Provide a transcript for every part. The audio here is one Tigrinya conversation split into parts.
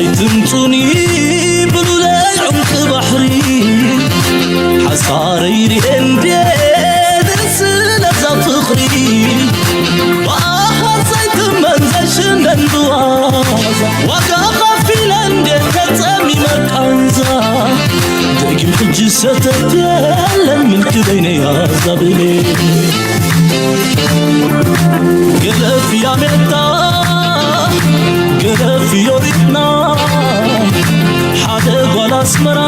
ኣይትምጹኒ ብሉለይ ዑምቂ ባሕሪ፣ ሓሳረይ ርኤ እንዴ ደስ ስለዛ ፍቕሪ። ብኣኻ ዘይትመን ዘይሽነን ብዋዛ፣ ዋጋ ኸፊለ እንዴ ተጸሚመ ቃንዛ። ደጊም ሕጂ ሰተት የለን ምልኪ በይነይ ኣዛብሌ። ገለ ፍያሜታ፣ ገለ ፍዮሪትና፣ ሓደ ጓል ኣስመራ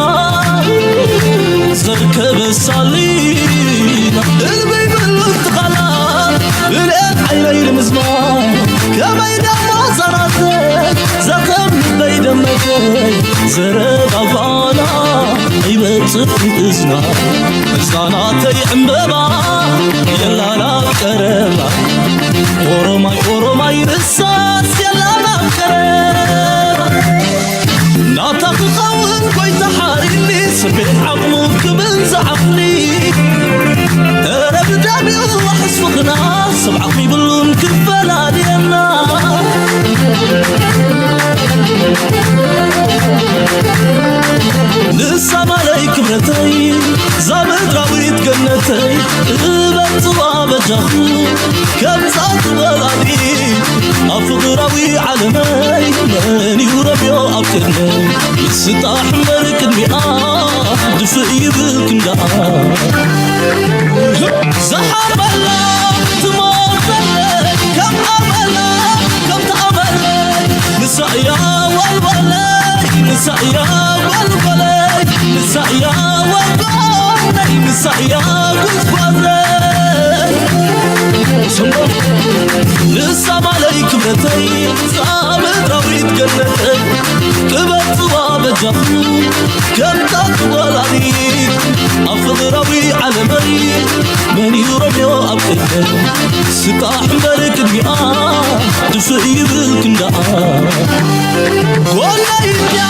ዘርከበ ሳሊና። እልበይ በሉ ትኻላ፣ ብልኤት ዓይነይ ንምዝማር፣ ከመይ ደሞ ዘራተይ፣ ዘኸም ልበይ ደመተይ፣ ዘረባ ጓላ ይበጽሕ እዝና። እዛ ናተይ ዕምበባ የላን ኣብ ቀረባ፣ ኦሮማይ ኦሮማይ ንሳስ የላን ኣብ ቀረባ። ናታ ክኸውን ጎይታ ሓሪኒ፣ ስቤት ዓቕሙ ክብል ዝዓቕሊ። እረ ብደም ይዋሕስ ፍቕርና፣ ሰብ ዓቕሚ ይብሉን ክፈላልየና። ንሳ ማለይ ክብረተይ፣ እዛ ምድራዊት ገነተይ፣ እበጽዋ በጃኹ፣ ከምዛ ትበላሊ ኣብ ፍቕራዊ ዓለመይ፣ መን እዩ ረብዮ ኣብ ቅድመይ? ይስጣሕ እምበር ቅድሚኣ፣ ድፍእ ይብል ክንዳኣ። ዝሓርበላ ትሞተለይ፣ ከም ኣመላ፣ ከምቲ ኣመለይ፣ ንሳ እያ ዋልዋለይ፣ ንሳ እያ ዋልዋለይ፣ ንሳ እያ ዋልዋለይ፣ ንሳ እያ ጉዝጓዘይ። ንሳ ማለይ ክብረተይ፣ እዛ ምድራዊት ገነተይ፣ ክበጽዋ በጃኹ፣ ከምታ ትወላዲት ኣብ ፍቕራዊ ዓለመይ፣ መን እዩ ረድዮ ኣብ ቅድመይ? ስጣሕ እምበር ቅድሚኣ፣ ድፍእ ይብል ክንዳኣ። ጎነይ እንድያ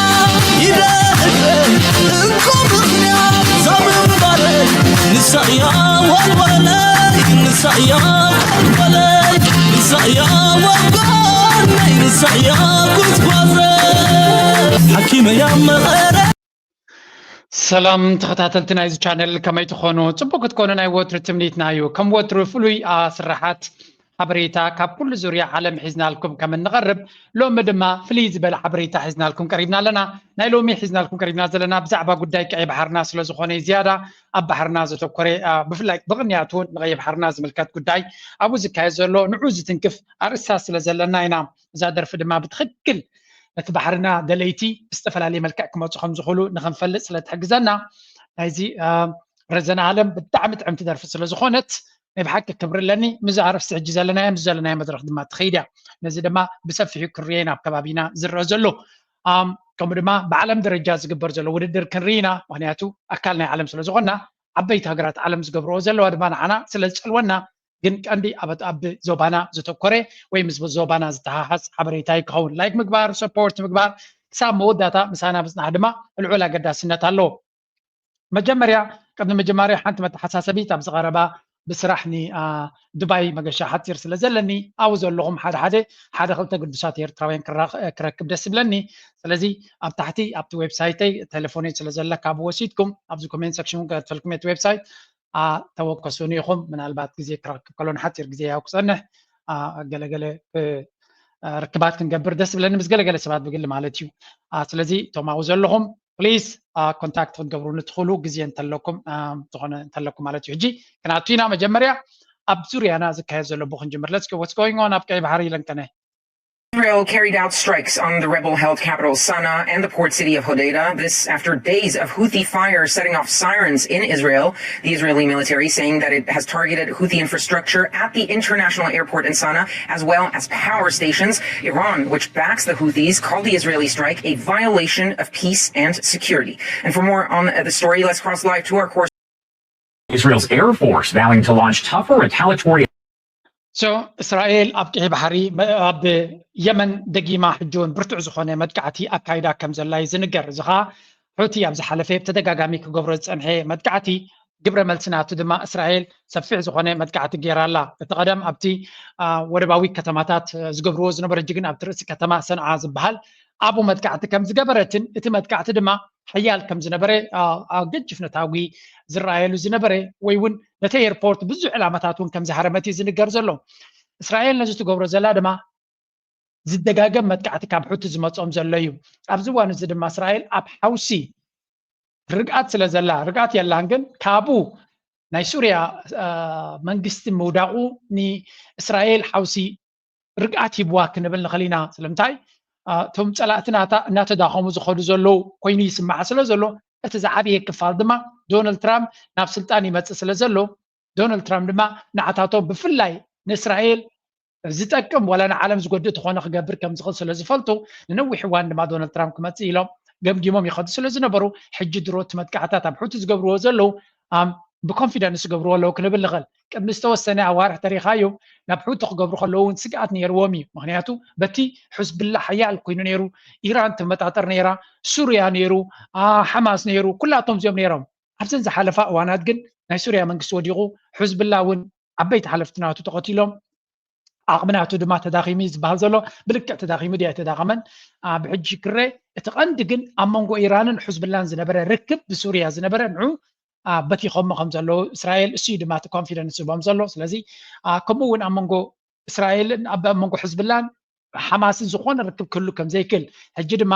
ኢለ እግረ፣ እንኮ ምኽንያት ዘምንባረይ፣ ንሳ እያ ዋልዋለይ፣ ንሳ እያ ዋልዋለይ፣ ንሳ እያ ዋልዋለይ፣ ንሳ እያ ጉዝጓዘይ። ሓኪመያ መቐረ። ሰላም ተኸታተልቲ ናይዚ ቻነል፣ ከመይ ትኾኑ? ጽቡቅ ክትኮኑ ናይ ወትሩ ትምኒትና እዩ። ከም ወትሩ ፍሉይ፣ አ፣ ስራሓት ሓበሬታ ካብ ኩሉ ዙርያ ዓለም ሒዝናልኩም ከም እንቐርብ፣ ሎሚ ድማ ፍልይ ዝበለ ሓበሬታ ሒዝናልኩም ቀሪብና ኣለና። ናይ ሎሚ ሒዝናልኩም ቀሪብና ዘለና ብዛዕባ ጉዳይ ቀይ ባሕርና ስለ ዝኾነ እዩ ዝያዳ ኣብ ባሕርና ዘተኮረ፣ አ፣ ብፍላይ ብቕንያት እውን ንቀይ ባሕርና ዝምልከት ጉዳይ ኣብኡ ዝካየድ ዘሎ ንዑ ዝትንክፍ ኣርእስታት ስለ ዘለና ኢና እዛ ደርፊ ድማ ብትኽክል ነቲ ባሕርና ደለይቲ ብዝተፈላለየ መልክዕ ክመፁ ከም ዝኽእሉ ንኽንፈልጥ ስለ ትሕግዘና ናይዚ፣ አ፣ ረዘነ ኣለም ብጣዕሚ ጥዕምቲ ደርፊ ስለ ዝኾነት ናይ ብሓቂ ክብሪ ኣለኒ። ምስዚ ኣርእስቲ ሕጂ ዘለናዮ፣ ምስዚ ዘለናዮ መድረኽ ድማ ትኸይድ እያ። ነዚ ድማ ብሰፊሑ ክንሪኦ ኢና ኣብ ከባቢና ዝረአ ዘሎ። ኣም፣ ከምኡ ድማ ብዓለም ደረጃ ዝግበር ዘሎ ውድድር ክንርኢ ኢና። ምኽንያቱ ኣካል ናይ ዓለም ስለ ዝኾንና፣ ዓበይቲ ሃገራት ዓለም ዝገብርኦ ዘለዋ ድማ ንዓና ስለ ዝጨልወና፣ ግን ቀንዲ ኣብ፣ ኣብ ዞባና ዘተኮረ ወይ ምስ ዞባና ዝተሓሓዝ ሓበሬታ እዩ ክኸውን። ላይክ ምግባር፣ ሰፖርት ምግባር፣ ክሳብ መወዳእታ ምሳና ምጽናሕ ድማ ልዑል ኣገዳስነት ኣለዎ። መጀመርያ፣ ቅድሚ ምጅማርያ ሓንቲ መተሓሳሰቢት፣ ኣብዚ ቀረባ ብስራሕ ኒ-፣ አ፣ ዱባይ መገሻ ሓጺር ስለ ዘለኒ፣ ኣብኡ ዘለኹም ሓደ ሓደ፣ ሓደ ክልተ ግዱሳት ኤርትራውያን ክራኽ-፣ ክረክብ ደስ ይብለኒ። ስለዚ ኣብ ታሕቲ ኣብቲ ዌብሳይተይ ቴሌፎነይ ስለ ዘለ፣ ካብኡ ወሲድኩም ኣብዚ ኮሜንት ሰክሽን እውን ከትፈልኩም እቲ ዌብሳይት፣ አ፣ ተወከሱኒ ኢኹም። ምናልባት ግዜ ክረክብ ከሎ ንሓጺር ግዜ ያው ክጸንሕ፣ አ፣ ገለገለ፣ እ፣ አ፣ ርክባት ክንገብር ደስ ይብለኒ፣ ምስ ገለገለ ሰባት ብግሊ ማለት እዩ። አ፣ ስለዚ እቶም ኣብኡ ዘለኹም ፕሊዝ፣ አ፣ ኮንታክት ክትገብሩኒ ትኽእሉ ግዜ እንተለኩም፣ አ፣ ዝኾነ እንተለኩም ማለት እዩ። ሕጂ ክንኣቱ ኢና። መጀመርያ ኣብ ዙርያና ዝካየድ ዘሎ ብክንጅምር። Let's go, what's going on ኣብ ቀይ ባሕሪ ለንቀነ? Israel carried out strikes on the rebel-held capital Sana'a and the port city of Hodeidah. This after days of Houthi fire setting off sirens in Israel. The Israeli military saying that it has targeted Houthi infrastructure at the international airport in Sana'a, as well as power stations. Iran, which backs the Houthis, called the Israeli strike a violation of peace and security. And for more on, uh, the story, let's cross live to our correspondent. Israel's Air Force vowing to launch tougher retaliatory. So, እስራኤል ኣብ ቀይ ባሕሪ፣ መ-፣ ኣብ የመን ደጊማ ሕጂ እውን ብርቱዕ ዝኾነ መጥቃዕቲ ኣካይዳ ከም ዘላ እዩ ዝንገር። እዚ ኸኣ ሑቲ ኣብ ዝሓለፈ ብተደጋጋሚ ክገብሮ ዝጸንሐ መጥቃዕቲ ግብረ መልሲ ናቱ ድማ እስራኤል ሰፊሕ ዝኾነ መጥቃዕቲ ገይራ ኣላ። እቲ ቀደም ኣብቲ፣ አ፣ ወደባዊ ከተማታት፣ አ፣ ዝገብርዎ ዝነበረ፣ ሕጂ ግን ኣብቲ ርእሲ ከተማ ሰንዓ ዝበሃል ኣብኡ መጥቃዕቲ ከም ዝገበረትን እቲ መጥቃዕቲ ድማ ሓያል ከም ዝነበረ፣ አ፣ አ፣ ገጅፍ ነታጒ ዝረኣየሉ ዝነበረ ወይ እውን ነቲ ኤርፖርት ብዙሕ ዕላማታት እውን ከም ዝሃረመት እዩ ዝንገር ዘሎ። እስራኤል ነዚ ትገብሮ ዘላ ድማ ዝደጋገም መጥቃዕቲ ካብ ሑቲ ዝመጾም ዘሎ እዩ። ኣብዚ እዋን እዚ ድማ እስራኤል ኣብ ሓውሲ ርግኣት ስለ ዘላ፣ ርግኣት የላን፣ ግን ካብኡ ናይ ሱርያ፣ አ፣ መንግስቲ ምውዳቑ ንእስራኤል ሓውሲ ርግኣት ሂብዋ ክንብል ንኽእል ኢና። ስለምንታይ? አ፣ እቶም ጸላእቲ ናታ እናተዳኸሙ ዝኸዱ ዘለዉ ኮይኑ ይስማዓ ስለ ዘሎ፣ እቲ ዝዓበየ ክፋል ድማ ዶናልድ ትራምፕ ናብ ስልጣን ይመጽእ ስለ ዘሎ፣ ዶናልድ ትራምፕ ድማ ንዓታቶም ብፍላይ ንእስራኤል ዝጠቅም ዋላ ንዓለም ዝጎድእ ተኾነ ክገብር ከም ዝኽእል ስለ ዝፈልጡ፣ ንነዊሕ እዋን ድማ ዶናልድ ትራምፕ ክመጽእ ኢሎም ገምጊሞም ይኸዱ ስለ ዝነበሩ፣ ሕጂ ድሮ እቲ መጥቃዕታት ኣብ ሑቲ ዝገብርዎ ዘለዉ፣ ኣም፣ ብኮንፊደንስ ዝገብርዎ ኣለዉ ክንብል ንኽእል። ቅድሚ ዝተወሰነ ኣዋርሕ ተሪኻዮ ናብ ሑቲ ክገብሩ ከለዉ እውን ስግኣት ነይርዎም እዩ። ምኽንያቱ በቲ ሕዝብላ ሓያል ኮይኑ ነይሩ፣ ኢራን ትመጣጠር ነይራ፣ ሱርያ ነይሩ፣ አ፣ ሓማስ ነይሩ፣ ኩላቶም እዚኦም ነይሮም። ኣብዘን ዝሓለፋ እዋናት ግን ናይ ሱርያ መንግስቲ ወዲቑ፣ ሕዝብላ እውን ዓበይቲ ሓለፍቲ ናቱ ተቐቲሎም፣ ዓቕሚ ናቱ ድማ ተዳኺሙ እዩ ዝበሃል ዘሎ። ብልክዕ ተዳኺሙ ድዩ ኣይተዳኸመን? አ፣ ብሕጂ ክረ እቲ ቀንዲ ግን ኣብ መንጎ ኢራንን ሕዝብላን ዝነበረ ርክብ፣ ብሱርያ ዝነበረ ንዑ፣ አ፣ በቲኾሞ ከም ዘለዉ እስራኤል እሱ እዩ ድማ እቲ ኮንፊደንስ ዝህቦም ዘሎ። ስለዚ፣ አ፣ ከምኡ እውን ኣብ መንጎ እስራኤልን ኣብ መንጎ ሕዝብላን ሓማስን ዝኾነ ርክብ ክህሉ ከም ዘይክእል፣ ሕጂ ድማ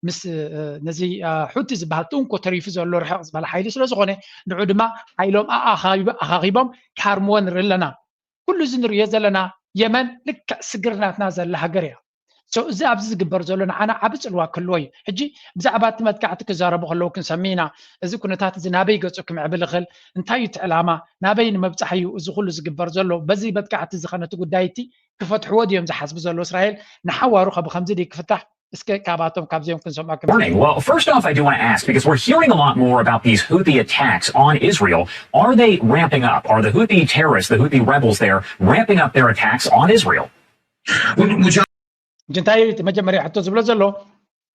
ምስ፣ እ፣ ነዚ፣ አ፣ ሑቲ ዝበሃል ጥንቆ ተሪፉ ዘሎ ርሕቕ ዝበለ ሓይሊ ስለ ዝኾነ፣ ንዑ ድማ ሓይሎም ኣኣኻቢ-፣ ኣኻኺቦም ክሃርምዎ ንርኢ ኣለና። ኩሉ እዚ ንርእዮ ዘለና የመን ልክዕ ስግር ናትና ዘላ ሃገር እያ። So፣ እዚ ኣብዚ ዝግበር ዘሎ ንዓና ዓቢ ጽልዋ ክህልዎ እዩ። ሕጂ ብዛዕባ እቲ መጥቃዕቲ ክዛረቡ ከለዉ ክንሰምዕ ኢና። እዚ ኩነታት እዚ ናበይ ገጹ ክምዕብል ይኽእል? እንታይ እዩ እቲ ዕላማ? ናበይ ንምብጻሕ እዩ እዚ ኩሉ ዝግበር ዘሎ? በዚ መጥቃዕቲ እዚ ኸ ነቲ ጉዳይ እቲ ክፈትሕዎ ድዮም ዝሓስቡ ዘለዉ እስራኤል? ንሓዋሩ ኸ ብኸምዚ ድዩ ክፍታሕ? እስከ ካብኣቶም ካብዚኦም ክንሰምዖ ከም Morning. Well, first off, I do want to ask, because we're hearing a lot more about these Houthi attacks on Israel. Are they ramping up? Are the Houthi terrorists, the Houthi rebels there, ramping up their attacks on Israel? ሕጂ እንታይ እዩ እቲ መጀመርያ ሕቶ ዝብሎ ዘሎ?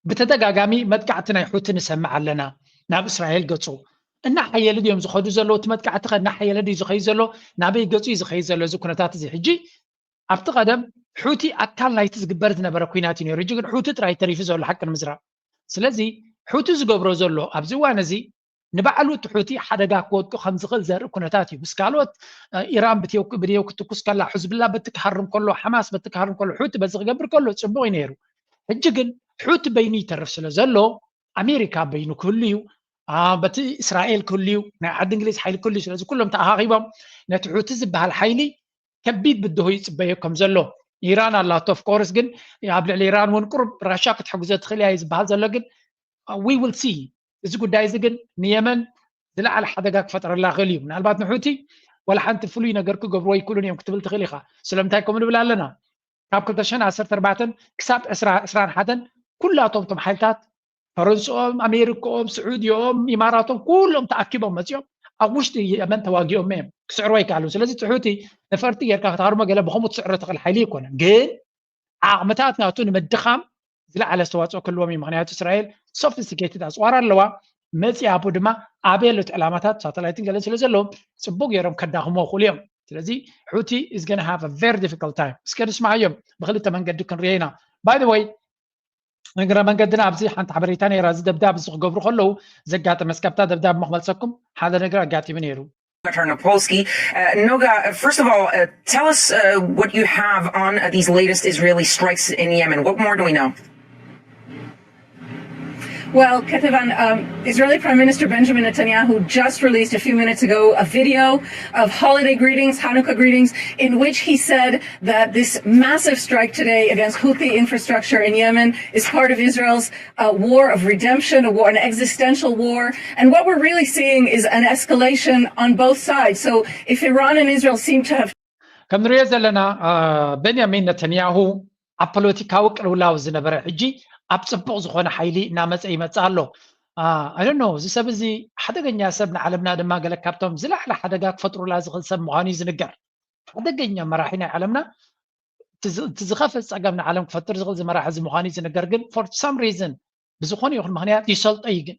ብተደጋጋሚ መጥቃዕቲ ናይ ሑቲ ንሰምዕ ኣለና ናብ እስራኤል ገጹ። እናሓየሉ ድዮም ዝኸዱ ዘለዉ? እቲ መጥቃዕቲ ኸ እናሓየለ ድዩ ዝኸይድ ዘሎ? ናበይ ገጹ እዩ ዝኸይድ ዘሎ እዚ ኩነታት እዚ? ሕጂ ኣብቲ ቀደም ሑቲ ኣካል ናይቲ ዝግበር ዝነበረ ኲናት እዩ ነይሩ። ሕጂ ግን ሑቲ ጥራይ ተሪፉ ዘሎ ሓቂ ንምዝራብ። ስለዚ ሑቲ ዝገብሮ ዘሎ ኣብዚ እዋን እዚ ንባዕሉ እቲ ሑቲ ሓደጋ ክወድቁ ከም ዝኽእል ዘርኢ ኩነታት እዩ። ምስ ካልኦት፣ እ፣ ኢራን ብትየው-፣ ብድየው ክትኩስ ከላ፣ ሕዝብላ በቲ ክሃርም ከሎ፣ ሓማስ በቲ ክሃርም ከሎ፣ ሑቲ በዚ ክገብር ከሎ ጽቡቕ እዩ ነይሩ። ሕጂ ግን ሑቲ በይኑ ይተርፍ ስለ ዘሎ፣ ኣሜሪካ በይኑ ክህሉ እዩ፣ አ፣ በቲ እስራኤል ክህሉ እዩ፣ ናይ ዓዲ እንግሊዝ ሓይሊ ክህሉ እዩ። ስለዚ ኩሎም ተኣኻኺቦም ነቲ ሑቲ ዝበሃል ሓይሊ ከቢድ ብድሆ ይጽበዮ ከም ዘሎ ኢራን ኣላቶ። ኦፍ ኮርስ ግን ኣብ ልዕሊ ኢራን እውን ቁሩብ ራሻ ክትሕግዞ ትኽእል እያ እዩ ዝበሃል ዘሎ። ግን we will see። እዚ ጉዳይ እዚ ግን ንየመን ዝለዓለ ሓደጋ ክፈጥረላ ይኽእል እዩ። ምናልባት ንሑቲ ዋላ ሓንቲ ፍሉይ ነገር ክገብርዎ ኣይክእሉን እዮም ክትብል ትኽእል ኢኻ። ስለምንታይ ከምኡ ንብል ኣለና? ካብ ክልተ ሽሕን ዓሰርተ ኣርባዕተን ክሳብ ዕስራ፣ ዕስራን ሓደን ኩላቶም እቶም ሓይልታት ፈረንስኦም፣ ኣሜሪክኦም፣ ስዑድኦም፣ ኢማራቶም ኩሎም ተኣኪቦም መጺኦም ኣብ ውሽጢ የመን ተዋጊኦም እዮም። ክስዕሩ ኣይከኣሉን። ስለዚ እቲ ሑቲ ነፈርቲ ጌርካ ክትሃርሞ ገለ ብኸምኡ ትስዕሮ ትኽእል ሓይሊ ኣይኮነን። ግን ዓቕምታት ናቱ ንምድኻም ዝለዓለ ኣስተዋፅኦ ክህልዎም እዩ። ምኽንያቱ እስራኤል ሶፊስቲኬትድ ኣፅዋር ኣለዋ። መፂኣ ኣብኡ ድማ ኣበይ ኣሎ እቲ ዕላማታት ሳተላይትን ገለን ስለ ዘለዎም ፅቡቅ ገይሮም ከዳኽምዎ ይኽእሉ እዮም። ስለዚ ሑቲ is gonna have a very difficult time። እስከ ንስማዓዮም፣ ብክልተ መንገዲ ክንሪኦ ኢና። By the way፣ እግረ መንገድና ኣብዚ ሓንቲ ሓበሬታ ነይራ። እዚ ደብዳብ እዚ ክገብሩ ከለዉ ዘጋጠመ፣ እስከ ኣብታ ደብዳብ እሞ ክመልሰኩም፣ ሓደ ነገር ኣጋጢሙ ነይሩ። Ternopolsky. Uh, Noga, uh, first of all, uh, tell us, uh, what you have on, uh, these latest Israeli strikes in Yemen. What more do we know? Well, Katavan, um, Israeli Prime Minister Benjamin Netanyahu just released a few minutes ago a video of holiday greetings, Hanukkah greetings, in which he said that this massive strike today against Houthi infrastructure in Yemen is part of Israel's a war of redemption, a war, an existential war. And what we're really seeing is an escalation on both sides. So if Iran and Israel seem to have ከም ንሪኦ ዘለና፣ አ፣ ቤንያሚን ነተንያሁ ኣብ ፖለቲካዊ ቅልውላው ዝነበረ ሕጂ ኣብ ጽቡቕ ዝኾነ ሓይሊ እናመጸ ይመጽእ ኣሎ። አ፣ I don't know፣ እዚ ሰብ እዚ ሓደገኛ ሰብ፣ ንዓለምና ድማ ገለ ካብቶም ዝለዓለ ሓደጋ ክፈጥሩላ ዝኽእል ሰብ ምዃኑ እዩ ዝንገር። ሓደገኛ መራሒ ናይ ዓለምና፣ እቲ ዝ-፣ እቲ ዝኸፍእ ጸገም ንዓለም ክፈጥር ዝኽእል እዚ መራሒ እዚ ምዃኑ እዩ ዝንገር። ግን for some reason፣ ብዝኾነ ይኹን ምኽንያት ይሰልጦ እዩ። ግን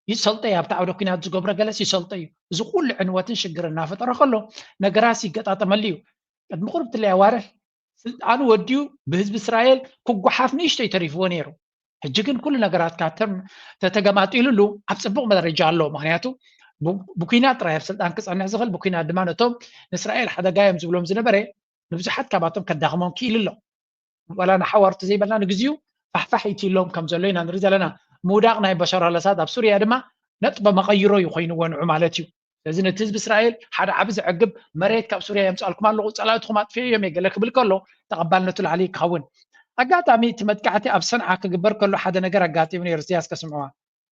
ይሰልጦ እዩ፣ ኣብቲ ዓውደ ኲናት ዝገብሮ ገለስ ይሰልጦ እዩ። እዚ ኩሉ ዕንወትን ሽግርን እናፈጠረ ከሎ ነገራት ይገጣጠመሉ እዩ። ቅድሚ ቁርብ ትለይ ኣዋርሕ ስልጣኑ ወዲኡ ብህዝቢ እስራኤል ክጓሓፍ ንእሽተይ ተሪፍዎ ነይሩ። ሕጂ ግን ኩሉ ነገራት ካብ ተም ተተገማጢሉሉ ኣብ ፅቡቕ ደረጃ ኣሎ። ምክንያቱ ብ- ብኩናት ጥራይ ኣብ ስልጣን ክፀንሕ ዝኽእል፣ ብኩናት ድማ ነቶም ንእስራኤል ሓደጋ እዮም ዝብሎም ዝነበረ ንብዙሓት ካባቶም ከዳኽሞም ክኢሉ ኣሎ። ዋላ ንሓዋርቱ ዘይበልና ንግዚኡ ፋሕፋሕ ኢትሎም ከም ዘሎ ኢና ንርኢ ዘለና። ምውዳቕ ናይ በሻር ኣልኣሳድ ኣብ ሱርያ ድማ ነጥበ መቐይሮ እዩ ኮይንዎ ንዑ ማለት እዩ። ስለዚ ነቲ ህዝቢ እስራኤል ሓደ ዓቢ ዘዕግብ መሬት ካብ ሱርያ የምፅኣልኩም ኣለኹ፣ ፀላእትኹም ኣጥፊኡ እዮም ገለ ክብል ከሎ ተቐባልነቱ ላዕሊ ክኸውን። ኣጋጣሚ እቲ መጥቃዕቲ ኣብ ሰንዓ ክግበር ከሎ ሓደ ነገር ኣጋጢሙ ነይሩ። እስቲ እስከ ስምዕዋ።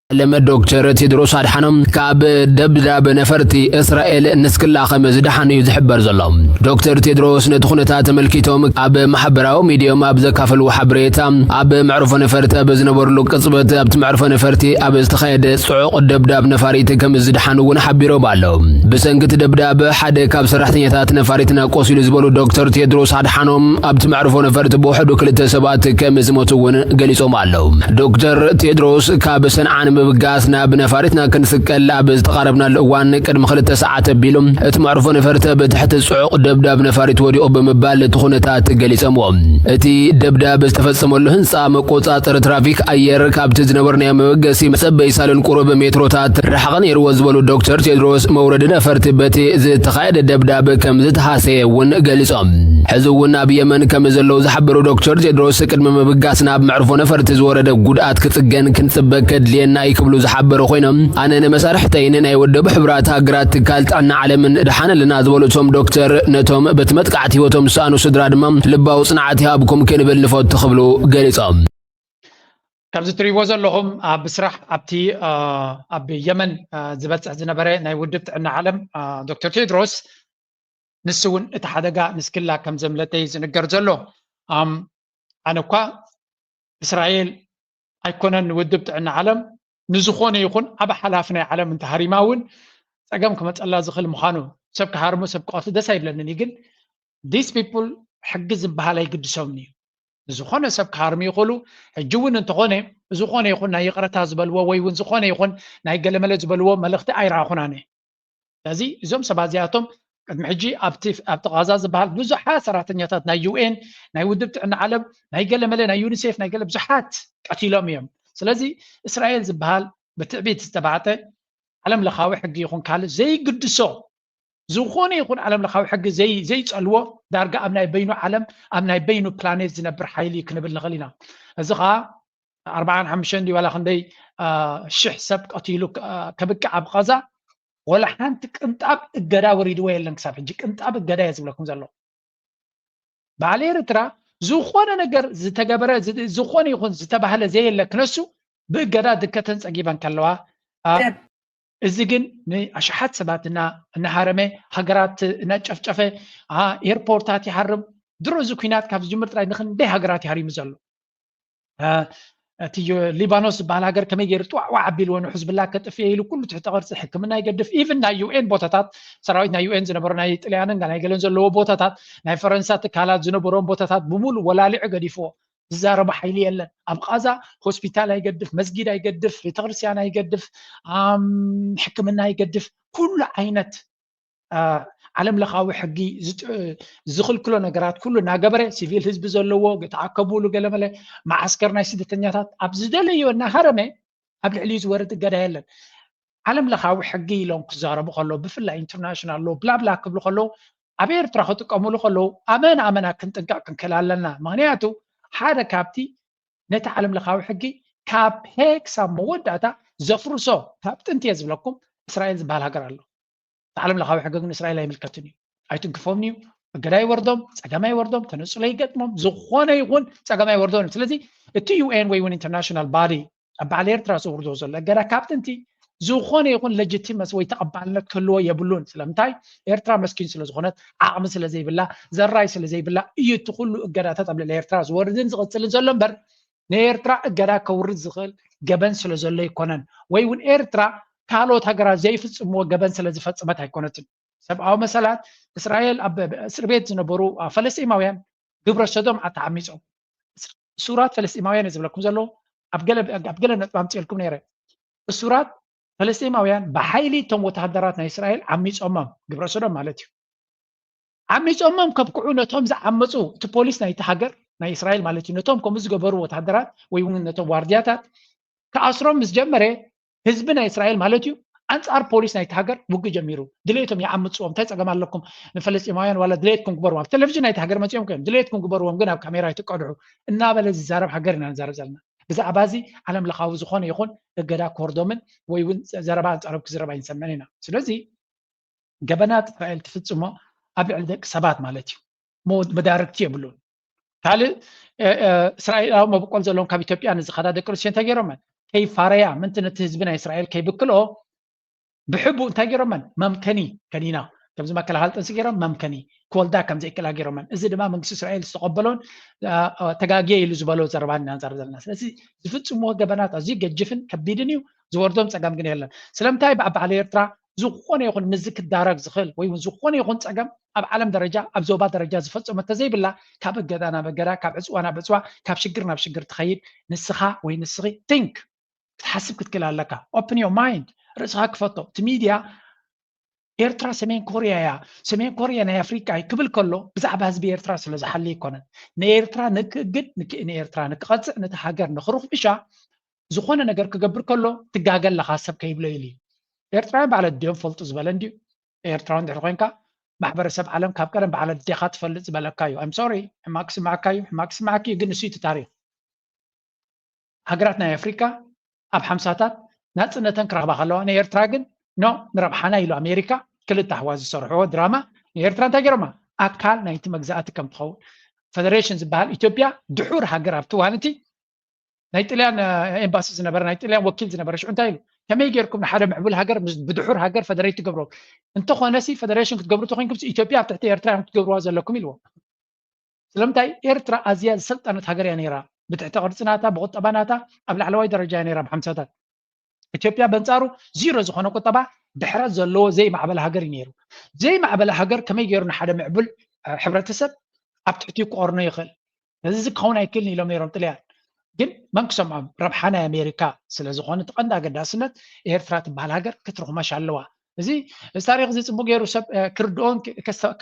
ለመ ዶክተር ቴድሮስ ኣድሓኖም ካብ ደብዳብ ነፈርቲ እስራኤል ንስክላ ከም ዝደሓኑ እዩ ዝሕበር ዘሎ። ዶክተር ቴድሮስ ነቲ ኩነታት ተመልኪቶም ኣብ ማሕበራዊ ሚድዮም ኣብ ዘካፈልዎ ሓበሬታ፣ ኣብ መዕርፎ ነፈርቲ ኣብ ዝነበርሉ ቅጽበት ኣብቲ መዕርፎ ነፈርቲ ኣብ ዝተኻየደ ጽዑቕ ደብዳብ ነፋሪት ከም ዝደሓኑ እውን ሓቢሮም ኣለዉ። ብሰንኪ እቲ ደብዳብ ሓደ ካብ ሰራሕተኛታት ነፋሪትና ቆሲሉ ዝበሉ ዶክተር ቴድሮስ ኣድሓኖም ኣብቲ መዕርፎ ነፈርቲ ብውሕዱ ክልተ ሰባት ከም ዝሞቱ እውን ገሊጾም ኣለዉ። ዶክተር ቴድሮስ ካብ ሰንዓ ንምብጋስ ናብ ነፋሪትና ክንስቀል ኣብ ዝተቓረብናሉ እዋን ቅድሚ ክልተ ሰዓት ኣቢሉ እቲ መዕርፎ ነፈርቲ ብትሕቲ ጽዑቕ ደብዳብ ነፋሪት ወዲቑ ብምባል እቲ ኩነታት ገሊጾምዎ። እቲ ደብዳብ ዝተፈጸመሉ ህንጻ መቆጻጸሪ ትራፊክ ኣየር ካብቲ ዝነበርናዮ መበገሲ መጸበይ ሳሎን ቁሩብ ሜትሮታት ርሕቐ ነይርዎ ዝበሉ ዶክተር ቴድሮስ መውረዲ ነፈርቲ በቲ ዝተኻየደ ደብዳብ ከም ዝተሃሰየ እውን ገሊጾም። ሕዚ እውን ኣብ የመን ከም ዘለዉ ዝሓበሩ ዶክተር ቴድሮስ ቅድሚ ምብጋስ ናብ መዕርፎ ነፈርቲ ዝወረደ ጉድኣት ክጽገን ክንጽበ ከድልየና እዩ ክብሉ ዝሓበሩ ኮይኖም ኣነ ንመሳርሕተይን ናይ ውድብ ሕቡራት ሃገራት ትካል ጥዕና ዓለምን ደሓነልና ዝበሉ እቶም ዶክተር ነቶም በቲ መጥቃዕቲ ህይወቶም ዝሰኣኑ ስድራ ድማ ልባዊ ጽንዓት ይሃብኩም ክንብል ንፈቱ ክብሉ ገሊጾም። ከምዚ ትሪእዎ ዘለኹም ኣብ ስራሕ ኣብቲ ኣብ የመን ዝበፅሕ ዝነበረ ናይ ውድብ ጥዕና ዓለም ዶክተር ቴድሮስ ንሱ እውን እቲ ሓደጋ ንስክላ ከም ዘምለጠ እዩ ዝንገር ዘሎ። ኣነ እኳ እስራኤል ኣይኮነን ንውድብ ጥዕና ዓለም ንዝኾነ ይኹን ኣብ ሓላፊ ናይ ዓለም እንተሃሪማ እውን ፀገም ክመፀላ ዝኽእል ምዃኑ ሰብ ክሃርሙ ሰብ ክቐትሉ ደስ ኣይብለንን እዩ። ግን ዲስ ፒፕል ሕጊ ዝበሃል ኣይግድሶምን እዩ። ዝኾነ ሰብ ክሃርሙ ይኽእሉ። ሕጂ እውን እንተኾነ ዝኾነ ይኹን ናይ ይቕረታ ዝበልዎ ወይ እውን ዝኾነ ይኹን ናይ ገለመለ ዝበልዎ መልእኽቲ ኣይረኣኹን ኣነ። ስለዚ እዞም ሰባት እዚኣቶም ቅድሚ ሕጂ ኣብቲ ኣብቲ ቃዛ ዝበሃል ብዙሓት ሰራሕተኛታት ናይ ዩ ኤን ናይ ውድብ ጥዕና ዓለም ናይ ገለመለ ናይ ዩኒሴፍ ናይ ገለ ብዙሓት ቀቲሎም እዮም። ስለዚ እስራኤል ዝበሃል ብትዕቢት ዝተባዕጠ ዓለም ለኻዊ ሕጊ ይኹን ካልእ ዘይግድሶ ዝኾነ ይኹን ዓለም ለኻዊ ሕጊ ዘይ ዘይፀልዎ ዳርጋ ኣብ ናይ በይኑ ዓለም ኣብ ናይ በይኑ ፕላኔት ዝነብር ሓይሊ እዩ ክንብል ንኽእል ኢና። እዚ ኸዓ ኣርባዓን ሓሙሽተን ድዩ ዋላ ክንደይ ሽሕ ሰብ ቀቲሉ ከብቅዕ ኣብ ቃዛ ወላ ሓንቲ ቅንጣብ እገዳ ወሪድዎ የለን ክሳብ ሕጂ። ቅንጣብ እገዳ እየ ዝብለኩም ዘሎ። በዓል ኤርትራ ዝኾነ ነገር ዝተገበረ ዝኾነ ይኹን ዝተባህለ ዘየለ ክነሱ ብእገዳ ድከተን ፀጊበን ከለዋ እዚ ግን ንኣሽሓት ሰባት እናሃረመ ሃገራት እናጨፍጨፈ ኤርፖርታት ይሃርም። ድሮ እዚ ኩናት ካብ ዝጅምር ጥራይ ንክንደይ ሃገራት ይሃሪሙ ዘሎ። እቲ ሊባኖስ ዝበሃል ሃገር ከመይ ገይሩ ጥዋዕዋዕ ኣቢልዎ ንሕዝብላ ከጥፍእ ኢሉ ኩሉ ትሕተ ቅርፂ ሕክምና ይገድፍ። ኢቭን ናይ ዩ ኤን ቦታታት ሰራዊት ናይ ዩ ኤን ዝነበሩ ናይ ጥልያንን ናይ ገለን ዘለዎ ቦታታት ናይ ፈረንሳ ትካላት ዝነበሮም ቦታታት ብሙሉ ወላሊዑ ገዲፍዎ። ዝዛረቡ ሓይሊ የለን። ኣብ ቃዛ ሆስፒታል ኣይገድፍ፣ መስጊድ ኣይገድፍ፣ ቤተክርስትያን ኣይገድፍ፣ ሕክምና ኣይገድፍ፣ ኩሉ ዓይነት ዓለም ለኻዊ ሕጊ ዝኽልክሎ ነገራት ኩሉ እናገበረ ሲቪል ህዝቢ ዘለዎ ተኣከብሉ ገለመለ መዓስከር ናይ ስደተኛታት ኣብ ዝደለዮ እናሃረመ ኣብ ልዕሊኡ ዝወርድ እገዳ የለን። ዓለም ለኻዊ ሕጊ ኢሎም ክዛረቡ ከለዉ ብፍላይ ኢንተርናሽናል ሎ ብላብላ ክብሉ ከለዉ ኣብ ኤርትራ ክጥቀሙሉ ከለዉ ኣመና ኣመና ክንጥንቀቕ ክንክእል ኣለና። ምክንያቱ ሓደ ካብቲ ነቲ ዓለም ለኻዊ ሕጊ ካብ ሄ ክሳብ መወዳእታ ዘፍርሶ ካብ ጥንቲ እየ ዝብለኩም እስራኤል ዝበሃል ሃገር ኣሎ። እቲ ዓለም ለኻዊ ሕጊ ግን እስራኤል ኣይምልከትን እዩ። ኣይትንክፎምን እዩ። እገዳ ይወርዶም፣ ፀገም ኣይወርዶም፣ ተነፅሎ ይገጥሞም፣ ዝኾነ ይኹን ፀገም ኣይወርዶም። ስለዚ እቲ ዩ ኤን ወይ እውን ኢንተርናሽናል ባዲ ኣብ በዓል ኤርትራ ዘውርዶ ዘሎ እገዳ ካብ ጥንቲ ዝኾነ ይኹን ለጅቲመስ ወይ ተቐባልነት ክህልዎ የብሉን። ስለምንታይ? ኤርትራ መስኪን ስለ ዝኾነት ዓቕሚ ስለ ዘይብላ ዘራይ ስለ ዘይብላ እዩ እቲ ኩሉ እገዳታት ኣብ ልዕሊ ኤርትራ ዝወርድን ዝቕፅልን ዘሎ እምበር ንኤርትራ እገዳ ከውርድ ዝኽእል ገበን ስለ ዘሎ ኣይኮነን ወይ እውን ኤርትራ ካልኦት ሃገራት ዘይፍፅምዎ ገበን ስለ ዝፈፀመት ኣይኮነትን። ሰብኣዊ መሰላት እስራኤል ኣብ እስር ቤት ዝነበሩ ፈለስጢማውያን ግብረ ሰዶም ተዓሚፆም እሱራት ፈለስጢማውያን እየ ዝብለኩም ዘለዉ ኣብ ገለ ነጥቢ ኣምፅኤልኩም ነይረ እሱራት ፈለስጢማውያን ብሓይሊ እቶም ወተሃደራት ናይ እስራኤል ዓሚፆሞም ግብረ ሰዶም ማለት እዩ ዓሚፆሞም ከብቅዑ ነቶም ዝዓመፁ እቲ ፖሊስ ናይቲ ሃገር ናይ እስራኤል ማለት እዩ፣ ነቶም ከምኡ ዝገበሩ ወታደራት ወይ እውን ነቶም ዋርድያታት ክኣስሮም ምስ ጀመረ፣ ህዝቢ ናይ እስራኤል ማለት እዩ ኣንጻር ፖሊስ ናይቲ ሃገር ውግእ ጀሚሩ። ድሌቶም ይዓምጽዎም፣ እንታይ ጸገም ኣለኩም ንፈለስጢማውያን? ዋላ ድሌትኩም ግበሩ። ኣብ ቴሌቪዥን ናይቲ ሃገር መጺኦም እዮም ድሌትኩም ግበርዎም፣ ግን ኣብ ካሜራ ኣይትቀድሑ እናበለ ዝዛረብ ሃገር ኢና ንዛረብ ዘለና። ብዛዕባ እዚ ዓለም ለኻዊ ዝኾነ ይኹን እገዳ ክወርዶምን ወይ እውን ዘረባ ኣንጻሮም ክዝረብ ኣይንሰምዕን ኢና። ስለዚ ገበናት እስራኤል ትፍጽሞ ኣብ ልዕሊ ደቂ ሰባት ማለት እዩ፣ መዳርግቲ የብሉን። ካልእ እስራኤላዊ መበቆል ዘለዎም ካብ ኢትዮጵያ ንዝኸዳ ደቂ ኣንስትዮ እንታይ ገይሮመን? ከይፋረያ ምንቲ ነቲ ህዝቢ ናይ እስራኤል ከይብክልኦ ብሕቡ እንታይ ገይሮመን? መምከኒ ከኒና፣ ከምዚ መከላኸሊ ጥንሲ ገይሮም መምከኒ ክወልዳ ከም ዘይክእላ ገይሮመን። እዚ ድማ መንግስቲ እስራኤል ዝተቐበሎን ተጋግየ ኢሉ ዝበሎ ዘረባ ኢና ንዛረብ ዘለና። ስለዚ ዝፍጽምዎ ገበናት ኣዝዩ ገጅፍን ከቢድን እዩ። ዝወርዶም ጸገም ግን የለን። ስለምንታይ ብዓል ኤርትራ ዝኾነ ይኹን ምስዚ ክዳረግ ዝኽእል ወይ እውን ዝኾነ ይኹን ጸገም ኣብ ዓለም ደረጃ ኣብ ዞባ ደረጃ ዝፈጸሞ እንተዘይብላ ካብ እገዳ ናብ እገዳ ካብ ዕጽዋ ናብ ዕጽዋ ካብ ሽግር ናብ ሽግር ትኸይድ ንስኻ ወይ ንስኺ think ክትሓስብ ክትክእል ኣለካ። Open your mind፣ ርእስኻ ክፈቶ። እቲ ሚድያ ኤርትራ ሰሜን ኮርያ እያ፣ ሰሜን ኮርያ ናይ ኣፍሪቃ እዩ ክብል ከሎ ብዛዕባ ህዝቢ ኤርትራ ስለ ዝሓሊ ኣይኮነን። ንኤርትራ ንክእግድ ንኤርትራ ንክቐጽዕ ነቲ ሃገር ንክርኽብሻ ዝኾነ ነገር ክገብር ከሎ ትጋገ ኣለኻ ሰብ ከይብሎ ኢሉ እዩ። ኤርትራውያን ባዕለ ድዮም ፈልጡ ዝበለ እንድዩ። ኤርትራዊ እንድሕር ኮይንካ ማሕበረሰብ ዓለም ካብ ቀደም ባዕለ ዴኻ ትፈልጥ ዝበለካ እዩ። I'm sorry፣ ሕማቅ ክስማዓካ እዩ፣ ሕማቅ ክስማዓኪ እዩ፣ ግን ንሱ እዩ እቲ ታሪኽ። ሃገራት ናይ ኣፍሪካ ኣብ ሓምሳታት ናፅነተን ክረኽባ ከለዋ ንኤርትራ ግን ኖ ንረብሓና ኢሉ ኣሜሪካ ክልተ ኣሕዋት ዝሰርሕዎ ድራማ ንኤርትራ እንታይ ገይሮማ ኣካል ናይቲ መግዛእቲ ከም ትኸውን ፈደሬሽን ዝበሃል ኢትዮጵያ ድሑር ሃገር ኣብቲ እዋን እቲ ናይ ጥልያን ኤምባሲ ዝነበረ ናይ ጥልያን ወኪል ዝነበረ ሽዑ እንታይ ኢሉ ከመይ ጌርኩም ንሓደ ምዕቡል ሃገር ብድሑር ሃገር ፈደሬት ትገብሮ እንተኾነሲ ፈደሬሽን ክትገብሩ ተኮይንኩም ኢትዮጵያ ኣብ ትሕቲ ኤርትራ እዮም ክትገብርዋ ዘለኩም ኢልዎ ስለምንታይ ኤርትራ ኣዝያ ዝሰልጠነት ሃገር እያ ነይራ ብትሕቲ ቅርፂ ናታ ብቁጠባ ናታ ኣብ ላዕለዋይ ደረጃ እያ ነይራ ብሓምሳታት ኢትዮጵያ በንፃሩ ዚሮ ዝኾነ ቁጠባ ድሕረት ዘለዎ ዘይማዕበለ ሃገር እዩ ነይሩ ዘይማዕበለ ሃገር ከመይ ገይሩ ንሓደ ምዕቡል ሕብረተሰብ ኣብ ትሕቲኡ ክቆርኖ ይኽእል እዚ ክኸውን ኣይክእልን ኢሎም ነይሮም ጥልያን ግን መን ክሰምዖም ረብሓ ናይ ኣሜሪካ ስለዝኾነ እቲ ቀንዲ ኣገዳስነት ኤርትራ ትበሃል ሃገር ክትርኽመሽ ኣለዋ እዚ እዚ ታሪክ እዚ ፅቡቅ ገይሩ ሰብ ክርድኦን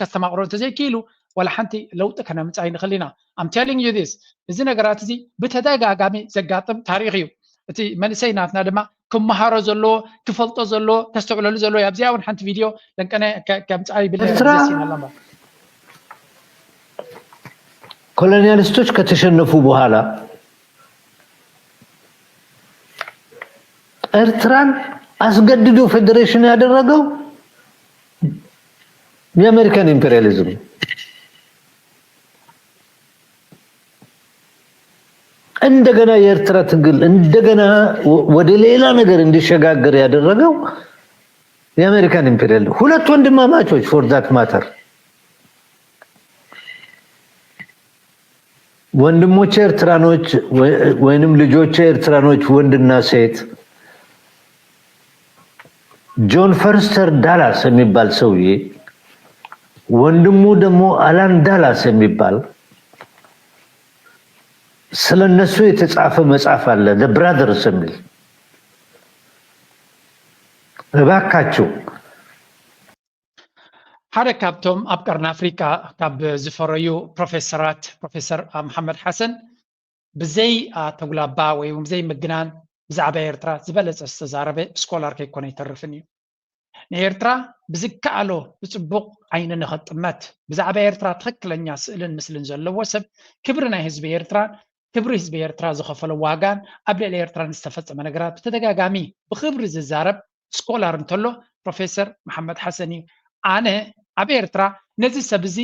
ከስተማቅሮ እንተዘይክኢሉ ዋላ ሓንቲ ለውጢ ከነምፃ ይንኽእል ኢና I'm telling you this እዚ ነገራት እዚ ብተደጋጋሚ ዘጋጥም ታሪክ እዩ እቲ መንእሰይ ናትና ድማ ክመሃሮ ዘለዎ ክፈልጦ ዘለዎ ከስተውዕለሉ ዘለዎ ኣብዚኣ እውን ሓንቲ ቪድዮ ለንቀነ ከምፅኣ ይብል ኤርትራ ኮሎኒያሊስቶች ከተሸነፉ በኋላ ኤርትራን አስገድዶ ፌዴሬሽን ያደረገው የአሜሪካን ኢምፔሪያሊዝም እንደገና የኤርትራ ትግል እንደገና ወደ ሌላ ነገር እንዲሸጋገር ያደረገው የአሜሪካን ኢምፔሪያል ሁለት ወንድማማቾች for that matter ወንድሞቼ ኤርትራኖች ወይንም ልጆቼ ኤርትራኖች ወንድና ሴት ጆን ፈርስተር ዳላስ የሚባል ሰውዬ ወንድሙ ደግሞ አላን ዳላስ የሚባል ስለ እነሱ የተጻፈ መጽሐፍ አለ The Brothers የሚል እባካችሁ ሓደ ካብቶም ኣብ ቀርኒ ኣፍሪቃ ካብ ዝፈረዩ ፕሮፌሰራት ፕሮፌሰር መሓመድ ሓሰን ብዘይ ተጉላባ ወይ ብዘይ ምግናን ብዛዕባ ኤርትራ ዝበለፀ ዝተዛረበ ስኮላር ከይኮነ ይተርፍን እዩ ንኤርትራ ብዝከኣሎ ብፅቡቕ ዓይኒ ንኸጥመት ብዛዕባ ኤርትራ ትኽክለኛ ስእልን ምስልን ዘለዎ ሰብ ክብሪ ናይ ህዝቢ ኤርትራን ክብሪ ህዝቢ ኤርትራ ዝኸፈሎ ዋጋን ኣብ ልዕሊ ኤርትራ ንዝተፈፀመ ነገራት ብተደጋጋሚ ብክብሪ ዝዛረብ ስኮላር እንተሎ ፕሮፌሰር መሓመድ ሓሰን እዩ ኣነ ኣብ ኤርትራ ነዚ ሰብ እዚ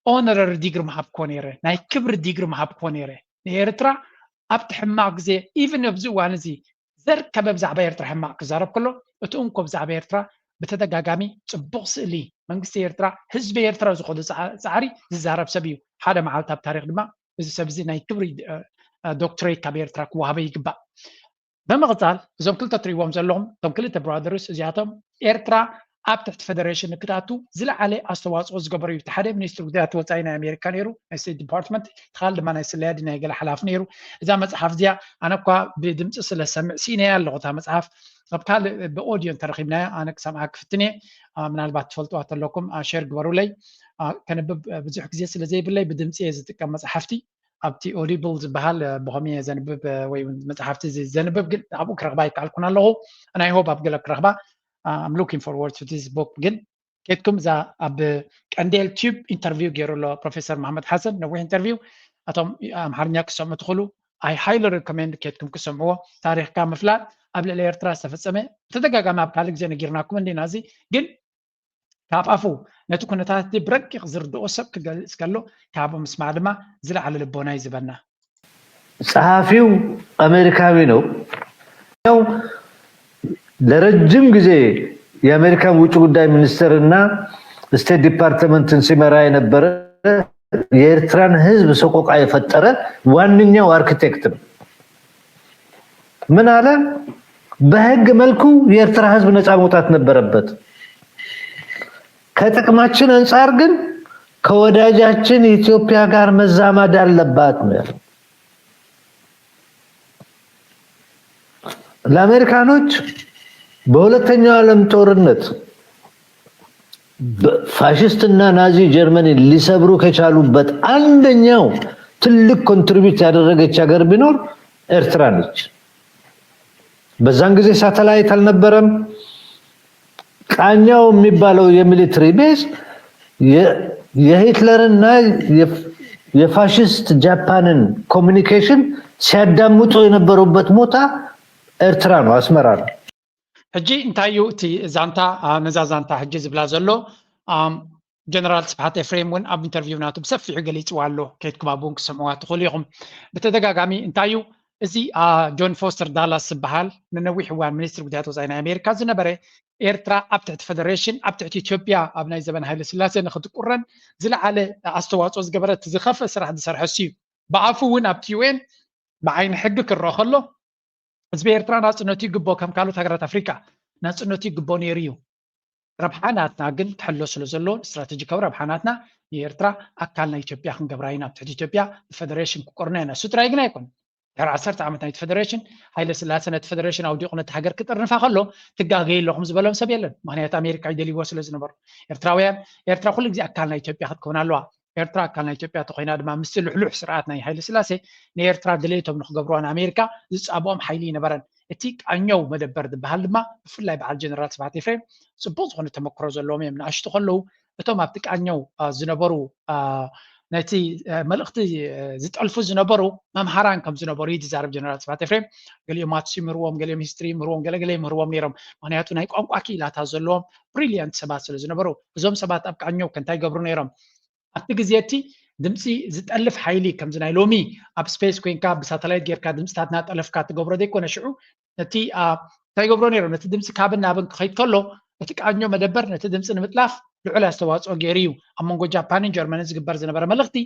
ኦነረሪ ዲግሪ ምሃብኮ ነይረ ናይ ክብሪ ዲግሪ ምሃብኮ ነይረ ንኤርትራ ኣብቲ ሕማቕ ግዜ ኢቭን ኣብዚ እዋን እዚ ዘርከበ ብዛዕባ ኤርትራ ሕማቕ ክዛረብ ከሎ እቲ እንኮ ብዛዕባ ኤርትራ ብተደጋጋሚ ጽቡቕ ስእሊ መንግስቲ ኤርትራ ህዝቢ ኤርትራ ዝኸዶ ጻዕሪ ዝዛረብ ሰብ እዩ ሓደ መዓልቲ ኣብ ታሪክ ድማ እዚ ሰብ እዚ ናይ ክብሪ ዶክትሬት ካብ ኤርትራ ክወሃበ ይግባእ ብምቕጻል እዞም ክልተ ትሪእዎም ዘለኹም እቶም ክልተ ብራደርስ እዚኣቶም ኤርትራ ኣብ ትሕቲ ፈደሬሽን ንክትኣቱ ዝለዓለ ኣስተዋፅኦ ዝገበረ እዩ። እቲ ሓደ ሚኒስትሪ ጉዳያት ወፃኢ ናይ ኣሜሪካ ነይሩ ናይ ስቴት ዲፓርትመንት፣ እቲ ካልእ ድማ ናይ ስለያ ድዩ ናይ ገለ ሓላፊ ነይሩ። እዛ መፅሓፍ እዚኣ ኣነ እኳ ብድምፂ ስለ ዝሰምዕ ስኢነያ ኣለኹ እታ መፅሓፍ። ኣብ ካልእ ብኦድዮ እንተረኺብናያ ኣነ ክሰምዓ ክፍትን እየ። ምናልባት ትፈልጥዋ ተለኩም ሼር ግበሩለይ። ከንብብ ብዙሕ ግዜ ስለ ዘይብለይ ብድምፂ እየ ዝጥቀም መፅሓፍቲ። ኣብቲ ኦዲብል ዝበሃል ብኸምየ ዘንብብ ወይ መፅሓፍቲ ዘንብብ ግን ኣብኡ ክረኽባ ይከኣልኩን ኣለኹ። ናይ ሆብ ኣብ ገለ ክረኽባ። I'm looking forward to this book። ግን ኬድኩም እዛ ኣብ ቀንዴል ቲዩብ ኢንተርቪው ገይሩ ኣሎ ፕሮፌሰር መሓመድ ሓሰን፣ ነዊሕ ኢንተርቪው። ኣቶም ኣምሓርኛ ክሰምዑ ትኽእሉ፣ I highly recommend ኬድኩም ክሰምዕዎ። ታሪኽካ ምፍላጥ ኣብ ልዕሊ ኤርትራ ዝተፈጸመ ብተደጋጋሚ ኣብ ካልእ ግዜ ነጊርናኩም እንዲና። እዚ ግን ካብ ኣፉ ነቲ ኩነታት ብረቂቕ ዝርድኦ ሰብ ክገልጽ ከሎ፣ ካብ ምስማዕ ድማ ዝለዓለ ልቦና እዩ ዝበና። ጸሐፊው አሜሪካዊ ነው። ያው ለረጅም ጊዜ የአሜሪካን ውጭ ጉዳይ ሚኒስትርና ስቴት ዲፓርትመንትን ሲመራ የነበረ የኤርትራን ህዝብ ሰቆቃ የፈጠረ ዋነኛው አርኪቴክት ነው። ምን አለ? በህግ መልኩ የኤርትራ ህዝብ ነፃ መውጣት ነበረበት። ከጥቅማችን አንጻር ግን ከወዳጃችን ኢትዮጵያ ጋር መዛማድ አለባት ነው ያለው። ለአሜሪካኖች በሁለተኛው ዓለም ጦርነት ፋሽስትና ናዚ ጀርመኒ ሊሰብሩ ከቻሉበት አንደኛው ትልቅ ኮንትሪቢዩት ያደረገች ሀገር ቢኖር ኤርትራ ነች። በዛን ጊዜ ሳተላይት አልነበረም። ቃኛው የሚባለው የሚሊትሪ ቤዝ የሂትለርና የፋሽስት ጃፓንን ኮሚኒኬሽን ሲያዳምጡ የነበሩበት ቦታ ኤርትራ ነው፣ አስመራ ነው። ሕጂ እንታይ እዩ እቲ ዛንታ? ነዛ ዛንታ ሕጂ ዝብላ ዘሎ ጀነራል ስብሓት ኤፍሬም እውን ኣብ ኢንተርቪው ናቱ ብሰፊሑ ገሊፅዋ ኣሎ። ከይድኩም ኣብኡ እውን ክሰምዕዋ ትኽእሉ ኢኹም። ብተደጋጋሚ እንታይ እዩ እዚ ጆን ፎስተር ዳላስ ዝበሃል ንነዊሕ እዋን ሚኒስትሪ ጉዳያት ወፃኢ ናይ ኣሜሪካ ዝነበረ፣ ኤርትራ ኣብ ትሕቲ ፈደሬሽን ኣብ ትሕቲ ኢትዮጵያ ኣብ ናይ ዘበን ሃይለ ስላሴ ንክትቁረን ዝለዓለ ኣስተዋፅኦ ዝገበረ፣ ዝኸፍአ ስራሕ ዝሰርሐ እሱ እዩ። ብኣፉ እውን ኣብቲ ዩኤን ብዓይኒ ሕጊ ክረአ ከሎ ህዝቢ ኤርትራ ናፅነቱ ይግቦ ከም ካልኦት ሃገራት ኣፍሪካ ናፅነቱ ይግቦ ነይሩ እዩ። ረብሓ ናትና ግን ክሕሎ ስለ ዘለዎ ስትራቴጂካዊ ረብሓ ናትና ንኤርትራ ኣካል ናይ ኢትዮጵያ ክንገብራ ኢና። ኣብ ትሕቲ ኢትዮጵያ ብፈደሬሽን ክቆርና ኢና። እሱ ጥራይ ግን ኣይኮን። ድሕሪ ዓሰርተ ዓመት ናይቲ ፈደሬሽን ሃይለ ስላሴ ነቲ ፈደሬሽን ኣውዲቑ ነቲ ሃገር ክጥርንፋ ከሎ ትጋገይ ኣለኹም ዝበሎም ሰብ የለን። ምክንያቱ ኣሜሪካ ይደልይዎ ስለ ዝነበሩ ኤርትራውያን ኤርትራ ኩሉ ግዜ ኣካል ናይ ኢትዮጵያ ክትከውን ኣለዋ። ኤርትራ ኣካል ናይ ኢትዮጵያ ተኮይና ድማ ምስቲ ልሕሉሕ ስርዓት ናይ ሃይለ ስላሴ ንኤርትራ ድሌቶም ንክገብርዋ ንኣሜሪካ ዝጻብኦም ሓይሊ ይነበረን። እቲ ቃኘው መደበር ዝበሃል ድማ ብፍላይ በዓል ጀነራል ስብሓት ኤፍሬም ጽቡቅ ዝኾነ ተመክሮ ዘለዎም እዮም። ንኣሽቱ ከለዉ እቶም ኣብቲ ቃኘው ዝነበሩ ነቲ መልእኽቲ ዝጠልፉ ዝነበሩ መምሃራን ከም ዝነበሩ እዩ ዝዛረብ ጀነራል ስብሓት ኤፍሬም። ገሊኦም ማትስ ይምህርዎም፣ ገሊኦም ሂስትሪ ይምህርዎም፣ ገለገለ ይምህርዎም ነይሮም። ምክንያቱ ናይ ቋንቋ ክኢላታት ዘለዎም ብሪሊያንት ሰባት ስለ ዝነበሩ እዞም ሰባት ኣብ ቃኘው ከ እንታይ ይገብሩ ነይሮም? ኣብቲ ግዜ እቲ ድምፂ ዝጠልፍ ሓይሊ ከምዚ ናይ ሎሚ ኣብ ስፔስ ኮይንካ ብሳተላይት ጌርካ ድምፅታት እናጠለፍካ ትገብሮ ዘይኮነ ሽዑ ነቲ እንታይ ይገብሮ ነይሮም? ነቲ ድምፂ ካብን ናብን ክኸይድ ከሎ እቲ ቃኘው መደበር ነቲ ድምፂ ንምጥላፍ ልዑል ኣስተዋፅኦ ገይሩ እዩ። ኣብ መንጎ ጃፓንን ጀርመንን ዝግበር ዝነበረ መልእኽቲ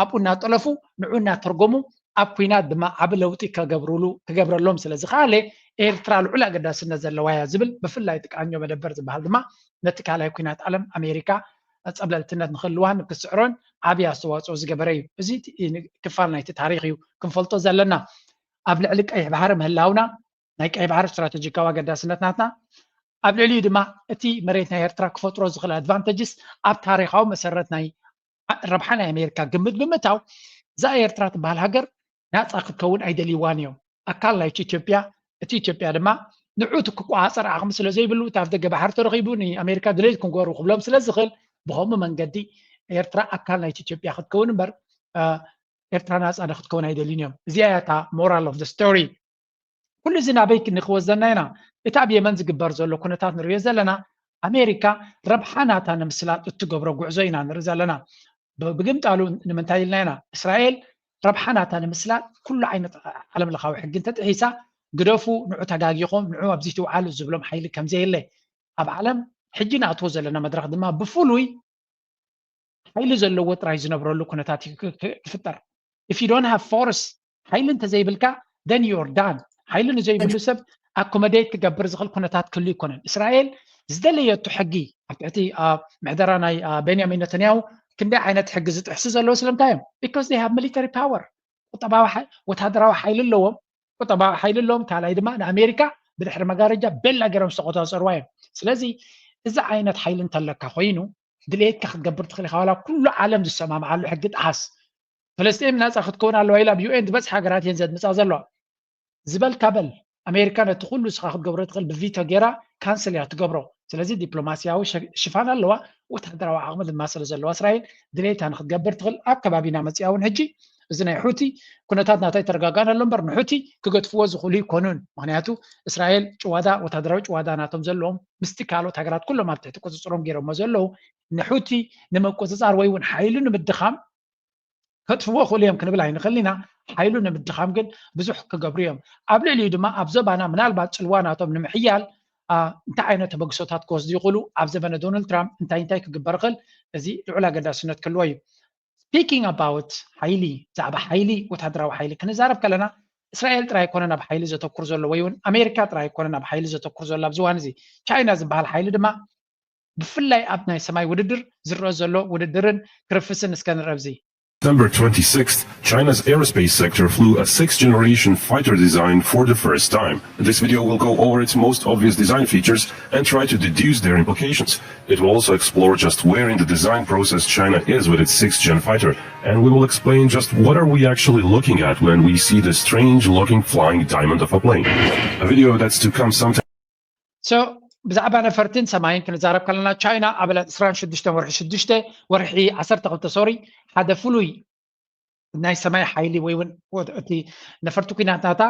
ኣብኡ እናጠለፉ ንዑ እናተርጎሙ ኣብ ኩናት ድማ ዓቢ ለውጢ ክገብርሉ ክገብረሎም ስለ ዝኸኣለ ኤርትራ ልዑል ኣገዳስነት ዘለዋ እያ ዝብል ብፍላይ እቲ ቃኘው መደበር ዝበሃል ድማ ነቲ ካልኣይ ኩናት ዓለም ኣሜሪካ ጸብለልትነት ንክህልዋን ንክስዕሮን ዓቢ ኣስተዋፅኦ ዝገበረ እዩ። እዚ ክፋል ናይቲ ታሪክ እዩ ክንፈልጦ ዘለና። ኣብ ልዕሊ ቀይሕ ባሕሪ ምህላውና ናይ ቀይሕ ባሕሪ ስትራቴጂካዊ ኣገዳስነት ናትና ኣብ ልዕሊኡ ድማ እቲ መሬት ናይ ኤርትራ ክፈጥሮ ዝኽእል ኣድቫንተጅስ ኣብ ታሪካዊ መሰረት ናይ ረብሓ ናይ ኣሜሪካ ግምት ብምእታው እዛ ኤርትራ ትበሃል ሃገር ናፃ ክትከውን ኣይደልይዋን እዮም። ኣካል ናይቲ ኢትዮጵያ እቲ ኢትዮጵያ ድማ ንዑ እቲ ክቆፃፀር ዓቕሚ ስለ ዘይብሉ እቲ ኣፍ ደገ ባሕሪ ተረኺቡ ንኣሜሪካ ድሌት ክንገብሩ ክብሎም ስለ ዝኽእል ብኸምኡ መንገዲ ኤርትራ ኣካል ናይቲ ኢትዮጵያ ክትከውን እምበር ኤርትራ ናፃ ንክትከውን ኣይደልዩን እዮም። እዚኣ እያ እታ ሞራል ኦፍ ስቶሪ። ኩሉ እዚ ናበይ ንክወስደና ኢና? እቲ ኣብ የመን ዝግበር ዘሎ ኩነታት ንሪኦ ዘለና ኣሜሪካ ረብሓ ናታ ንምስላጥ እትገብሮ ጉዕዞ ኢና ንርኢ ዘለና። ብግምጣሉ ንምንታይ ኢልና ኢና እስራኤል ረብሓ ናታ ንምስላጥ ኩሉ ዓይነት ዓለም ለኻዊ ሕጊ እንተጥሒሳ ግደፉ፣ ንዑ ተጋጊኹም፣ ንዑ ኣብዚ ትውዓሉ ዝብሎም ሓይሊ ከምዘየለ ኣብ ዓለም ሕጂ ንኣትዎ ዘለና መድረኽ ድማ ብፍሉይ ሓይሊ ዘለዎ ጥራይ ዝነብረሉ ኩነታት ክፍጠር። If you don't have force ሓይሊ እንተዘይብልካ then you're done። ሓይሊ ንዘይብሉ ሰብ ኣኮመዴት ክገብር ዝኽእል ኩነታት ክህሉ ይኮነን። እስራኤል ዝደለየቱ ሕጊ ኣብ ትሕቲ ምሕደራ ናይ ቤንያሚን ነተንያሁ ክንደይ ዓይነት ሕጊ ዝጥሕሱ ዘለዉ ስለምንታይ እዮም? Because they have military power። ቁጠባዊ ወታደራዊ ሓይሊ ኣለዎም። ቁጠባዊ ሓይሊ ኣለዎም። ካልኣይ ድማ ንኣሜሪካ ብድሕሪ መጋረጃ ቤላ ገይሮም ዝተቆፃፀርዋ እዮም። ስለዚ እዚ ዓይነት ሓይሊ እንተለካ ኮይኑ ድሌትካ ክትገብር ትኽእል ኢኻ። ዋላ ኩሉ ዓለም ዝሰማምዓሉ ሕጊ ጥሓስ። ፍልስጤም ናፃ ክትከውን ኣለዋ ኢላ ኣብ ዩ ኤን ዝበፅሓ ሃገራት እየን ዘድምፃ ዘለዋ። ዝበልካ በል። ኣሜሪካ ነቲ ኩሉ ንስኻ ክትገብሮ ትኽእል ብቪቶ ገይራ ካንስል እያ ትገብሮ። ስለዚ ዲፕሎማስያዊ ሽፋን ኣለዋ። ወታደራዊ ዓቕሚ ድማ ስለ ዘለዋ እስራኤል ድሌታ ንክትገብር ትኽእል። ኣብ ከባቢና መፅያ እውን ሕጂ እዚ ናይ ሑቲ ኩነታት ናታይ ተረጋጋን ኣሎ እምበር ንሑቲ ክገጥፍዎ ዝኽእሉ ይኮኑን። ምክንያቱ እስራኤል ጭዋዳ ወታደራዊ ጭዋዳ ናቶም ዘለዎም ምስቲ ካልኦት ሃገራት ኩሎም ኣብ ትሕቲ ቁፅፅሮም ገይሮሞ ዘለዉ ንሑቲ ንምቁፅፃር ወይ እውን ሓይሉ ንምድኻም ከጥፍዎ ክእሉ እዮም ክንብል ኣይንኽእል ኢና። ሓይሉ ንምድኻም ግን ብዙሕ ክገብሩ እዮም። ኣብ ልዕሊኡ ድማ ኣብ ዞባና ምናልባት ፅልዋ ናቶም ንምሕያል እንታይ ዓይነት ተበግሶታት ክወስዱ ይኽእሉ? ኣብ ዘበነ ዶናልድ ትራምፕ እንታይ እንታይ ክግበር ይኽእል? እዚ ልዑል ኣገዳስነት ክህልዎ እዩ። ስፒኪንግ ኣባውት ሓይሊ፣ ብዛዕባ ሓይሊ፣ ወታደራዊ ሓይሊ ክንዛረብ ከለና እስራኤል ጥራይ ኣይኮነን ኣብ ሓይሊ ዘተኩር ዘሎ ወይ እውን ኣሜሪካ ጥራይ ኣይኮነን ኣብ ሓይሊ ዘተኩር ዘሎ ኣብዚ እዋን እዚ። ቻይና ዝበሃል ሓይሊ ድማ ብፍላይ ኣብ ናይ ሰማይ ውድድር ዝረአ ዘሎ ውድድርን ክርፍስን እስከ ንረብዚ። September twenty-sixth, China's aerospace sector flew a sixth-generation fighter design for the first time. This video will go over its most obvious design features and try to deduce their implications. It will also explore just where in the design process China is with its sixth-gen fighter, and we will explain just what are we actually looking at when we see the strange-looking flying diamond of a plane. A video that's to come sometime. So ብዛዕባ ነፈርትን ሰማይን ክንዛረብ ከለና ቻይና ኣብ ዕለት ዕስራን ሽዱሽተን ወርሒ ሽዱሽተ ወርሒ ዓሰርተ ክልተ ሶሪ ሓደ ፍሉይ ናይ ሰማይ ሓይሊ ወይ እውን እቲ ነፈርቲ ኩናት ናታ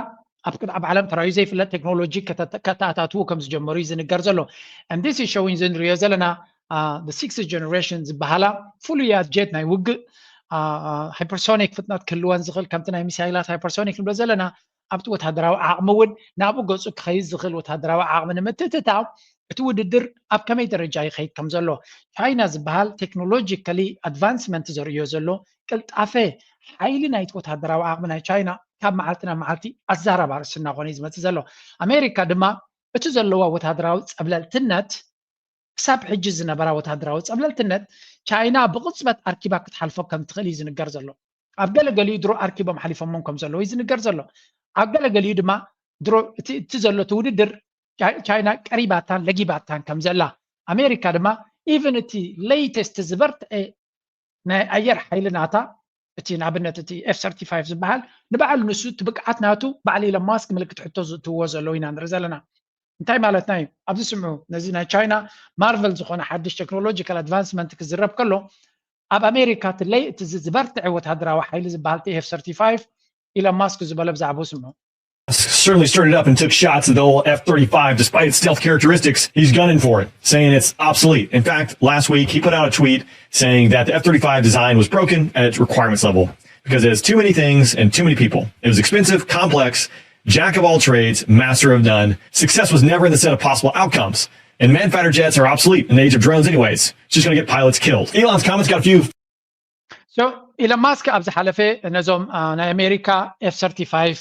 ኣብ ቅድዓብ ዓለም ተራዩ ዘይፍለጥ ቴክኖሎጂ ከተኣታትዉ ከም ዝጀመሩ እዩ ዝንገር ዘሎ። And this is showing እዚ ንሪኦ ዘለና sixth generation ዝበሃላ ፍሉያት ጀት ናይ ውግእ ሃይፐርሶኒክ ፍጥነት ክህልወን ዝኽእል ከምቲ ናይ ሚሳይላት ሃይፐርሶኒክ ንብሎ ዘለና ኣብቲ ወታደራዊ ዓቕሚ እውን ናብኡ ገፁ ክኸይድ ዝኽእል ወታደራዊ ዓቕሚ ንምትእትታው እቲ ውድድር ኣብ ከመይ ደረጃ ይኸይድ ከም ዘሎ ቻይና ዝበሃል ቴክኖሎጂካሊ ኣድቫንስመንት ዘርእዮ ዘሎ ቅልጣፈ ሓይሊ ናይቲ ወታደራዊ ዓቕሚ ናይ ቻይና ካብ መዓልቲ ናብ መዓልቲ ኣዛራቢ ኣርእስቲ እናኾነ እዩ ዝመፅእ ዘሎ። ኣሜሪካ ድማ እቲ ዘለዋ ወታደራዊ ፀብለልትነት ክሳብ ሕጂ ዝነበራ ወታደራዊ ፀብለልትነት ቻይና ብቕፅበት ኣርኪባ ክትሓልፎ ከም ትኽእል እዩ ዝንገር ዘሎ። ኣብ ገለ ገሊኡ ድሮ ኣርኪቦም ሓሊፎሞም ከም ዘለዉ እዩ ዝንገር ዘሎ። ኣብ ገለ ገሊኡ ድማ ድሮ እቲ ዘሎ እቲ ውድድር ቻይና ቀሪባታን ለጊባታን ከም ዘላ ኣሜሪካ ድማ ኢቨን እቲ ሌተስት ዝበርትዐ ናይ ኣየር ሓይሊ ናታ እቲ ንኣብነት እቲ ኤፍ ሰርቲፋይቭ ዝበሃል ንባዕሉ ንሱ እቲ ብቅዓት ናቱ ባዕሊ ኢሎን ማስክ ምልክት ሕቶ ዝእትውዎ ዘለዉ ኢና ንርኢ ዘለና። እንታይ ማለትና እዩ? ኣብዚ ስምዑ ነዚ ናይ ቻይና ማርቨል ዝኾነ ሓድሽ ቴክኖሎጂካል ኣድቫንስመንት ክዝረብ ከሎ ኣብ ኣሜሪካ እቲ ለይ እቲ ዝበርትዐ ወታደራዊ ሓይሊ ዝበሃል እቲ ኤፍ ሰርቲፋይቭ ኢሎን ማስክ ዝበሎ ብዛዕባኡ ስምዑ። Musk certainly started up and took shots at the old F thirty-five despite its stealth characteristics. He's gunning for it, saying it's obsolete. In fact, last week he put out a tweet saying that the F thirty-five design was broken at its requirements level because it has too many things and too many people. It was expensive, complex, jack of all trades, master of none. Success was never in the set of possible outcomes. And man fighter jets are obsolete in the age of drones, anyways. It's just going to get pilots killed. Elon's comments got a few ኢሎን ማስክ ኣብ ዝሓለፈ ነዞም ናይ ኣሜሪካ ኤፍ ሰርቲፋይቭ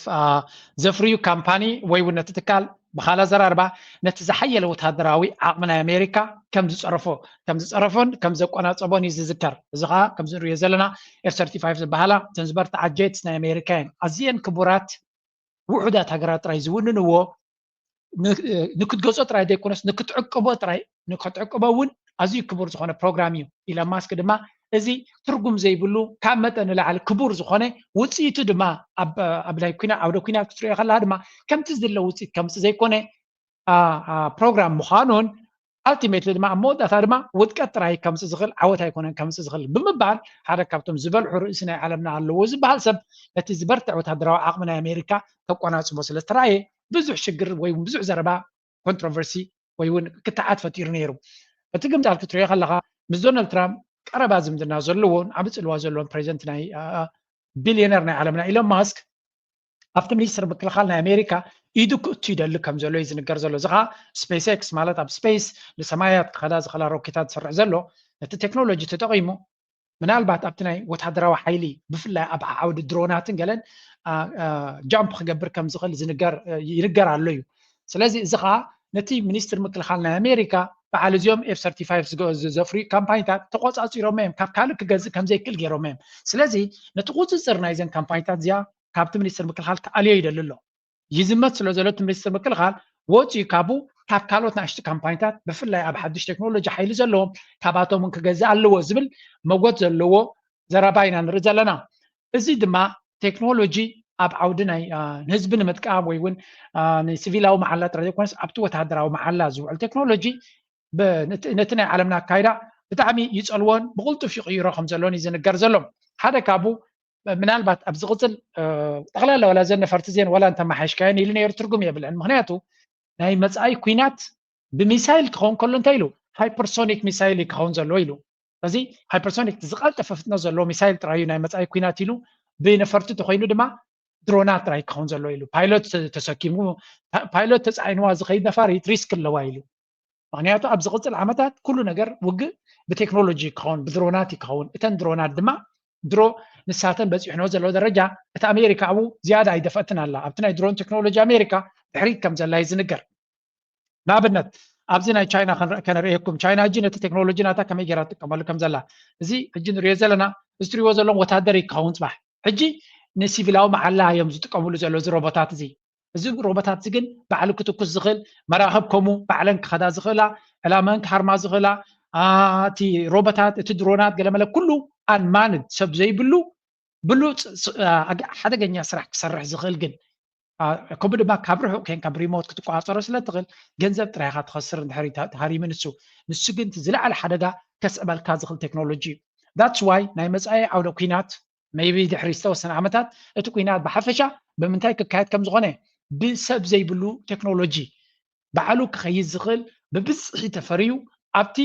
ዘፍርዩ ካምፓኒ ወይ እውን ነቲ ትካል ብኻል ኣዘራርባ ነቲ ዝሓየለ ወታደራዊ ዓቕሚ ናይ ኣሜሪካ ከም ዝፀረፎ ከም ዝፀረፎን ከም ዘቆናፀቦን እዩ ዝዝከር። እዚ ከዓ ከምዚ ንሪኦ ዘለና ኤፍ ሰርቲፋይቭ ዝበሃላ እተን ዝበርትዓ ጀትስ ናይ ኣሜሪካ እየን። ኣዝየን ክቡራት ውሑዳት ሃገራት ጥራይ ዝውንንዎ ንክትገዝኦ ጥራይ ዘይኮነስ ንክትዕቅቦ ጥራይ ንክትዕቅቦ እውን ኣዝዩ ክቡር ዝኾነ ፕሮግራም እዩ። ኢሎን ማስክ ድማ እዚ ትርጉም ዘይብሉ ካብ መጠን ንላዕሊ ክቡር ዝኾነ ውፅኢቱ ድማ ኣብ ናይ ኩና ዓውደ ኩናት ክትሪኦ ከለካ ድማ ከምቲ ዝድለ ውፅኢት ከምፅእ ዘይኮነ ፕሮግራም ምዃኑን ኣልቲሜትሊ ድማ ኣብ መወዳእታ ድማ ውድቀት ጥራይ ከምፅእ ዝኽእል ዓወት ኣይኮነን ከምፅእ ዝኽእል ብምባል ሓደ ካብቶም ዝበልሑ ርእሲ ናይ ዓለምና ኣለዎ ዝበሃል ሰብ ነቲ ዝበርትዕ ወታደራዊ ዓቕሚ ናይ ኣሜሪካ ተቆናፅቦ ስለ ዝተረኣየ ብዙሕ ሽግር ወይ እውን ብዙሕ ዘረባ ኮንትሮቨርሲ ወይ እውን ክትዓት ፈጢሩ ነይሩ። እቲ ግምጣል ክትሪኦ ከለካ ምስ ዶናልድ ትራምፕ ቀረባ ዝምድና ዘለዎ ዓቢ ፅልዋ ዘለዎም ፕሬዚደንት ናይ ቢልዮነር ናይ ዓለምና ኢሎን ማስክ ኣብቲ ሚኒስትር ምክልኻል ናይ ኣሜሪካ ኢዱ ክእቱ ይደሊ ከም ዘሎ እዩ ዝንገር ዘሎ። እዚ ከዓ ስፔስ ኤክስ ማለት ኣብ ስፔስ ንሰማያት ክኸዳ ዝኽእላ ሮኬታት ዝሰርሕ ዘሎ ነቲ ቴክኖሎጂ ተጠቒሙ ምናልባት ኣብቲ ናይ ወታደራዊ ሓይሊ ብፍላይ ኣብ ዓውዲ ድሮናትን ገለን ጃምፕ ክገብር ከም ዝኽእል ይንገር ኣሎ እዩ። ስለዚ እዚ ከዓ ነቲ ሚኒስትር ምክልኻል ናይ ኣሜሪካ በዓል እዚኦም ኤፍ ሰርቲፋይቭ ዝዘፍርዩ ካምፓኒታት ተቆፃፂሮሞ እዮም፣ ካብ ካልእ ክገዝእ ከም ዘይክእል ገይሮሞ እዮም። ስለዚ ነቲ ቁፅፅር ናይዘን ካምፓኒታት እዚኣ ካብቲ ሚኒስትር ምክልኻል ክኣልዮ ይደሊ ኣሎ። ይዝመት ስለ ዘሎ እቲ ሚኒስትር ምክልኻል ወፂኡ ካብኡ ካብ ካልኦት ናእሽቱ ካምፓኒታት ብፍላይ ኣብ ሓድሽ ቴክኖሎጂ ሓይሊ ዘለዎም ካባቶም እውን ክገዝእ ኣለዎ ዝብል መጎት ዘለዎ ዘረባ ኢና ንርኢ ዘለና። እዚ ድማ ቴክኖሎጂ ኣብ ዓውዲ ናይ ንህዝቢ ንምጥቃም ወይ እውን ንሲቪላዊ መዓላ ጥራይ ዘይኮነስ ኣብቲ ወታደራዊ መዓላ ዝውዕል ቴክኖሎጂ ነቲ ናይ ዓለምና ኣካይዳ ብጣዕሚ ይፀልዎን ብቕልጡፍ ይቕይሮ ከም ዘሎን እዩ ዝንገር ዘሎ። ሓደ ካብኡ ምናልባት ኣብ ዝቕፅል ጠቕላላ ዋላ ዘን ነፈርቲ ዜን ዋላ እንተመሓየሽካየን ኢሉ ነይሩ ትርጉም የብለን። ምክንያቱ ናይ መፃኢ ኩናት ብሚሳይል ክኸውን ከሎ እንታይ ኢሉ? ሃይፐርሶኒክ ሚሳይል እዩ ክኸውን ዘለዎ ኢሉ። እዚ ሃይፐርሶኒክ ዝቐልጠፈ ፍጥነት ዘለዎ ሚሳይል ጥራይ እዩ ናይ መፃኢ ኩናት ኢሉ። ብነፈርቲ ተኮይኑ ድማ ድሮናት ጥራይ ክኸውን ዘለዎ ኢሉ። ፓይሎት ተሰኪሙ ፓይሎት ተፃዒንዋ ዝኸይድ ነፋሪት ሪስክ ኣለዋ ኢሉ። ምክንያቱ ኣብ ዝቕፅል ዓመታት ኩሉ ነገር ውግእ ብቴክኖሎጂ ክኸውን ብድሮናት ክኸውን። እተን ድሮናት ድማ ድሮ ንሳተን በፂሕኖ ዘለዎ ደረጃ እቲ ኣሜሪካ ኣብኡ ዝያዳ ኣይደፈእትን ኣላ። ኣብቲ ናይ ድሮን ቴክኖሎጂ ኣሜሪካ ድሕሪት ከም ዘላ እዩ ዝንገር። ንኣብነት ኣብዚ ናይ ቻይና ከነርእየኩም። ቻይና ሕጂ ነቲ ቴክኖሎጂ ናታ ከመይ ገይራ ትጥቀመሉ ከም ዘላ እዚ ሕጂ ንሪኦ ዘለና እዚ ትሪእዎ ዘለኹም ወታደር እዩ ክኸውን ፅባሕ። ሕጂ ንሲቪላዊ መዓላ እዮም ዝጥቀምሉ ዘሎ እዚ ሮቦታት እዚ። እዚ ሮቦታት እዚ ግን ባዕሉ ክትኩስ ዝኽእል መራኽብ ከምኡ ባዕለን ክኸዳ ዝኽእላ ዕላመን ክሃርማ ዝኽእላ እቲ ሮቦታት እቲ ድሮናት ገለመለ ኩሉ ኣንማንድ ሰብ ዘይብሉ ብሉፅ ሓደገኛ ስራሕ ክሰርሕ ዝኽእል ግን ከምኡ ድማ ካብ ርሑቕ ኮንካ ብሪሞት ክትቆፃፀሮ ስለ ትኽእል ገንዘብ ጥራይ ኢኻ ትኸስር እንድሕር ተሃሪሙ ንሱ። ንሱ ግን እቲ ዝለዓለ ሓደጋ ከስዕበልካ ዝኽእል ቴክኖሎጂ እዩ። That's why ናይ መፃኢ ዓውደ ኲናት maybe ድሕሪ ዝተወሰነ ዓመታት እቲ ኲናት ብሓፈሻ ብምንታይ ክካየድ ከም ዝኾነ ብሰብ ዘይብሉ ቴክኖሎጂ ባዕሉ ክኸይድ ዝኽእል ብብዝሒ ተፈርዩ ኣብቲ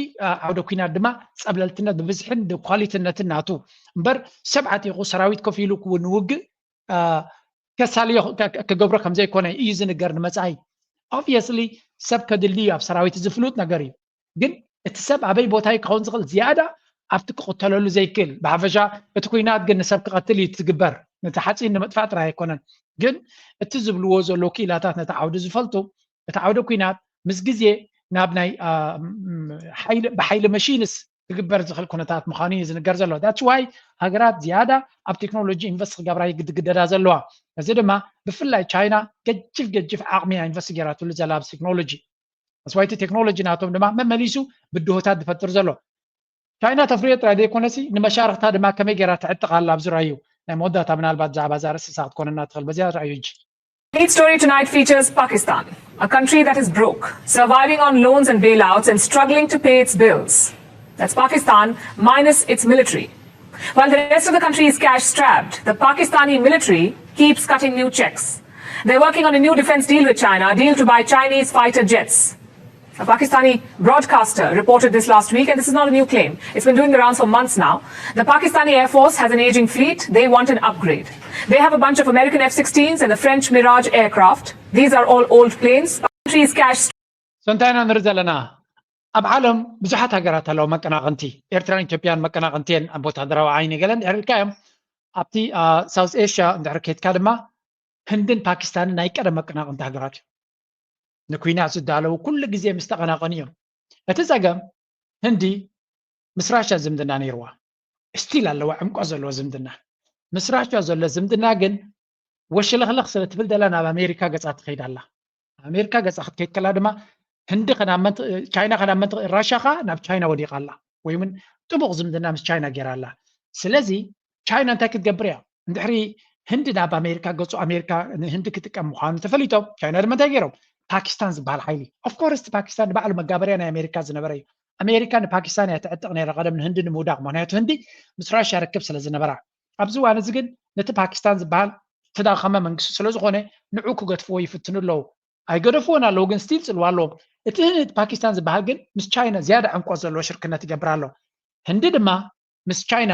ዓውደ ኲናት ድማ ፀብለልትነት ብብዝሕን ኳሊትነትን ናቱ እምበር ሰብ ዓጢቑ ሰራዊት ኮፍ ኢሉ ንውግእ ከሳልዮ ክገብሮ ከም ዘይኮነ እዩ ዝንገር ንመፃኢ። Obviously ሰብ ከድሊ እዩ ኣብ ሰራዊት ዝፍሉጥ ነገር እዩ። ግን እቲ ሰብ ኣበይ ቦታ ክኸውን ዝኽእል ዝያዳ ኣብቲ ክቕተለሉ ዘይክእል ብሓፈሻ እቲ ኩናት ግን ንሰብ ክቐትል እዩ ትግበር። ነቲ ሓፂን ንምጥፋእ ጥራይ ኣይኮነን። ግን እቲ ዝብልዎ ዘለዉ ክኢላታት ነቲ ዓውዲ ዝፈልጡ እቲ ዓውዲ ኩናት ምስ ግዜ ናብ ናይ ብሓይሊ መሽንስ ክግበር ዝኽእል ኩነታት ምዃኑ እዩ ዝንገር ዘሎ። That's why ሃገራት ዝያዳ ኣብ ቴክኖሎጂ ኢንቨስት ክገብራ ይግድግደዳ ዘለዋ። እዚ ድማ ብፍላይ ቻይና ገጅፍ ገጅፍ ዓቕሚ ኢንቨስት ገይራትሉ ዘላ ኣብ ቴክኖሎጂ። That's why እቲ ቴክኖሎጂ ናቶም ድማ መመሊሱ ብድሆታት ዝፈጥር ዘሎ። ቻይና ተፍርዮ ጥራይ ዘይኮነሲ ንመሻርክታ ድማ ከመይ ገይራ ትዕጥቕ ኣላ ኣብዚ ራእዩ። ናይ መወዳእታ ምናልባት ብዛዕባ እዛ ርእስሳ ክትኮነና ትኽእል በዚኣ ራእዩ ሕጂ። Lead story tonight features Pakistan, a country that is broke, surviving on loans and bailouts and struggling to pay its bills. That's Pakistan minus its military. While the rest of the country is cash strapped, the Pakistani military keeps cutting new checks. They're working on a new defense deal with China, a deal to buy Chinese fighter jets. A Pakistani broadcaster reported this last week, and this is not a new claim. It's been doing the rounds for months now. The Pakistani Air Force has an aging fleet. They want an upgrade. They have a bunch of American F sixteens and the French Mirage aircraft. These are all old planes. Countries cash. So እንታይ ኢና ንርኢ ዘለና? ኣብ ዓለም ብዙሓት ሃገራት ኣለዋ መቀናቕንቲ። ኤርትራን ኢትዮጵያን መቀናቕንቲ እየን ኣብ ወታደራዊ ዓይኒ። ገለ እንድሕር ኢልካ እዮም ኣብቲ ሳውዝ ኤሽያ እንድሕር ከይድካ ድማ ህንድን ፓኪስታንን ናይ ቀደም መቀናቕንቲ ሃገራት እዮም። ንኩናት ዝዳለዉ ኩሉ ግዜ ምስ ተቐናቐኑ እዮም። እቲ ጸገም ህንዲ ምስ ራሻ ዝምድና ነይርዋ፣ ስቲል ኣለዋ ዕምቆት ዘለዎ ዝምድና። ምስ ራሻ ዘሎ ዝምድና ግን ወሽለኽለኽ ስለ ትብል ደላ ናብ ኣሜሪካ ገጻ ትኸይድ ኣላ። ኣሜሪካ ገጻ ክትከይድ ከላ ድማ ህንዲ ቻይና ከናመንት ራሻ ኸዓ ናብ ቻይና ወዲቓ ኣላ ወይ እውን ጥቡቕ ዝምድና ምስ ቻይና ገይራ ኣላ። ስለዚ ቻይና እንታይ ክትገብር እያ? እንድሕሪ ህንዲ ናብ ኣሜሪካ ገጹ ኣሜሪካ ንህንዲ ክጥቀም ምዃኑ ተፈሊጦም ቻይና ድማ እንታይ ገይሮም? ፓኪስታን ዝበሃል ሓይሊ ኦፍኮርስ እቲ ፓኪስታን ንባዕሉ መጋበርያ ናይ ኣሜሪካ ዝነበረ እዩ። ኣሜሪካ ንፓኪስታን እያ ትዕጥቕ ነይራ ቀደም ንህንዲ ንምውዳቕ ምክንያቱ ህንዲ ምስ ራሽያ ርክብ ስለ ዝነበራ። ኣብዚ እዋን እዚ ግን ነቲ ፓኪስታን ዝበሃል ተዳኸመ መንግስቲ ስለ ዝኾነ ንዑ ክገድፍዎ ይፍትኑ ኣለዉ። ኣይገደፍዎን ኣለዉ ግን ስቲል ጽልዋ ኣለዎም። እቲ ፓኪስታን ዝበሃል ግን ምስ ቻይና ዝያዳ ዕምቆት ዘለዎ ሽርክነት ይገብር ኣሎ። ህንዲ ድማ ምስ ቻይና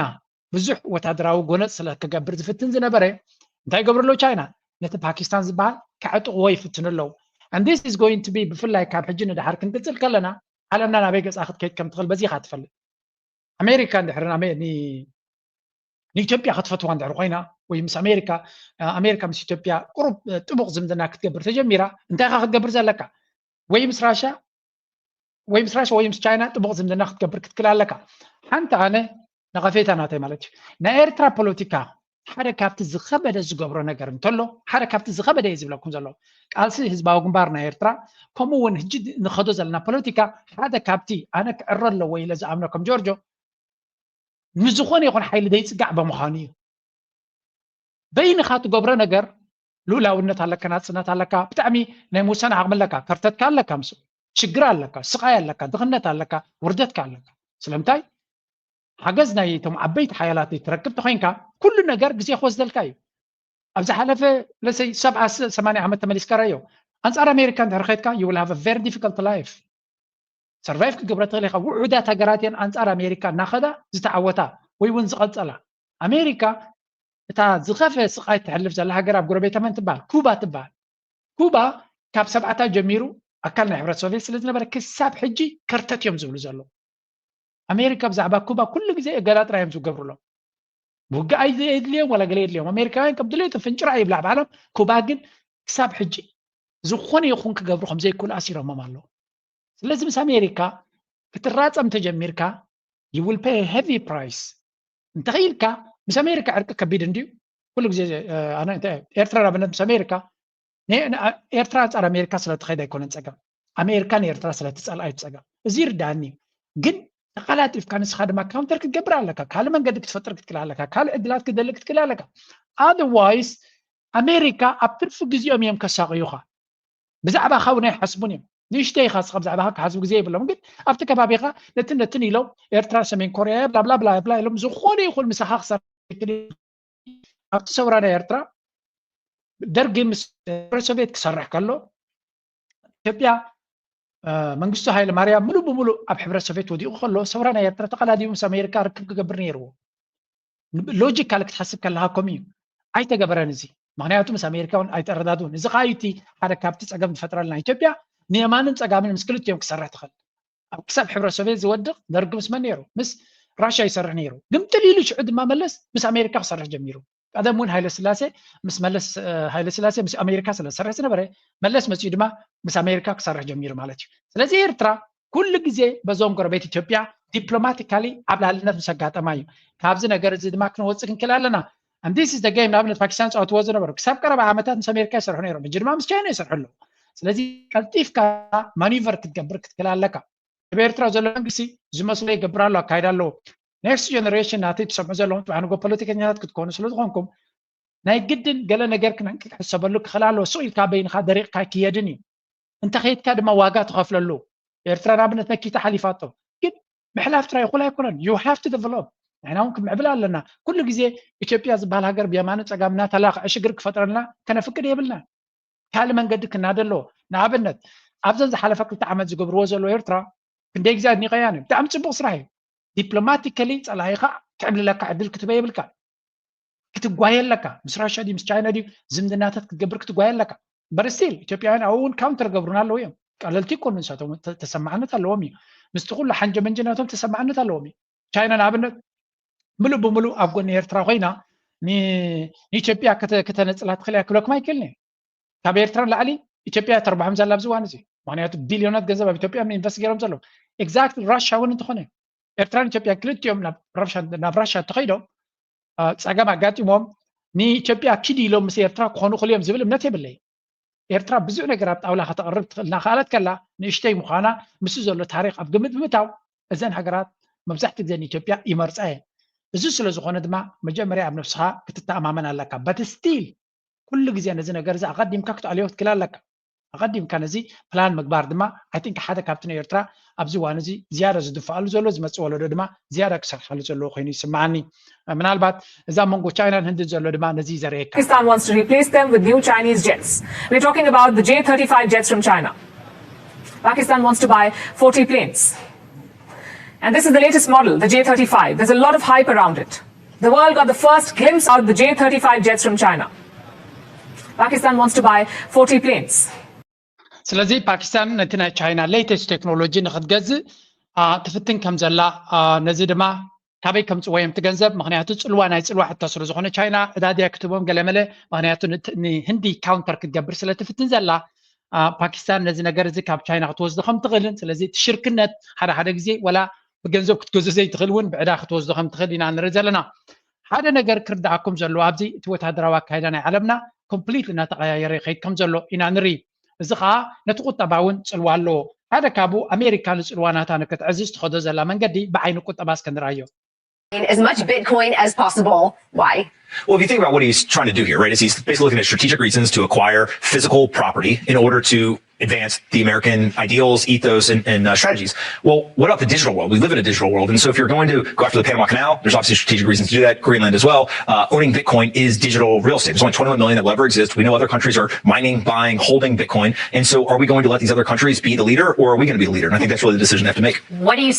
ብዙሕ ወታደራዊ ጎነጽ ስለ ክገብር ዝፍትን ዝነበረ እንታይ ይገብሩ ኣለዉ ቻይና ነቲ ፓኪስታን ዝበሃል ከዕጥቕዎ ይፍትኑ ኣለዉ። And this is going to be ብፍላይ ካብ ሕጂ ንድሓር ክንቅጽል ከለና ዓለምና ናበይ ገጻ ክትከይድ ከም ትኽእል በዚኻ ትፈልጥ። ኣሜሪካ እንድሕር ንኢትዮጵያ ክትፈትዋ እንድሕር ኮይና ወይ ምስ ኣሜሪካ ኣሜሪካ ምስ ኢትዮጵያ ቁሩብ ጥቡቕ ዝምድና ክትገብር ተጀሚራ እንታይ ኢኻ ክትገብር ዘለካ? ወይ ምስ ራሻ ወይ ምስ ራሻ ወይ ምስ ቻይና ጥቡቕ ዝምድና ክትገብር ክትክል ኣለካ። ሓንቲ ኣነ ነቐፌታ ናተይ ማለት እዩ ናይ ኤርትራ ፖለቲካ ሓደ ካብቲ ዝኸበደ ዝገብሮ ነገር እንተሎ ሓደ ካብቲ ዝኸበደ እየ ዝብለኩም ዘሎ ቃልሲ ህዝባዊ ግንባር ናይ ኤርትራ ከምኡ እውን ሕጂ ንኸዶ ዘለና ፖለቲካ ሓደ ካብቲ ኣነ ክዕረ ኣለዎ ኢለ ዝኣምኖ ከም ጆርጆ ንዝኾነ ይኹን ሓይሊ ዘይፅጋዕ ብምዃኑ እዩ። በይንኻ ትገብሮ ነገር ልኡላውነት ኣለካ፣ ናጽነት ኣለካ፣ ብጣዕሚ ናይ ምውሳን ዓቕሚ ኣለካ፣ ከርተትካ ኣለካ፣ ምስ ሽግር ኣለካ፣ ስቓይ ኣለካ፣ ድኽነት ኣለካ፣ ውርደትካ ኣለካ። ስለምንታይ ሓገዝ ናይ እቶም ዓበይቲ ሓያላት ትረክብ ተኾይንካ ኩሉ ነገር ግዜ ክወስደልካ እዩ። ኣብ ዝሓለፈ ለሰይ ሰብዓ ሰማንያ ዓመት ተመሊስካ ራዮ ኣንጻር ኣሜሪካ እንድሕር ከድካ you will have a very difficult life። ሰርቫይቭ ክገብረ ትኽእል ኢኻ። ውዑዳት ሃገራት እየን ኣንጻር ኣሜሪካ እናኸዳ ዝተዓወታ ወይ እውን ዝቐጸላ። ኣሜሪካ እታ ዝኸፈ ስቓይ ትሕልፍ ዘላ ሃገር ኣብ ጎረቤታ መን ትበሃል? ኩባ ትበሃል። ኩባ ካብ ሰብዓታት ጀሚሩ ኣካል ናይ ሕብረት ሶቪየት ስለ ዝነበረ ክሳብ ሕጂ ከርተት እዮም ዝብሉ ዘለዉ። ኣሜሪካ ብዛዕባ ኩባ ኩሉ ግዜ እገዳ ጥራይ እዮም ዝገብሩሎም። ውግእ ኣይ- የድልዮም ዋላ ገለ የድልዮም። ኣሜሪካውያን ከም ድሌቱ ፍንጭራ ይብላዕ ባዕሎም። ኩባ ግን ክሳብ ሕጂ ዝኾነ ይኹን ክገብሩ ከም ዘይክእሉ ኣሲሮሞም ኣለዉ። ስለዚ ምስ ኣሜሪካ ክትራጸም ተጀሚርካ you will pay a heavy price። እንተኽኢልካ ምስ ኣሜሪካ ዕርቂ ከቢድ እንድዩ። ኩሉ ግዜ ኣነ ኤርትራ ንኣብነት ምስ ኣሜሪካ ኤርትራ ኣንጻር ኣሜሪካ ስለ ትኸይድ ኣይኮነን ጸገም፣ ኣሜሪካ ንኤርትራ ስለ ትጸልኣ እዩ ጸገም። እዚ ይርዳእኒ እዩ። ግን ተቐላጢፍካ ንስኻ ድማ ካውንተር ክትገብር ኣለካ፣ ካልእ መንገዲ ክትፈጥር ክትክእል ኣለካ፣ ካልእ ዕድላት ክትደሊ ክትክእል ኣለካ። ኣደርዋይስ ኣሜሪካ ኣብ ትርፊ ግዜኦም እዮም ከሳቕዩኻ። ብዛዕባኻ እውን ኣይሓስቡን እዮም። ንእሽተይ ኢኻ ንስኻ ብዛዕባኻ ክሓስቡ ግዜ የብሎም። ግን ኣብቲ ከባቢኻ ነትን ነትን ኢሎም ኤርትራ ሰሜን ኮርያ እያ ብላብላ ብላ ብላ ኢሎም ዝኾነ ይኹን ምሳኻ ክሰርሕ ይክእል እዩ። ኣብቲ ሰውራ ናይ ኤርትራ ደርጊ ምስ ሕብረት ሶቪየት ክሰርሕ ከሎ ኢትዮጵያ መንግስቱ ሃይለ ማርያም ምሉእ ብምሉእ ኣብ ሕብረት ሶቪየት ወዲቑ ከሎ ሰውራ ናይ ኤርትራ ተቐላዲቡ ምስ ኣሜሪካ ርክብ ክገብር ነይርዎ። ሎጂካል ክትሓስብ ከለካ ከምኡ እዩ። ኣይተገበረን እዚ። ምክንያቱ ምስ ኣሜሪካ እውን ኣይተረዳድኡን። እዚ ከዓ እዩ እቲ ሓደ ካብቲ ፀገም ዝፈጥረልና። ኢትዮጵያ ንየማንን ፀጋምን ምስ ክልቲኦም ክሰርሕ ትኽእል። ኣብ ክሳብ ሕብረት ሶቪየት ዝወድቕ ደርጊ ምስ መን ነይሩ? ምስ ራሻ ይሰርሕ ነይሩ። ግምጥል ኢሉ ሽዑ ድማ መለስ ምስ ኣሜሪካ ክሰርሕ ጀሚሩ። ቀደም እውን ሃይለ ስላሴ ምስ መለስ ሃይለ ስላሴ ምስ ኣሜሪካ ስለ ዝሰርሕ ዝነበረ መለስ መፂኡ ድማ ምስ ኣሜሪካ ክሰርሕ ጀሚሩ ማለት እዩ። ስለዚ ኤርትራ ኩሉ ግዜ በዞም ጎረቤት ኢትዮጵያ ዲፕሎማቲካሊ ዓብላልነት ምስ ኣጋጠማ እዩ። ካብዚ ነገር እዚ ድማ ክንወፅእ ክንክእል ኣለና። And this is the game። ንኣብነት ፓኪስታን ዝፃወትዎ ዝነበሩ ክሳብ ቀረባ ዓመታት ምስ ኣሜሪካ ይሰርሑ ነይሮም። ሕጂ ድማ ምስ ቻይና ይሰርሑ ኣለዉ። ስለዚ ቀልጢፍካ ማኒቨር ክትገብር ክትክእል ኣለካ። ኣብ ኤርትራ ዘሎ መንግስቲ ዝመስሎ ይገብር ኣሎ፣ ኣካይዳ ኣለዎ። ኔክስት ጀነሬሽን ናተይ ትሰምዑ ዘለኹም ፅባሕ ንጎ ፖለቲከኛታት ክትኮኑ ስለ ዝኾንኩም ናይ ግድን ገለ ነገር ክሕሰበሉ ክኽእል ኣለዎ። ስቕ ኢልካ በይንኻ ደሪቕካ ኣይክየድን እዩ። እንተኸይድካ ድማ ዋጋ ትኸፍለሉ። ኤርትራ ንኣብነት መኪታ ሓሊፋቶ። ግን ምሕላፍ ጥራይ እኹል ኣይኮነን። You have to develop። ንሕና እውን ክምዕብል ኣለና። ኩሉ ግዜ ኢትዮጵያ ዝበሃል ሃገር ብየማኑ ፀጋምና ተላኽዐ ሽግር ክፈጥረልና ከነፍቅድ የብልና። ካልእ መንገዲ ክናደ ኣለዎ። ንኣብነት ኣብዘን ዝሓለፈ ክልተ ዓመት ዝገብርዎ ዘለዉ ኤርትራ ክንደይ ግዜ ኣድኒቐያን እዩ። ብጣዕሚ ፅቡቕ ስራሕ እዩ። ዲፕሎማቲካሊ ፀላኢኻ ክዕብልለካ ዕድል ክትበ የብልካ። ክትጓየ ኣለካ። ምስ ራሻ ድዩ ምስ ቻይና ድዩ ዝምድናታት ክትገብር ክትጓየ ኣለካ። በርስቲል ኢትዮጵያውያን ኣብኡ እውን ካውንተር ገብሩና ኣለዉ እዮም። ቀለልቲ ይኮኑ ንሳቶም ተሰማዕነት ኣለዎም እዩ። ምስቲ ኩሉ ሓንጀ መንጀ ናቶም ተሰማዕነት ኣለዎም እዩ። ቻይና ንኣብነት ምሉእ ብምሉእ ኣብ ጎኒ ኤርትራ ኮይና ንኢትዮጵያ ክተነፅላ ትኽእል እያ ክብለኩም ኣይክእልን እየ። ካብ ኤርትራ ንላዕሊ ኢትዮጵያ ተርባሖም ዘላ ኣብዚ እዋን እዚ። ምክንያቱ ቢልዮናት ገንዘብ ኣብ ኢትዮጵያ ኢንቨስት ገይሮም ዘለዉ። ኤግዛክትሊ ራሻ እውን እንተኾነ ኤርትራን ኢትዮጵያን ክልቲኦም ናብ ራሻ እንተኸይዶም ፀገም ኣጋጢሞም ንኢትዮጵያ ኪድ ኢሎም ምስ ኤርትራ ክኾኑ ክእል እዮም ዝብል እምነት የብለይ። ኤርትራ ብዙሕ ነገር ኣብ ጣውላ ከተቕርብ ትኽእል እናኸኣለት ከላ ንእሽተይ ምዃና ምስ ዘሎ ታሪክ ኣብ ግምት ብምእታው እዘን ሃገራት መብዛሕቲ ግዜ ንኢትዮጵያ ይመርፃ እየን። እዚ ስለ ዝኾነ ድማ መጀመርያ ኣብ ነብስኻ ክትተኣማመን ኣለካ። በት ስቲል ኩሉ ግዜ ነዚ ነገር እዚ ኣቐዲምካ ክትኣልዮ ክትክእል ኣለካ። ኣቐዲምካ ነዚ ፕላን ምግባር ድማ ኣይ ቲንክ ሓደ ካብቲ ንኤርትራ ኣብዚ እዋን እዚ ዝያዳ ዝድፍኣሉ ዘሎ ዝመፅእ ወለዶ ድማ ዝያዳ ክሰርሓሉ ዘለዎ ኮይኑ ይስምዓኒ። ምናልባት እዛ መንጎ ቻይናን ህንድን ዘሎ ድማ ነዚ ዘርእየካ። Pakistan wants to replace them with new Chinese jets. We're talking about the J thirty-five jets from China. Pakistan wants to buy forty planes. And this is the latest model, the J thirty-five. There's a lot of hype around it. The world got the first glimpse of the J thirty-five jets from China. Pakistan wants to buy forty planes. ስለዚ ፓኪስታን ነቲ ናይ ቻይና ሌተስት ቴክኖሎጂ ንክትገዝእ ትፍትን ከም ዘላ፣ ነዚ ድማ ካበይ ከምፅዎ እዮም ትገንዘብ። ምክንያቱ ፅልዋ ናይ ፅልዋ ሕቶ ስለ ዝኾነ ቻይና ዕዳድያ ክትቦም ገለመለ። ምክንያቱ ንህንዲ ካውንተር ክትገብር ስለ ትፍትን ዘላ ፓኪስታን ነዚ ነገር እዚ ካብ ቻይና ክትወስዶ ከም ትኽእልን፣ ስለዚ እቲ ሽርክነት ሓደ ሓደ ግዜ ወላ ብገንዘብ ክትገዝኦ ዘይትኽእል እውን ብዕዳ ክትወስዶ ከም ትኽእል ኢና ንርኢ ዘለና። ሓደ ነገር ክርድኣኩም ዘለዎ ኣብዚ እቲ ወታደራዊ ኣካይዳ ናይ ዓለምና ኮምፕሊት እናተቐያየረ ይኸይድ ከም ዘሎ ኢና ንርኢ። እዚ ከዓ ነቲ ቁጠባ እውን ፅልዋ ኣለዎ። ሓደ ካብኡ ኣሜሪካ ንፅልዋ ናታ ንክትዕዝዝ ትኸዶ ዘላ መንገዲ ብዓይኒ ቁጠባ እስከ ንርኣዮ። as much Bitcoin as possible. Why? Well, if you think about what he's trying to do here, right, is he's basically looking at strategic reasons to acquire physical property in order to advance the American ideals, ethos, and, and uh, strategies. Well, what about the digital world? We live in a digital world. And so if you're going to go after the Panama Canal, there's obviously strategic reasons to do that. Greenland as well. Uh, owning Bitcoin is digital real estate. There's only twenty-one million that will ever exist. We know other countries are mining, buying, holding Bitcoin. And so are we going to let these other countries be the leader, or are we going to be the leader? And I think that's really the decision they have to make. What do you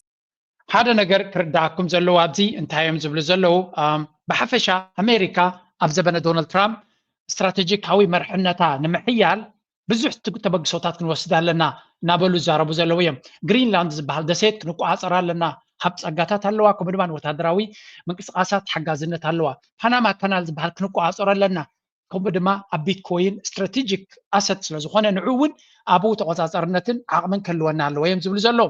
ሓደ ነገር ክርዳእኩም ዘለዎ ኣብዚ እንታይ እዮም ዝብሉ ዘለዉ? ብሓፈሻ ኣሜሪካ ኣብ ዘበነ ዶናልድ ትራምፕ ስትራቴጂካዊ መርሕነታ ንምሕያል ብዙሕ ተበግሶታት ክንወስድ ኣለና እናበሉ ዝዛረቡ ዘለዉ እዮም። ግሪንላንድ ዝበሃል ደሴት ክንቆፃፀር ኣለና፣ ሃብቲ ፀጋታት ኣለዋ፣ ከምኡ ድማ ወታደራዊ ምንቅስቃሳት ሓጋዝነት ኣለዋ። ፓናማ ካናል ዝበሃል ክንቆፃፀር ኣለና፣ ከምኡ ድማ ኣብ ቢትኮይን ስትራቴጂክ ኣሰት ስለዝኾነ ንዑ እውን ኣብኡ ተቆፃፀርነትን ዓቕምን ክህልወና ኣለዎ እዮም ዝብሉ ዘለዉ።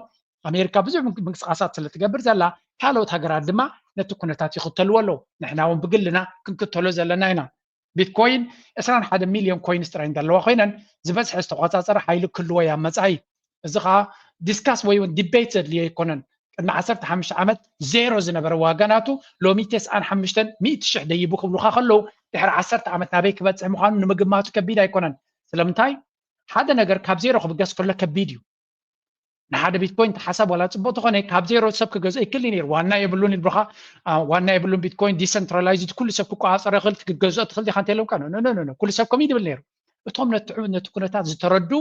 ኣሜሪካ ብዙሕ ምንቅስቃሳት ስለትገብር ዘላ ካልኦት ሃገራት ድማ ነቲ ኩነታት ይኽተልዎ ኣለዉ። ንሕና እውን ብግልና ክንክተሎ ዘለና ኢና። ቢትኮይን ዕስራን ሓደ ሚልዮን ኮይንስ ጥራይ እንዳለዋ ኮይነን ዝበዝሐ ዝተቆፃፀረ ሓይሊ ክህልዎ እያ ኣብ መፃኢ። እዚ ከዓ ዲስካስ ወይ እውን ዲቤት ዘድልዮ ኣይኮነን። ቅድሚ ዓሰርተ ሓሙሽተ ዓመት ዜሮ ዝነበረ ዋጋ ናቱ ሎሚ ተስዓን ሓሙሽተን ሚእቲ ሽሕ ደይቡ ክብሉካ ከለዉ ድሕሪ ዓሰርተ ዓመት ናበይ ክበፅሕ ምዃኑ ንምግማቱ ከቢድ ኣይኮነን። ስለምንታይ ሓደ ነገር ካብ ዜሮ ክብገስ ከሎ ከቢድ እዩ። ንሓደ ቢትኮይን ተሓሳብ ዋላ ፅቡቅ ተኾነ ካብ ዜሮ ሰብ ክገዝኦ ይክእል ነይሩ። ዋና የብሉን ይብሉካ። ዋና የብሉን። ቢትኮይን ዲሰንትራላይዝድ ኩሉ ሰብ ክቆፃፀሮ ይኽእል፣ ክገዝኦ ትኽእል ዲካ እንተኢሎምካ ኖ ኖ ኖ ኩሉ ሰብ ከምኡ ይብል ነይሩ። እቶም ነቲ ኩነታት ዝተረዱ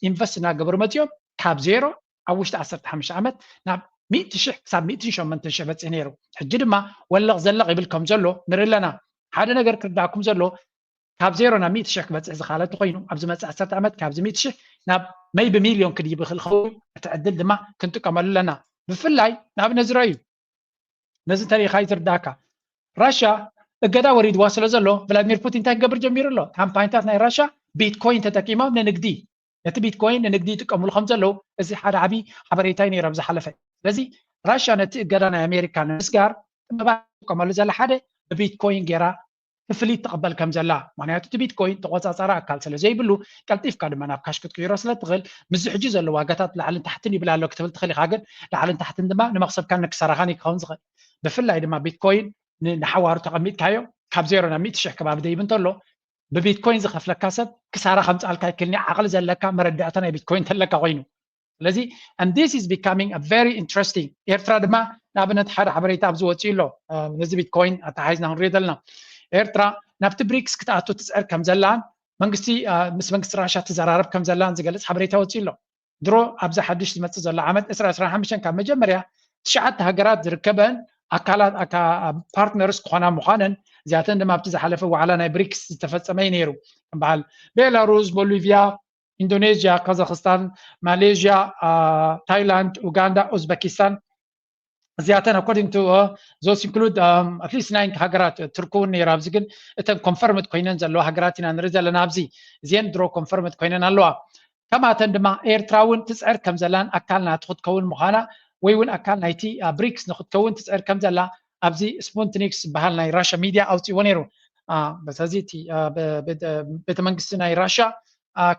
ኢንቨስት እናገበሩ መፂኦም ካብ ዜሮ ኣብ ውሽጢ ዓሰርተ ሓሙሽተ ዓመት ናብ ሚእቲ ሽሕ ክሳብ ሚእትን ሸሞንተን ሽሕ በፂሑ ነይሩ። ሕጂ ድማ ወለቕ ዘለቕ ይብል ከም ዘሎ ንርኢ ኣለና። ሓደ ነገር ክርዳእኩም ዘሎ ካብ ዜሮ ናብ ሚእቲ ሽሕ ክበፅሕ ዝኻለ እንተኮይኑ ኣብዚ መፅእ ዓሰርተ ዓመት ካብዚ ሚእቲ ሽሕ ናብ maybe ሚልዮን ክድይብ ይኽእል ኸውን። እቲ ዕድል ድማ ክንጥቀመሉ ኣለና። ብፍላይ ንኣብነት ዝረኣዩ ነዚ እንተሪኢኻ ይትርዳእካ። ራሻ እገዳ ወሪድዋ ስለ ዘሎ ቭላድሚር ፑቲን እንታይ ክገብር ጀሚሩ ኣሎ? ካምፓኒታት ናይ ራሻ ቢትኮይን ተጠቂሞም ንንግዲ ነቲ ቢትኮይን ንንግዲ ይጥቀምሉ ከም ዘለዉ እዚ ሓደ ዓብዪ ሓበሬታ እዩ ነይሩ ኣብ ዝሓለፈ። ስለዚ ራሻ ነቲ እገዳ ናይ ኣሜሪካ ንምስጋር ጥበባት ትጥቀመሉ ዘላ ሓደ ብቢትኮይን ገይራ ክፍሊት ትቕበል ከም ዘላ፣ ምክንያቱ እቲ ቢትኮይን ተቆፃፃሪ ኣካል ስለ ዘይብሉ ቀልጢፍካ ድማ ናብ ካሽ ክትቅይሮ ስለ ትኽእል። ምስዚ ሕጂ ዘሎ ዋጋታት ላዕልን ታሕትን ይብል ኣሎ ክትብል ትኽእል ኢኻ፣ ግን ላዕልን ታሕትን ድማ ንመኽሰብካን ንክሳራኻን እዩ ክኸውን ዝኽእል። ብፍላይ ድማ ቢትኮይን ንሓዋሩ ተቐሚጥካዮ ካብ ዜሮ ናብ ሚእቲ ሽሕ ከባቢ ደይብ እንተሎ ብቢትኮይን ዝኸፍለካ ሰብ ክሳራ ከምፅኣልካ ይክልኒ ዓቕሊ ዘለካ መረዳእታ ናይ ቢትኮይን ተለካ ኮይኑ። ስለዚ and this is becoming a very interesting ኤርትራ ድማ ንኣብነት ሓደ ሓበሬታ ኣብዚ ወፂኡ ኣሎ። ነዚ ቢትኮይን ኣተሓሒዝና ክንሪኦ ዘለና ኤርትራ ናብቲ ብሪክስ ክትኣቱ ትፅዕር ከም ዘላን መንግስቲ ምስ መንግስቲ ራሻ ትዘራረብ ከም ዘላን ዝገልፅ ሓበሬታ ወፂኡ ኣሎ። ድሮ ኣብዚ ሓድሽ ዝመፅእ ዘሎ ዓመት ዕስራ ዕስራን ሓሙሽተን ካብ መጀመርያ ትሽዓተ ሃገራት ዝርከበን ኣካላት ፓርትነርስ ክኾና ምዃነን እዚኣተን ድማ ኣብቲ ዝሓለፈ ዋዕላ ናይ ብሪክስ ዝተፈፀመ እዩ ነይሩ። ከም በዓል ቤላሩስ፣ ቦሊቪያ፣ ኢንዶኔዥያ፣ ካዛክስታን፣ ማሌዥያ፣ ታይላንድ፣ ኡጋንዳ፣ ኡዝበኪስታን እዚኣተን according to those include at least nine ሃገራት። ትርኪ እውን ነይራ ኣብዚ ግን እተን ኮንፈርምድ ኮይነን ዘለዋ ሃገራት ኢና ንርኢ ዘለና ኣብዚ። እዚአን ድሮ ኮንፈርምድ ኮይነን ኣለዋ። ከማተን ድማ ኤርትራ እውን ትፅዕር ከም ዘላን ኣካል ናቱ ክትከውን ምዃና ወይ እውን ኣካል ናይቲ ብሪክስ ንክትከውን ትፅዕር ከም ዘላ ኣብዚ ስፑትኒክስ ዝበሃል ናይ ራሻ ሚድያ ኣውፅእዎ ነይሩ። ስለዚ እቲ ቤተ መንግስቲ ናይ ራሻ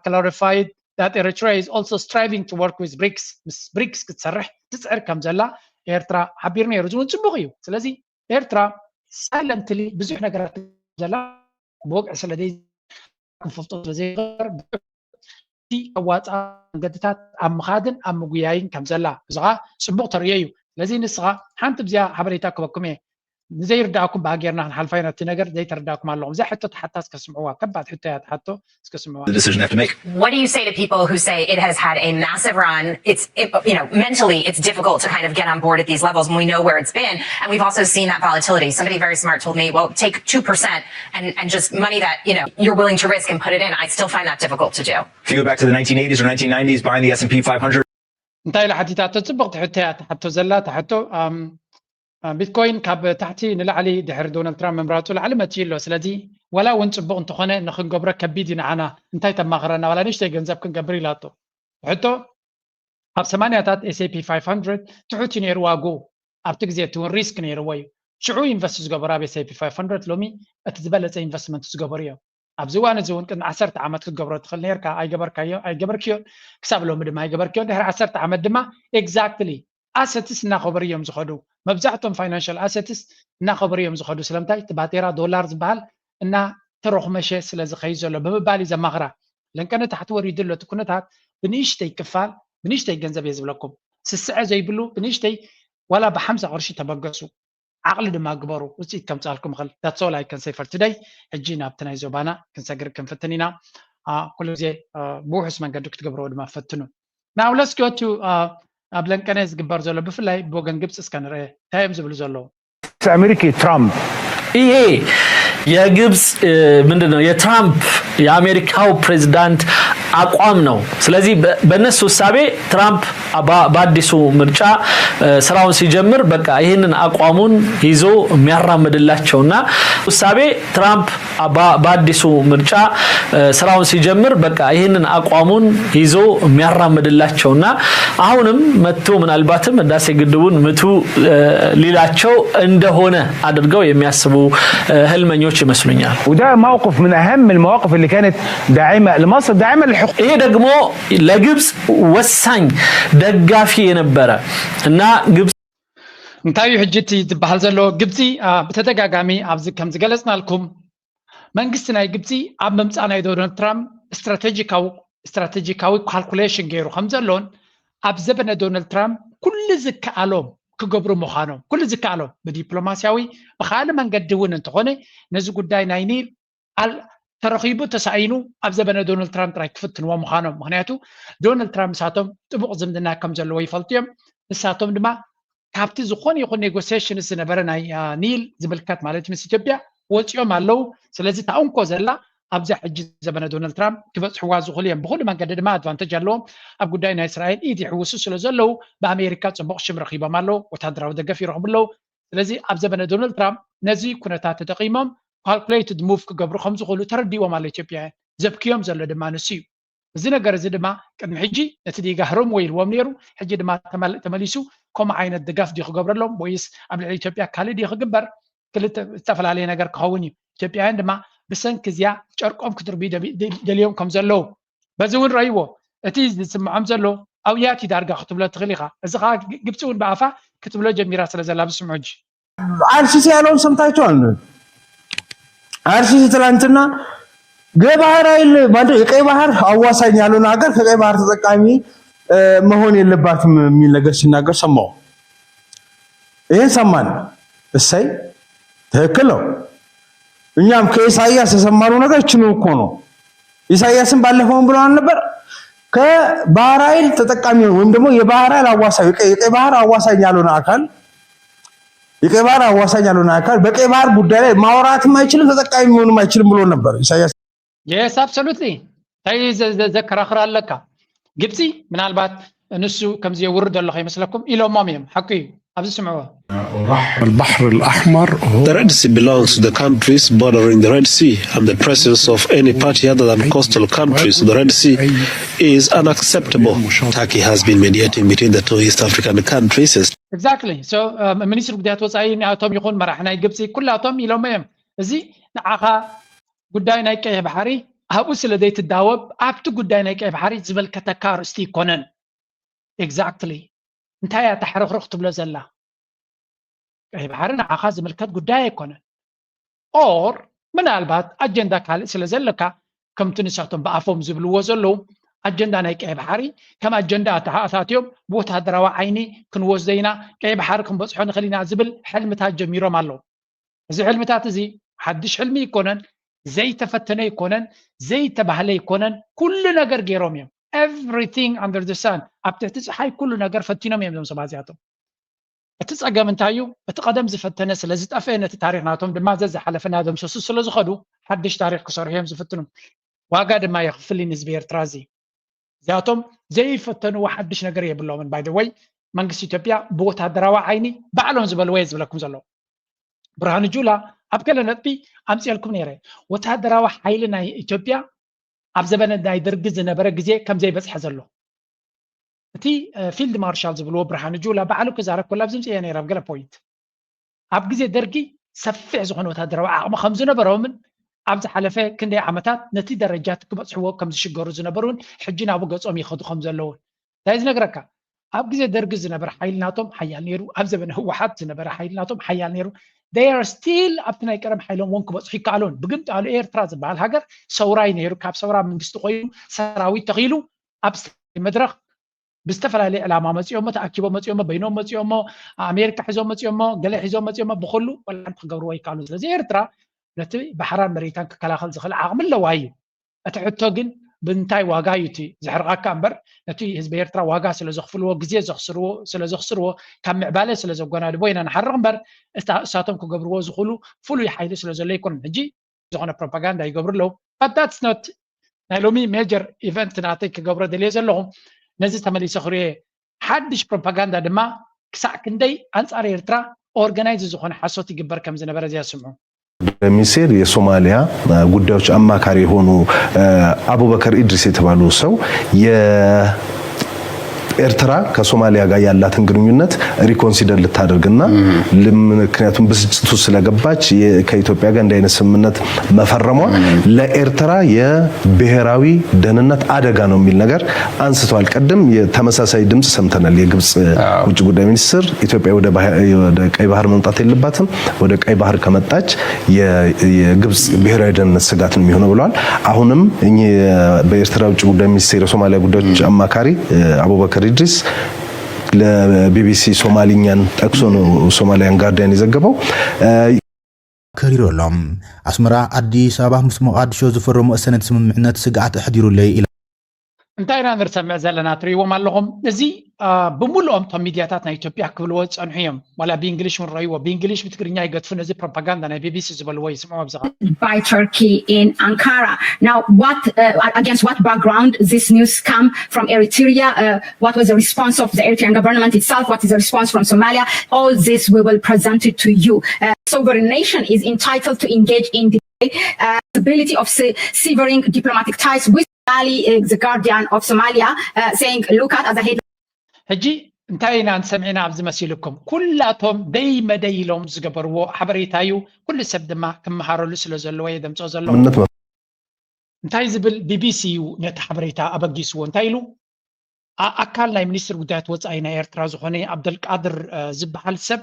clarified that Eritrea is also striving to work with ብሪክስ ምስ ብሪክስ ክትሰርሕ ትፅዕር ከም ዘላ ኤርትራ ሓቢሩ ነይሩ። እዚ እውን ፅቡቅ እዩ። ስለዚ ኤርትራ ሳይለንትሊ ብዙሕ ነገራት ዘላ ብወግዒ ስለ ክንፈልጦ ስለ ዘይገበር እቲ ኣዋፃ መንገድታት ኣብ ምኻድን ኣብ ምጉያይን ከም ዘላ እዚ ከዓ ፅቡቅ ተርእዮ እዩ። ስለዚ ንስኻ ሓንቲ ብዚኣ ሓበሬታ ክበኩም እየ። ንዘይርዳእኩም ብኣ ጌርና ክንሓልፋ ኢና እቲ ነገር ዘይተረዳእኩም ኣለኹም። እዛ ሕቶ ተሓታ እስከ ስምዕዋ። ከባድ ሕቶ እያ ተሓቶ እስከ ስምዕዋ። The decision they have to make. What do you say to people who say it has had a massive run? It's, it, you know, mentally it's difficult to kind of get on board at these levels, and we know where it's been. And we've also seen that volatility. Somebody very smart told me, well, take two percent and, and just money that, you know, you're willing to risk and put it in. I still find that difficult to do. If you go back to the nineteen eighties or nineteen nineties, buying the S and P five hundred. እንታይ ኢላ ሓቲታቶ? ፅብቕቲ ሕቶ እያ ትሓቶ ዘላ። እታ ሕቶ ቢትኮይን ካብ ታሕቲ ንላዕሊ ድሕሪ ዶናልድ ትራምፕ ምምራፁ ላዕሊ መፂኡ ኣሎ። ስለዚ ዋላ እውን ፅቡቕ እንተኾነ ንክንገብሮ ከቢድ እዩ ንዓና። እንታይ ተማኽረና ዋላ ንእሽተይ ገንዘብ ክንገብር ኢላቶ። ሕቶ ኣብ ሰማንያታት S and P five hundred ትሑት እዩ ነይሩ ዋግኡ። ኣብቲ ግዜ እቲ እውን ሪስክ ነይርዎ እዩ። ሽዑ ኢንቨስት ዝገበሩ ኣብ S and P five hundred ሎሚ እቲ ዝበለፀ ኢንቨስትመንት ዝገበሩ እዮም። ኣብዚ እዋን እዚ እውን ቅድሚ ዓሰርተ ዓመት ክትገብሮ ትኽእል ነርካ ኣይገበርካዮ ኣይገበርክዮን። ክሳብ ሎሚ ድማ ኣይገበርክዮን። ድሕሪ ዓሰርተ ዓመት ድማ ኤግዛክትሊ ኣሰትስ እናኸበሩ እዮም ዝኸዱ። መብዛሕቶም ፋይናንሻል ኣሰትስ እናኸበሩ እዮም ዝኸዱ። ስለምንታይ? እቲ ባጤራ ዶላር ዝበሃል እናተሮኽመሸ ስለ ዝኸይድ ዘሎ ብምባል እዩ ዘማኽራ። ለንቀነ ታሕቲ ወሪዱ ኣሎ። እቲ ኩነታት ብንእሽተይ ክፋል ብንእሽተይ ገንዘብ እየ ዝብለኩም። ስስዐ ዘይብሉ ብንእሽተይ ዋላ ብሓምሳ ቅርሺ ተበገሱ። ዓቕሊ ድማ ግበሩ፣ ውፅኢት ከምፅኣልኩም ይኽእል። That's all I can say for today። ሕጂ ናብቲ ናይ ዞባና ክንሰግር ክንፍትን ኢና። ኩሉ ግዜ ብውሑስ መንገዲ ክትገብርዎ ድማ ፈትኑ። Now let's go to ኣብ ለንቀነ ዝግበር ዘሎ ብፍላይ ብወገን ግብፂ እስከ ንርአ እንታይ እዮም ዝብሉ ዘለዉ። ኣሜሪካ ትራምፕ ይሄ የግብፅ ምንድን ነው የትራምፕ የአሜሪካው ፕሬዚዳንት አቋም ነው። ስለዚህ በእነሱ እሳቤ ትራምፕ በአዲሱ ምርጫ ስራውን ሲጀምር በቃ ይህንን አቋሙን ይዞ የሚያራምድላቸውና እሳቤ ትራምፕ በአዲሱ ምርጫ ስራውን ሲጀምር በቃ ይህንን አቋሙን ይዞ የሚያራምድላቸውና አሁንም መጥቶ ምናልባትም ህዳሴ ግድቡን ምቱ ሊላቸው እንደሆነ አድርገው የሚያስቡ ህልመኞች ይመስሉኛል። وده موقف من أهم المواقف اللي كانت داعمة لمصر، داعمة للحقوق. ይሄ ደግሞ ለግብፅ ወሳኝ ደጋፊ የነበረ እና ግብፅ እንታይ እዩ ሕጂ እቲ ዝበሃል ዘሎ? ግብፂ ብተደጋጋሚ ኣብዚ ከም ዝገለፅናልኩም መንግስቲ ናይ ግብፂ ኣብ ምምፃእ ናይ ዶናልድ ትራምፕ ስትራቴጂካዊ ካልኩሌሽን ገይሩ ከም ዘሎን ኣብ ዘበነ ዶናልድ ትራምፕ ኩሉ ዝከኣሎም ክገብሩ ምዃኖም ኩሉ ዝከኣሎም ብዲፕሎማሲያዊ ብካልእ መንገዲ እውን እንተኾነ ነዚ ጉዳይ ናይ ኒል ተረኺቡ ተሳኢኑ ኣብ ዘበነ ዶናልድ ትራምፕ ጥራይ ክፍትንዎ ምዃኖም። ምክንያቱ ዶናልድ ትራምፕ ንሳቶም ጥቡቕ ዝምድና ከም ዘለዎ ይፈልጡ እዮም። ንሳቶም ድማ ካብቲ ዝኾነ ይኹን ኔጎሲሽንስ ዝነበረ ናይ ኒል ዝምልከት ማለት ምስ ኢትዮጵያ ወፂኦም ኣለዉ። ስለዚ እታ እንኮ ዘላ ኣብዛ ሕጂ ዘበነ ዶናልድ ትራምፕ ክበፅሕዋ ዝኽእሉ እዮም። ብኩሉ መንገዲ ድማ ኣድቫንተጅ ኣለዎም። ኣብ ጉዳይ ናይ እስራኤል ኢድ ይሕውሱ ስለ ዘለዉ ብኣሜሪካ ፅቡቕ ሽም ረኺቦም ኣለዉ። ወታደራዊ ደገፍ ይረኽቡ ኣለዉ። ስለዚ ኣብ ዘበነ ዶናልድ ትራምፕ ነዚ ኩነታት ተጠቒሞም ካልኩሌትድ ሙቭ ክገብሩ ከም ዝኽእሉ ተረዲዎም ኣሎ ኢትዮጵያውያን። ዘብክዮም ዘሎ ድማ ንሱ እዩ። እዚ ነገር እዚ ድማ ቅድሚ ሕጂ ነቲ ዲጋ ህረምዎ ኢልዎም ነይሩ። ሕጂ ድማ ተመሊሱ ከምኡ ዓይነት ድጋፍ ድዩ ክገብረሎም ወይስ ኣብ ልዕሊ ኢትዮጵያ ካልእ ድዩ ክግበር? ክልተ ዝተፈላለየ ነገር ክኸውን እዩ። ኢትዮጵያውያን ድማ ብሰንኪ እዚኣ ጨርቆም ክድርብዩ ደልዮም ከም ዘለዉ በዚ እውን ረእይዎ። እቲ ዝስምዖም ዘሎ ኣውያት እዩ ዳርጋ ክትብሎ ትኽእል ኢኻ። እዚ ከዓ ግብፂ እውን ብኣፋ ክትብሎ ጀሚራ ስለ ዘላ ብስምዑ እንጂ አልሲሲ ያለውን ሰምታችኋል። አልሲሲ ትላንትና የባህር ኃይል ማለት የቀይ ባህር አዋሳኝ ያልሆነ ሀገር ከቀይ ባህር ተጠቃሚ መሆን የለባትም የሚል ነገር ሲናገር ሰማሁ። ይህን ሰማን። እሰይ ትክክል ነው። እኛም ከኢሳያስ የሰማነው ነገር ይችኑ እኮ ነው። ኢሳያስን ባለፈውን ብሎ አልነበር? ከባህር ኃይል ተጠቃሚ ወይም ደግሞ የባህር ኃይል አዋሳኝ የቀይ ባህር አዋሳኝ ያልሆነ አካል የቀይ ባህር አዋሳኝ ያልሆነ አካል በቀይ ባህር ጉዳይ ላይ ማውራትም አይችልም ተጠቃሚ መሆንም አይችልም ብሎ ነበር ኢሳያስ። Yes, absolutely። እንታይ ዘከራኽር ኣለካ? ግብፂ ምናልባት ንሱ ከምዚ የውርድ ኣሎ ከይመስለኩም ኢሎሞም እዮም። ሓቂ እዩ። ኣብዚ ስምዕዎ። البحر الأحمر The Red Sea belongs to the countries bordering the Red Sea, and the presence of any party other than coastal countries to the Red Sea is unacceptable. Turkey has been mediating between the two East African countries. Exactly. So ሚኒስትር ጉዳያት ወፃኢ ናቶም ይኹን መራሕ ናይ ግብፂ ኩላቶም ኢሎም እዮም እዚ ንዓኻ ጉዳይ ናይ ቀይሕ ባሕሪ ኣብኡ ስለ ዘይትዳወብ ኣብቲ ጉዳይ ናይ ቀይሕ ባሕሪ ዝበልከተካ ኣርእስቲ ይኮነን። Exactly እንታይ እያ ታሕርኽርኽ ትብሎ ዘላ? ቀይሕ ባሕሪ ንዓኻ ዝምልከት ጉዳይ ኣይኮነን። Or ምናልባት ኣጀንዳ ካልእ ስለ ዘለካ ከምቲ ንሳቶም ብኣፎም ዝብልዎ ዘለዉ ኣጀንዳ ናይ ቀይሕ ባሕሪ ከም ኣጀንዳ ኣተሓታትዮም ብወታደራዊ ዓይኒ ክንወስዶ ኢና፣ ቀይሕ ባሕሪ ክንበፅሖ ንኽእል ኢና ዝብል ሕልምታት ጀሚሮም ኣለዉ። እዚ ሕልምታት እዚ ሓድሽ ሕልሚ ይኮነን፣ ዘይተፈተነ ይኮነን፣ ዘይተባህለ ይኮነን። ኩሉ ነገር ገይሮም እዮም። Everything under the sun ኣብ ትሕቲ ፀሓይ ኩሉ ነገር ፈቲኖም እዮም እዞም ሰባት እዚኣቶም። እቲ ፀገም እንታይ እዩ? እቲ ቀደም ዝፈተነ ስለ ዝጠፍአ ነቲ ታሪክ ናቶም ድማ ዘዝሓለፈ እናደምሰሱ ስለ ዝኸዱ ሓድሽ ታሪክ ክሰርሑ እዮም ዝፍትኑ። ዋጋ ድማ የኽፍል እዩ ንህዝቢ ኤርትራ እዚ። እዚኣቶም ዘይፈተንዎ ሓድሽ ነገር የብሎምን። By the way መንግስቲ ኢትዮጵያ ብወታደራዊ ዓይኒ ባዕሎም ዝበልዎ እየ ዝብለኩም ዘለዉ። ብርሃኑ ጁላ ኣብ ገለ ነጥቢ ኣምፅኤልኩም ነይረ። ወታደራዊ ሓይሊ ናይ ኢትዮጵያ ኣብ ዘበነ ናይ ደርጊ ዝነበረ ግዜ ከም ዘይበፅሐ ዘሎ እቲ ፊልድ ማርሻል ዝብልዎ ብርሃኑ ጁላ ባዕሉ ክዛረብ ከሎ ኣብዚ ምፅኤ ነይረ ኣብ ገለ ፖይንት ኣብ ግዜ ደርጊ ሰፊሕ ዝኾነ ወታደራዊ ዓቕሚ ከም ዝነበሮምን ኣብ ዝሓለፈ ክንደይ ዓመታት ነቲ ደረጃ ክበፅሕዎ ከም ዝሽገሩ ዝነበሩን ሕጂ ናብኡ ገፆም ይኸዱ ከም ዘለውን እንታይ ዝነግረካ ኣብ ግዜ ደርጊ ዝነበረ ሓይሊ ናቶም ሓያል ነይሩ፣ ኣብ ዘበነ ህወሓት ዝነበረ ሓይሊ ናቶም ሓያል ነይሩ። They are still ኣብቲ ናይ ቀደም ሓይሎም እውን ክበፅሑ ይከኣሉን። ብግምጣሉ ኤርትራ ዝበሃል ሃገር ሰውራይ ነይሩ። ካብ ሰውራ መንግስቲ ኮይኑ ሰራዊት ተኺሉ ኣብ መድረኽ ብዝተፈላለየ ዕላማ መፂኦሞ፣ ተኣኪቦም መፂኦሞ፣ በይኖም መፂኦሞ፣ ኣሜሪካ ሒዞም መፂኦሞ፣ ገለ ሒዞም መፂኦሞ፣ ብኩሉ ወላ ሓንቲ ክገብርዎ ይከኣሉ። ስለዚ ኤርትራ ነቲ ባሕራን መሬታን ክከላኸል ዝኽእል ዓቕሚ ኣለዋ እዩ። እቲ ሕቶ ግን ብምንታይ ዋጋ እዩ እቲ ዘሕርቓካ እምበር፣ ነቲ ህዝቢ ኤርትራ ዋጋ ስለ ዘኽፍልዎ፣ ግዜ ዘኽስርዎ፣ ስለ ዘኽስርዎ፣ ካብ ምዕባለ ስለ ዘጓናድቦ ኢና ንሓርቕ እምበር፣ እታ እሳቶም ክገብርዎ ዝኽእሉ ፍሉይ ሓይሊ ስለ ዘሎ ኣይኮነን። ሕጂ ዝኾነ ፕሮፓጋንዳ ይገብሩ ኣለዉ። But that's not ናይ ሎሚ ሜጀር ኢቨንት ናተይ ክገብሮ ደልየ ዘለኹ። ነዚ ተመሊሰ ክርእየ ሓድሽ ፕሮፓጋንዳ ድማ ክሳዕ ክንደይ ኣንጻር ኤርትራ ኦርጋናይዝ ዝኾነ ሓሶት ይግበር ከም ዝነበረ እዚኣ ስምዑ። ሚኒስቴር የሶማሊያ ጉዳዮች አማካሪ የሆኑ አቡበከር ኢድሪስ የተባሉ ሰው የኤርትራ ከሶማሊያ ጋር ያላትን ግንኙነት ሪኮንሲደር ልታደርግና ምክንያቱም ብስጭቱ ስለገባች ከኢትዮጵያ ጋር እንዲህ አይነት ስምምነት መፈረሟ ለኤርትራ የብሔራዊ ደህንነት አደጋ ነው የሚል ነገር አንስተዋል። ቅድም የተመሳሳይ ድምፅ ሰምተናል። የግብፅ ውጭ ጉዳይ ሚኒስትር ኢትዮጵያ ወደ ቀይ ባህር መምጣት የለባትም፣ ወደ ቀይ ባህር ከመጣች የግብፅ ብሔራዊ ደህንነት ስጋት ነው የሚሆነው ብለዋል። አሁንም እኚህ በኤርትራ ውጭ ጉዳይ ሚኒስቴር የሶማሊያ ጉዳዮች አማካሪ አቡበከር ኢድሪስ ለቢቢሲ ሶማሊኛን ጠቅሶ ነው ሶማሊያን ጋርዲያን የዘገበው። ከሪሩ ኣሎ። ኣስመራ፣ ኣዲስ ኣበባ ምስ ሞቓዲሾ ዝፈረምኦ ሰነድ ስምምዕነት ስግኣት ኣሕዲሩለይ ኢላ። እንታይ ኢና ንርሰምዕ ዘለና? ትርእይዎም ኣለኹም። እዚ ብምሉኦም እቶም ሚድያታት ናይ ኢትዮጵያ ክብልዎ ዝፀንሑ እዮም። ዋላ ብእንግሊሽ እውን ረእይዎ። ብእንግሊሽ ብትግርኛ ይገድፉ። ነዚ ፕሮፓጋንዳ ናይ ቢቢሲ ዝበልዎ ይስምዑ ኣብዚ by Turkey in Ankara. Now, what uh, against what background this news come from Eritrea? Uh, what was the response of the Eritrean government itself? What is the response from Somalia? All this we will present it to you. Uh, sovereign nation is entitled to engage in the uh, ability of se- severing diplomatic ties with Ali, uh, the guardian of Somalia, uh, saying, look at as a head. ሕጂ እንታይ ኢና ንሰምዕና ኣብዚ መሲልኩም? ኩላቶም ደይ መደይ ኢሎም ዝገበርዎ ሓበሬታ እዩ። ኩሉ ሰብ ድማ ክመሃረሉ ስለ ዘለዎ እየ ደምፅኦ ዘለኹ። እንታይ ዝብል ቢቢሲ እዩ ነቲ ሓበሬታ ኣበጊስዎ? እንታይ ኢሉ? ኣካል ናይ ሚኒስትር ጉዳያት ወፃኢ ናይ ኤርትራ ዝኾነ ኣብደልቃድር ዝበሃል ሰብ፣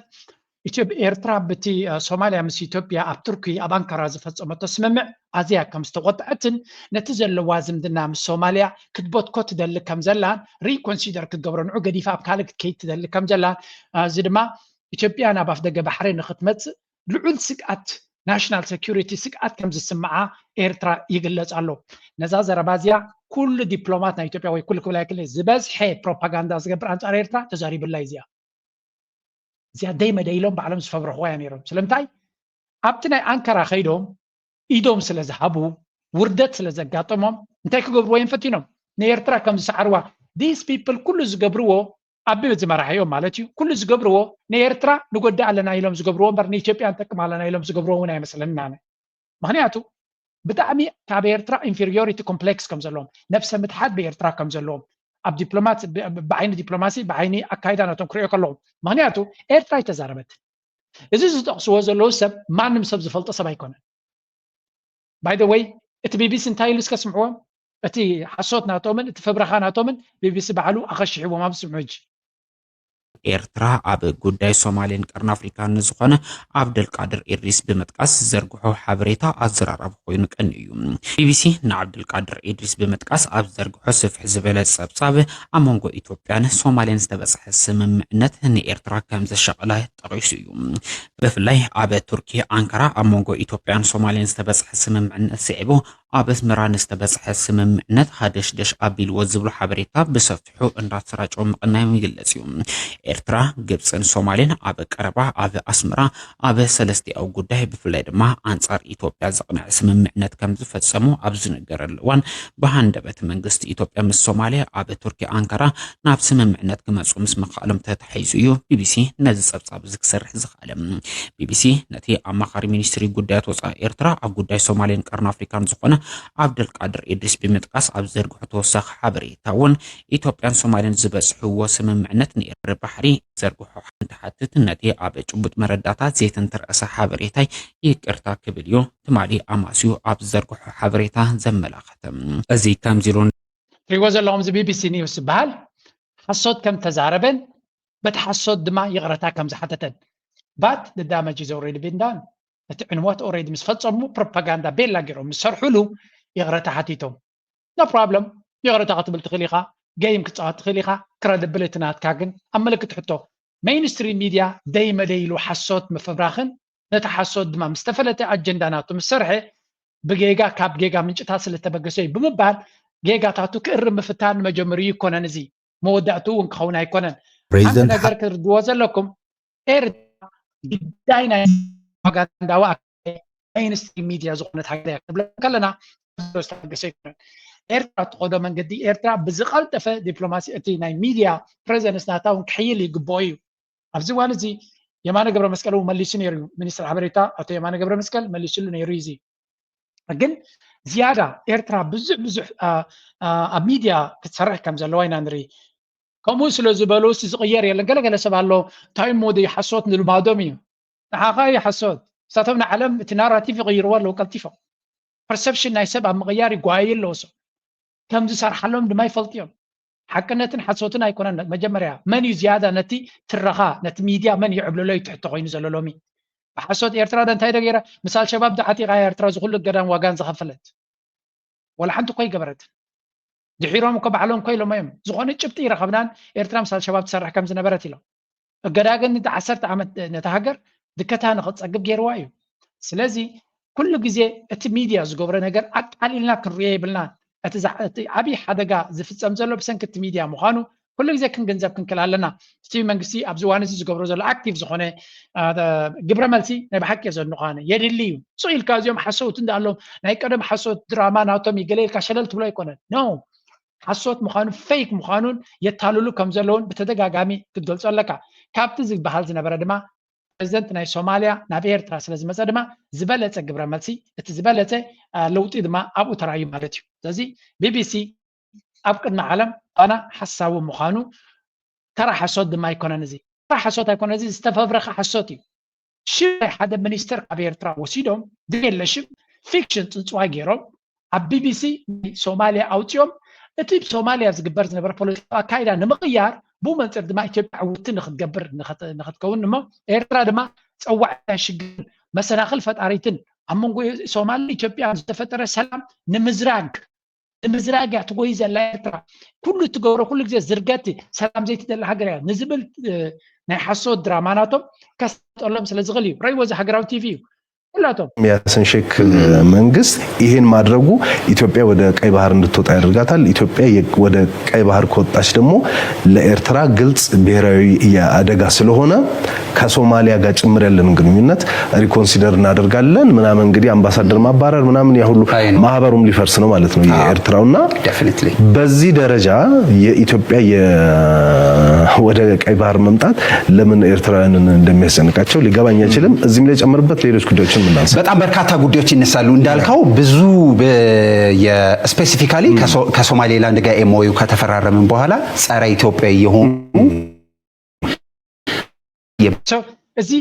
ኤርትራ ብቲ ሶማልያ ምስ ኢትዮጵያ ኣብ ቱርኪ ኣብ ኣንካራ ዝፈፀመቶ ስምምዕ ኣዝያ ከም ዝተቆጠዐትን ነቲ ዘለዋ ዝምድና ምስ ሶማልያ ክትበትኮ ትደሊ ከም ዘላን ሪኮንሲደር ክትገብሮ ንዑ ገዲፋ ኣብ ካልእ ክትከይድ ትደሊ ከም ዘላን እዚ ድማ ኢትዮጵያ ናብ ኣፍደገ ባሕሪ ንክትመፅእ ልዑል ስግኣት ናሽናል ሴኩሪቲ ስግኣት ከም ዝስምዓ ኤርትራ ይግለፅ ኣሎ። ነዛ ዘረባ እዚኣ ኩሉ ዲፕሎማት ናይ ኢትዮጵያ ወይ ኩሉ ክብል ኣይክእልን ዝበዝሐ ፕሮፓጋንዳ ዝገብር ኣንፃር ኤርትራ ተዛሪብላ እዩ እዚኣ። እዚኣ ደይ መደይ ኢሎም ባዕሎም ዝፈብረኽዋ እያ ነይሮም። ስለምንታይ ኣብቲ ናይ ኣንካራ ከይዶም ኢዶም ስለ ዝሃቡ ውርደት ስለ ዘጋጠሞም እንታይ ክገብርዎ እዮም ፈቲኖም ንኤርትራ ከም ዝሰዓርዋ these people ኩሉ ዝገብርዎ ኣብ ዝመራሕዮም ማለት እዩ ኩሉ ዝገብርዎ ንኤርትራ ንጎዳ ኣለና ኢሎም ዝገብርዎ እምበር ንኢትዮጵያ ንጠቅም ኣለና ኢሎም ዝገብርዎ እውን ኣይመስለንን ኣነ ምክንያቱ ብጣዕሚ ካብ ኤርትራ inferiority complex ከም ዘለዎም ነብሰ ምትሓት ብኤርትራ ከም ዘለዎም ኣብ ዲፕሎማት ብዓይኒ ዲፕሎማሲ ብዓይኒ ኣካይዳ ናቶም ክሪኦ ከለኹ ምክንያቱ ኤርትራ ኣይተዛረበትን እዚ ዝጠቅስዎ ዘለዉ ሰብ ማንም ሰብ ዝፈልጦ ሰብ ኣይኮነን by the way እቲ ቢቢሲ እንታይ ኢሉ እስከ ስምዕዎም እቲ ሓሶት ናቶምን እቲ ፈብረኻ ናቶምን ቢቢሲ ባዕሉ ኣኸሽሕዎም ኣብ ስምዑ ሕጂ ኤርትራ ኣብ ጉዳይ ሶማሌን ቀርኒ ኣፍሪካን ንዝኾነ ኣብደልቃድር ኢድሪስ ብምጥቃስ ዝዘርግሖ ሓበሬታ ኣዘራራቢ ኮይኑ ቀኒ እዩ። ቢቢሲ ንዓብደልቃድር ኢድሪስ ብምጥቃስ ኣብ ዝዘርግሖ ስፍሕ ዝበለ ጸብጻብ ኣብ መንጎ ኢትዮጵያን ሶማሌን ዝተበጽሐ ስምምዕነት ንኤርትራ ከም ዘሻቐላ ጠቒሱ እዩ። ብፍላይ ኣብ ቱርኪ ኣንካራ ኣብ መንጎ ኢትዮጵያን ሶማሌን ዝተበጽሐ ስምምዕነት ስዒቡ ኣብ ኣስመራ ንዝተበጽሐ ስምምዕነት ሃደሽደሽ ኣቢልዎ ዝብሉ ሓበሬታ ብሰፊሑ እንዳተሰራጨወ ምቕናዮም ይግለጽ እዩ። ኤርትራ፣ ግብጽን ሶማሌን ኣብ ቀረባ ኣብ ኣስመራ ኣብ ሰለስቲኣዊ ጉዳይ ብፍላይ ድማ ኣንጻር ኢትዮጵያ ዘቕንዐ ስምምዕነት ከም ዝፈጸሙ ኣብ ዝነገረሉ እዋን ብሃንደበት መንግስቲ ኢትዮጵያ ምስ ሶማልያ ኣብ ቱርኪ ኣንካራ ናብ ስምምዕነት ክመጹ ምስ ምኽኣሎም ተታሒዙ እዩ ቢቢሲ ነዚ ጸብጻብ እዚ ክሰርሕ ዝኽኣለ። ቢቢሲ ነቲ ኣማኻሪ ሚኒስትሪ ጉዳያት ወጻኢ ኤርትራ ኣብ ጉዳይ ሶማሌን ቀርኒ ኣፍሪካን ዝኾነ ኣብደልቃድር ኢድሪስ ብምጥቃስ ኣብ ዝዘርግሖ ተወሳኺ ሓበሬታ እውን ኢትዮጵያን ሶማሌን ዝበጽሕዎ ስምምዕነት ንኤርትራ ባሕሪ ዘርግሖ እንትሓትት ነቲ ኣብ ጭቡጥ መረዳእታ ዘይተንተርኣሰ ሓበሬታይ ይቅርታ ክብል እዩ ትማሊ ኣማስዩ ኣብ ዝዘርግሖ ሓበሬታ ዘመላኸተ። እዚ ከምዚ ኢሉ ትሪእዎ ዘለኹም እዚ ቢቢሲ ኒውስ ዝበሃል ሓሶት ከም ተዛረበን በቲ ሓሶት ድማ ይቕረታ ከም ዝሓተተን። But the damage is already been done። እቲ ዕንወት already ምስ ፈጸሙ ፕሮፓጋንዳ ቤላ ገይሮም ምስ ሰርሑሉ ይቕረታ ሓቲቶም። No problem። ይቕረታ ክትብል ትኽእል ኢኻ፣ game ክትጻወት ትኽእል ኢኻ። Credibility ናትካ ግን ኣብ ምልክት ሕቶ። Mainstream media ደይ መደይ ኢሉ ሓሶት ምፍብራኽን ነቲ ሓሶት ድማ ምስ ተፈለጠ ኣጀንዳ ናቱ ምስ ሰርሐ ብጌጋ ካብ ጌጋ ምንጭታት ስለተበገሰ እዩ ብምባል ጌጋታቱ ክእርም ምፍታን መጀመሪኡ ይኮነን። እዚ መወዳእትኡ እውን ክኸውን ኣይኮነን። ሓንቲ ፕሬዚደንት ነገር ክትርድዎ ዘለኩም ኤርትራ ግዳይ ናይ ፕሮፓጋንዳዊ ኣካል mainstream media ዝኾነት ሃገር እያ ክብለ ከለና ዝተበገሰ ኣይኮነን። ኤርትራ እትኸዶ መንገዲ ኤርትራ ብዝቐልጠፈ ዲፕሎማሲ እቲ ናይ ሚድያ ፕሬዘንስ ናታ እውን ክሕይል ይግብኦ እዩ። ኣብዚ እዋን እዚ የማነ ገብረ መስቀል እውን መሊሱ ነይሩ እዩ። ሚኒስትር ሓበሬታ ኣቶ የማነ ገብረ መስቀል መሊሱሉ ነይሩ እዩ። እዚ ግን ዝያዳ ኤርትራ ብዙሕ ብዙሕ ኣብ ሚድያ ክትሰርሕ ከም ዘለዋ ኢና ንርኢ። ከምኡ ስለ ዝበሉ ዝቕየር የለን። ገለገለ ሰብ ኣሎ እንታይ እሞ ሓሶት ንልማዶም እዩ። ንዓኻ እዩ ሓሶት። ንሳቶም ንዓለም እቲ ናራቲቭ ይቕይርዎ ኣለዉ ቀልጢፎም። ፐርሰፕሽን ናይ ሰብ ኣብ ምቕያር ይጓየዩ ኣለዉ። ሰብ ከም ዝሰርሓሎም ድማ ይፈልጡ እዮም። ሓቅነትን ሓሶትን ኣይኮነን መጀመርያ መን እዩ ዝያዳ ነቲ ትረኻ ነቲ ሚድያ መን ይዕብልሎ እዩ ትሕቶ ኮይኑ ዘሎ ሎሚ። ብሓሶት ኤርትራ ዶ እንታይ ዶ ገይራ ምስ ኣልሸባብ ዶ ዓጢቓ ኤርትራ ዝኹሉ እገዳን ዋጋን ዝኸፈለት? ወላ ሓንቲ እኮ ኣይገበረትን። ድሒሮም እኮ ባዕሎም እኮ ኢሎም እዮም ዝኾነ ጭብጢ ይረኸብናን ኤርትራ ምስ ኣልሸባብ ትሰርሕ ከም ዝነበረት ኢሎም። እገዳ ግን ንዓሰርተ ዓመት ነታ ሃገር ድከታ ንኽትፀግብ ገይርዋ እዩ። ስለዚ ኩሉ ግዜ እቲ ሚድያ ዝገብሮ ነገር ኣቃሊልና ክንሪኦ የብልናን። እቲ ዓብዪ ሓደጋ ዝፍፀም ዘሎ ብሰንኪ እቲ ሚድያ ምዃኑ ኩሉ ግዜ ክንግንዘብ ክንክል ኣለና። እቲ መንግስቲ ኣብዚ እዋን እዚ ዝገብሮ ዘሎ ኣክቲቭ ዝኾነ ግብረ መልሲ ናይ ብሓቂ የዘንኳነ የድሊ እዩ። ስቕ ኢልካ እዚኦም ሓሰውቲ እንዳኣሎም ናይ ቀደም ሓሶት ድራማ ናቶም ይገለ ኢልካ ሸለል ትብሎ ኣይኮነን። ኖ ሓሶት ምዃኑ ፌክ ምዃኑን የታልሉ ከም ዘለውን ብተደጋጋሚ ክትገልጾ ኣለካ። ካብቲ ዝበሃል ዝነበረ ድማ ፕሬዚደንት ናይ ሶማልያ ናብ ኤርትራ ስለ ዝመፀ ድማ ዝበለፀ ግብረ መልሲ እቲ ዝበለፀ ለውጢ ድማ ኣብኡ ተራእዩ ማለት እዩ። ስለዚ ቢቢሲ ኣብ ቅድሚ ዓለም ኣና ሓሳዊ ምዃኑ ተራ ሓሶት ድማ ኣይኮነን። እዚ ተራ ሓሶት ኣይኮነ፣ እዚ ዝተፈብረኸ ሓሶት እዩ። ሽም ናይ ሓደ ሚኒስተር ካብ ኤርትራ ወሲዶም ዘየለ ሽም ፊክሽን ፅንፅዋይ ገይሮም ኣብ ቢቢሲ ናይ ሶማልያ ኣውፂኦም እቲ ብ ሶማልያ ዝግበር ዝነበረ ፖለቲካዊ ኣካይዳ ንምቕያር ብኡ መንፅር ድማ ኢትዮጵያ ዕውትቲ ንክትገብር ንክትከውን እሞ ኤርትራ ድማ ፀዋዕቲ ናይ ሽግርን መሰናኽል ፈጣሪትን ኣብ መንጎ ሶማልን ኢትዮጵያን ዝተፈጠረ ሰላም ንምዝራግ ንምዝራግ እያ ትጎይ ዘላ ኤርትራ። ኩሉ እትገብሮ ኩሉ ግዜ ዝርገቲ ሰላም ዘይትደሊ ሃገር እያ ንዝብል ናይ ሓሶት ድራማ ናቶም ከስጠሎም ስለ ዝኽእል እዩ። ረይዎ እዚ ሃገራዊ ቲቪ እዩ። ኩላቶም የሐሰን ሼክ መንግስት ይህን ማድረጉ ኢትዮጵያ ወደ ቀይ ባህር እንድትወጣ ያደርጋታል። ኢትዮጵያ ወደ ቀይ ባህር ከወጣች ደግሞ ለኤርትራ ግልጽ ብሔራዊ የአደጋ ስለሆነ ከሶማሊያ ጋር ጭምር ያለንን ግንኙነት ሪኮንሲደር እናደርጋለን ምናምን። እንግዲህ አምባሳደር ማባረር ምናምን ያ ሁሉ ማህበሩም ሊፈርስ ነው ማለት ነው የኤርትራውና በዚህ ደረጃ የኢትዮጵያ ወደ ቀይ ባህር መምጣት ለምን ኤርትራውያንን እንደሚያስጨንቃቸው ሊገባኝ አይችልም። እዚህም ላይ ጨምርበት ሌሎች ጉዳዮችን ምናንሳ በጣም በርካታ ጉዳዮች ይነሳሉ እንዳልከው ብዙ ስፔሲፊካሊ ከሶማሌላንድ ጋር ኤምኦዩ ከተፈራረምን በኋላ ጸረ ኢትዮጵያ የሆኑ እዚ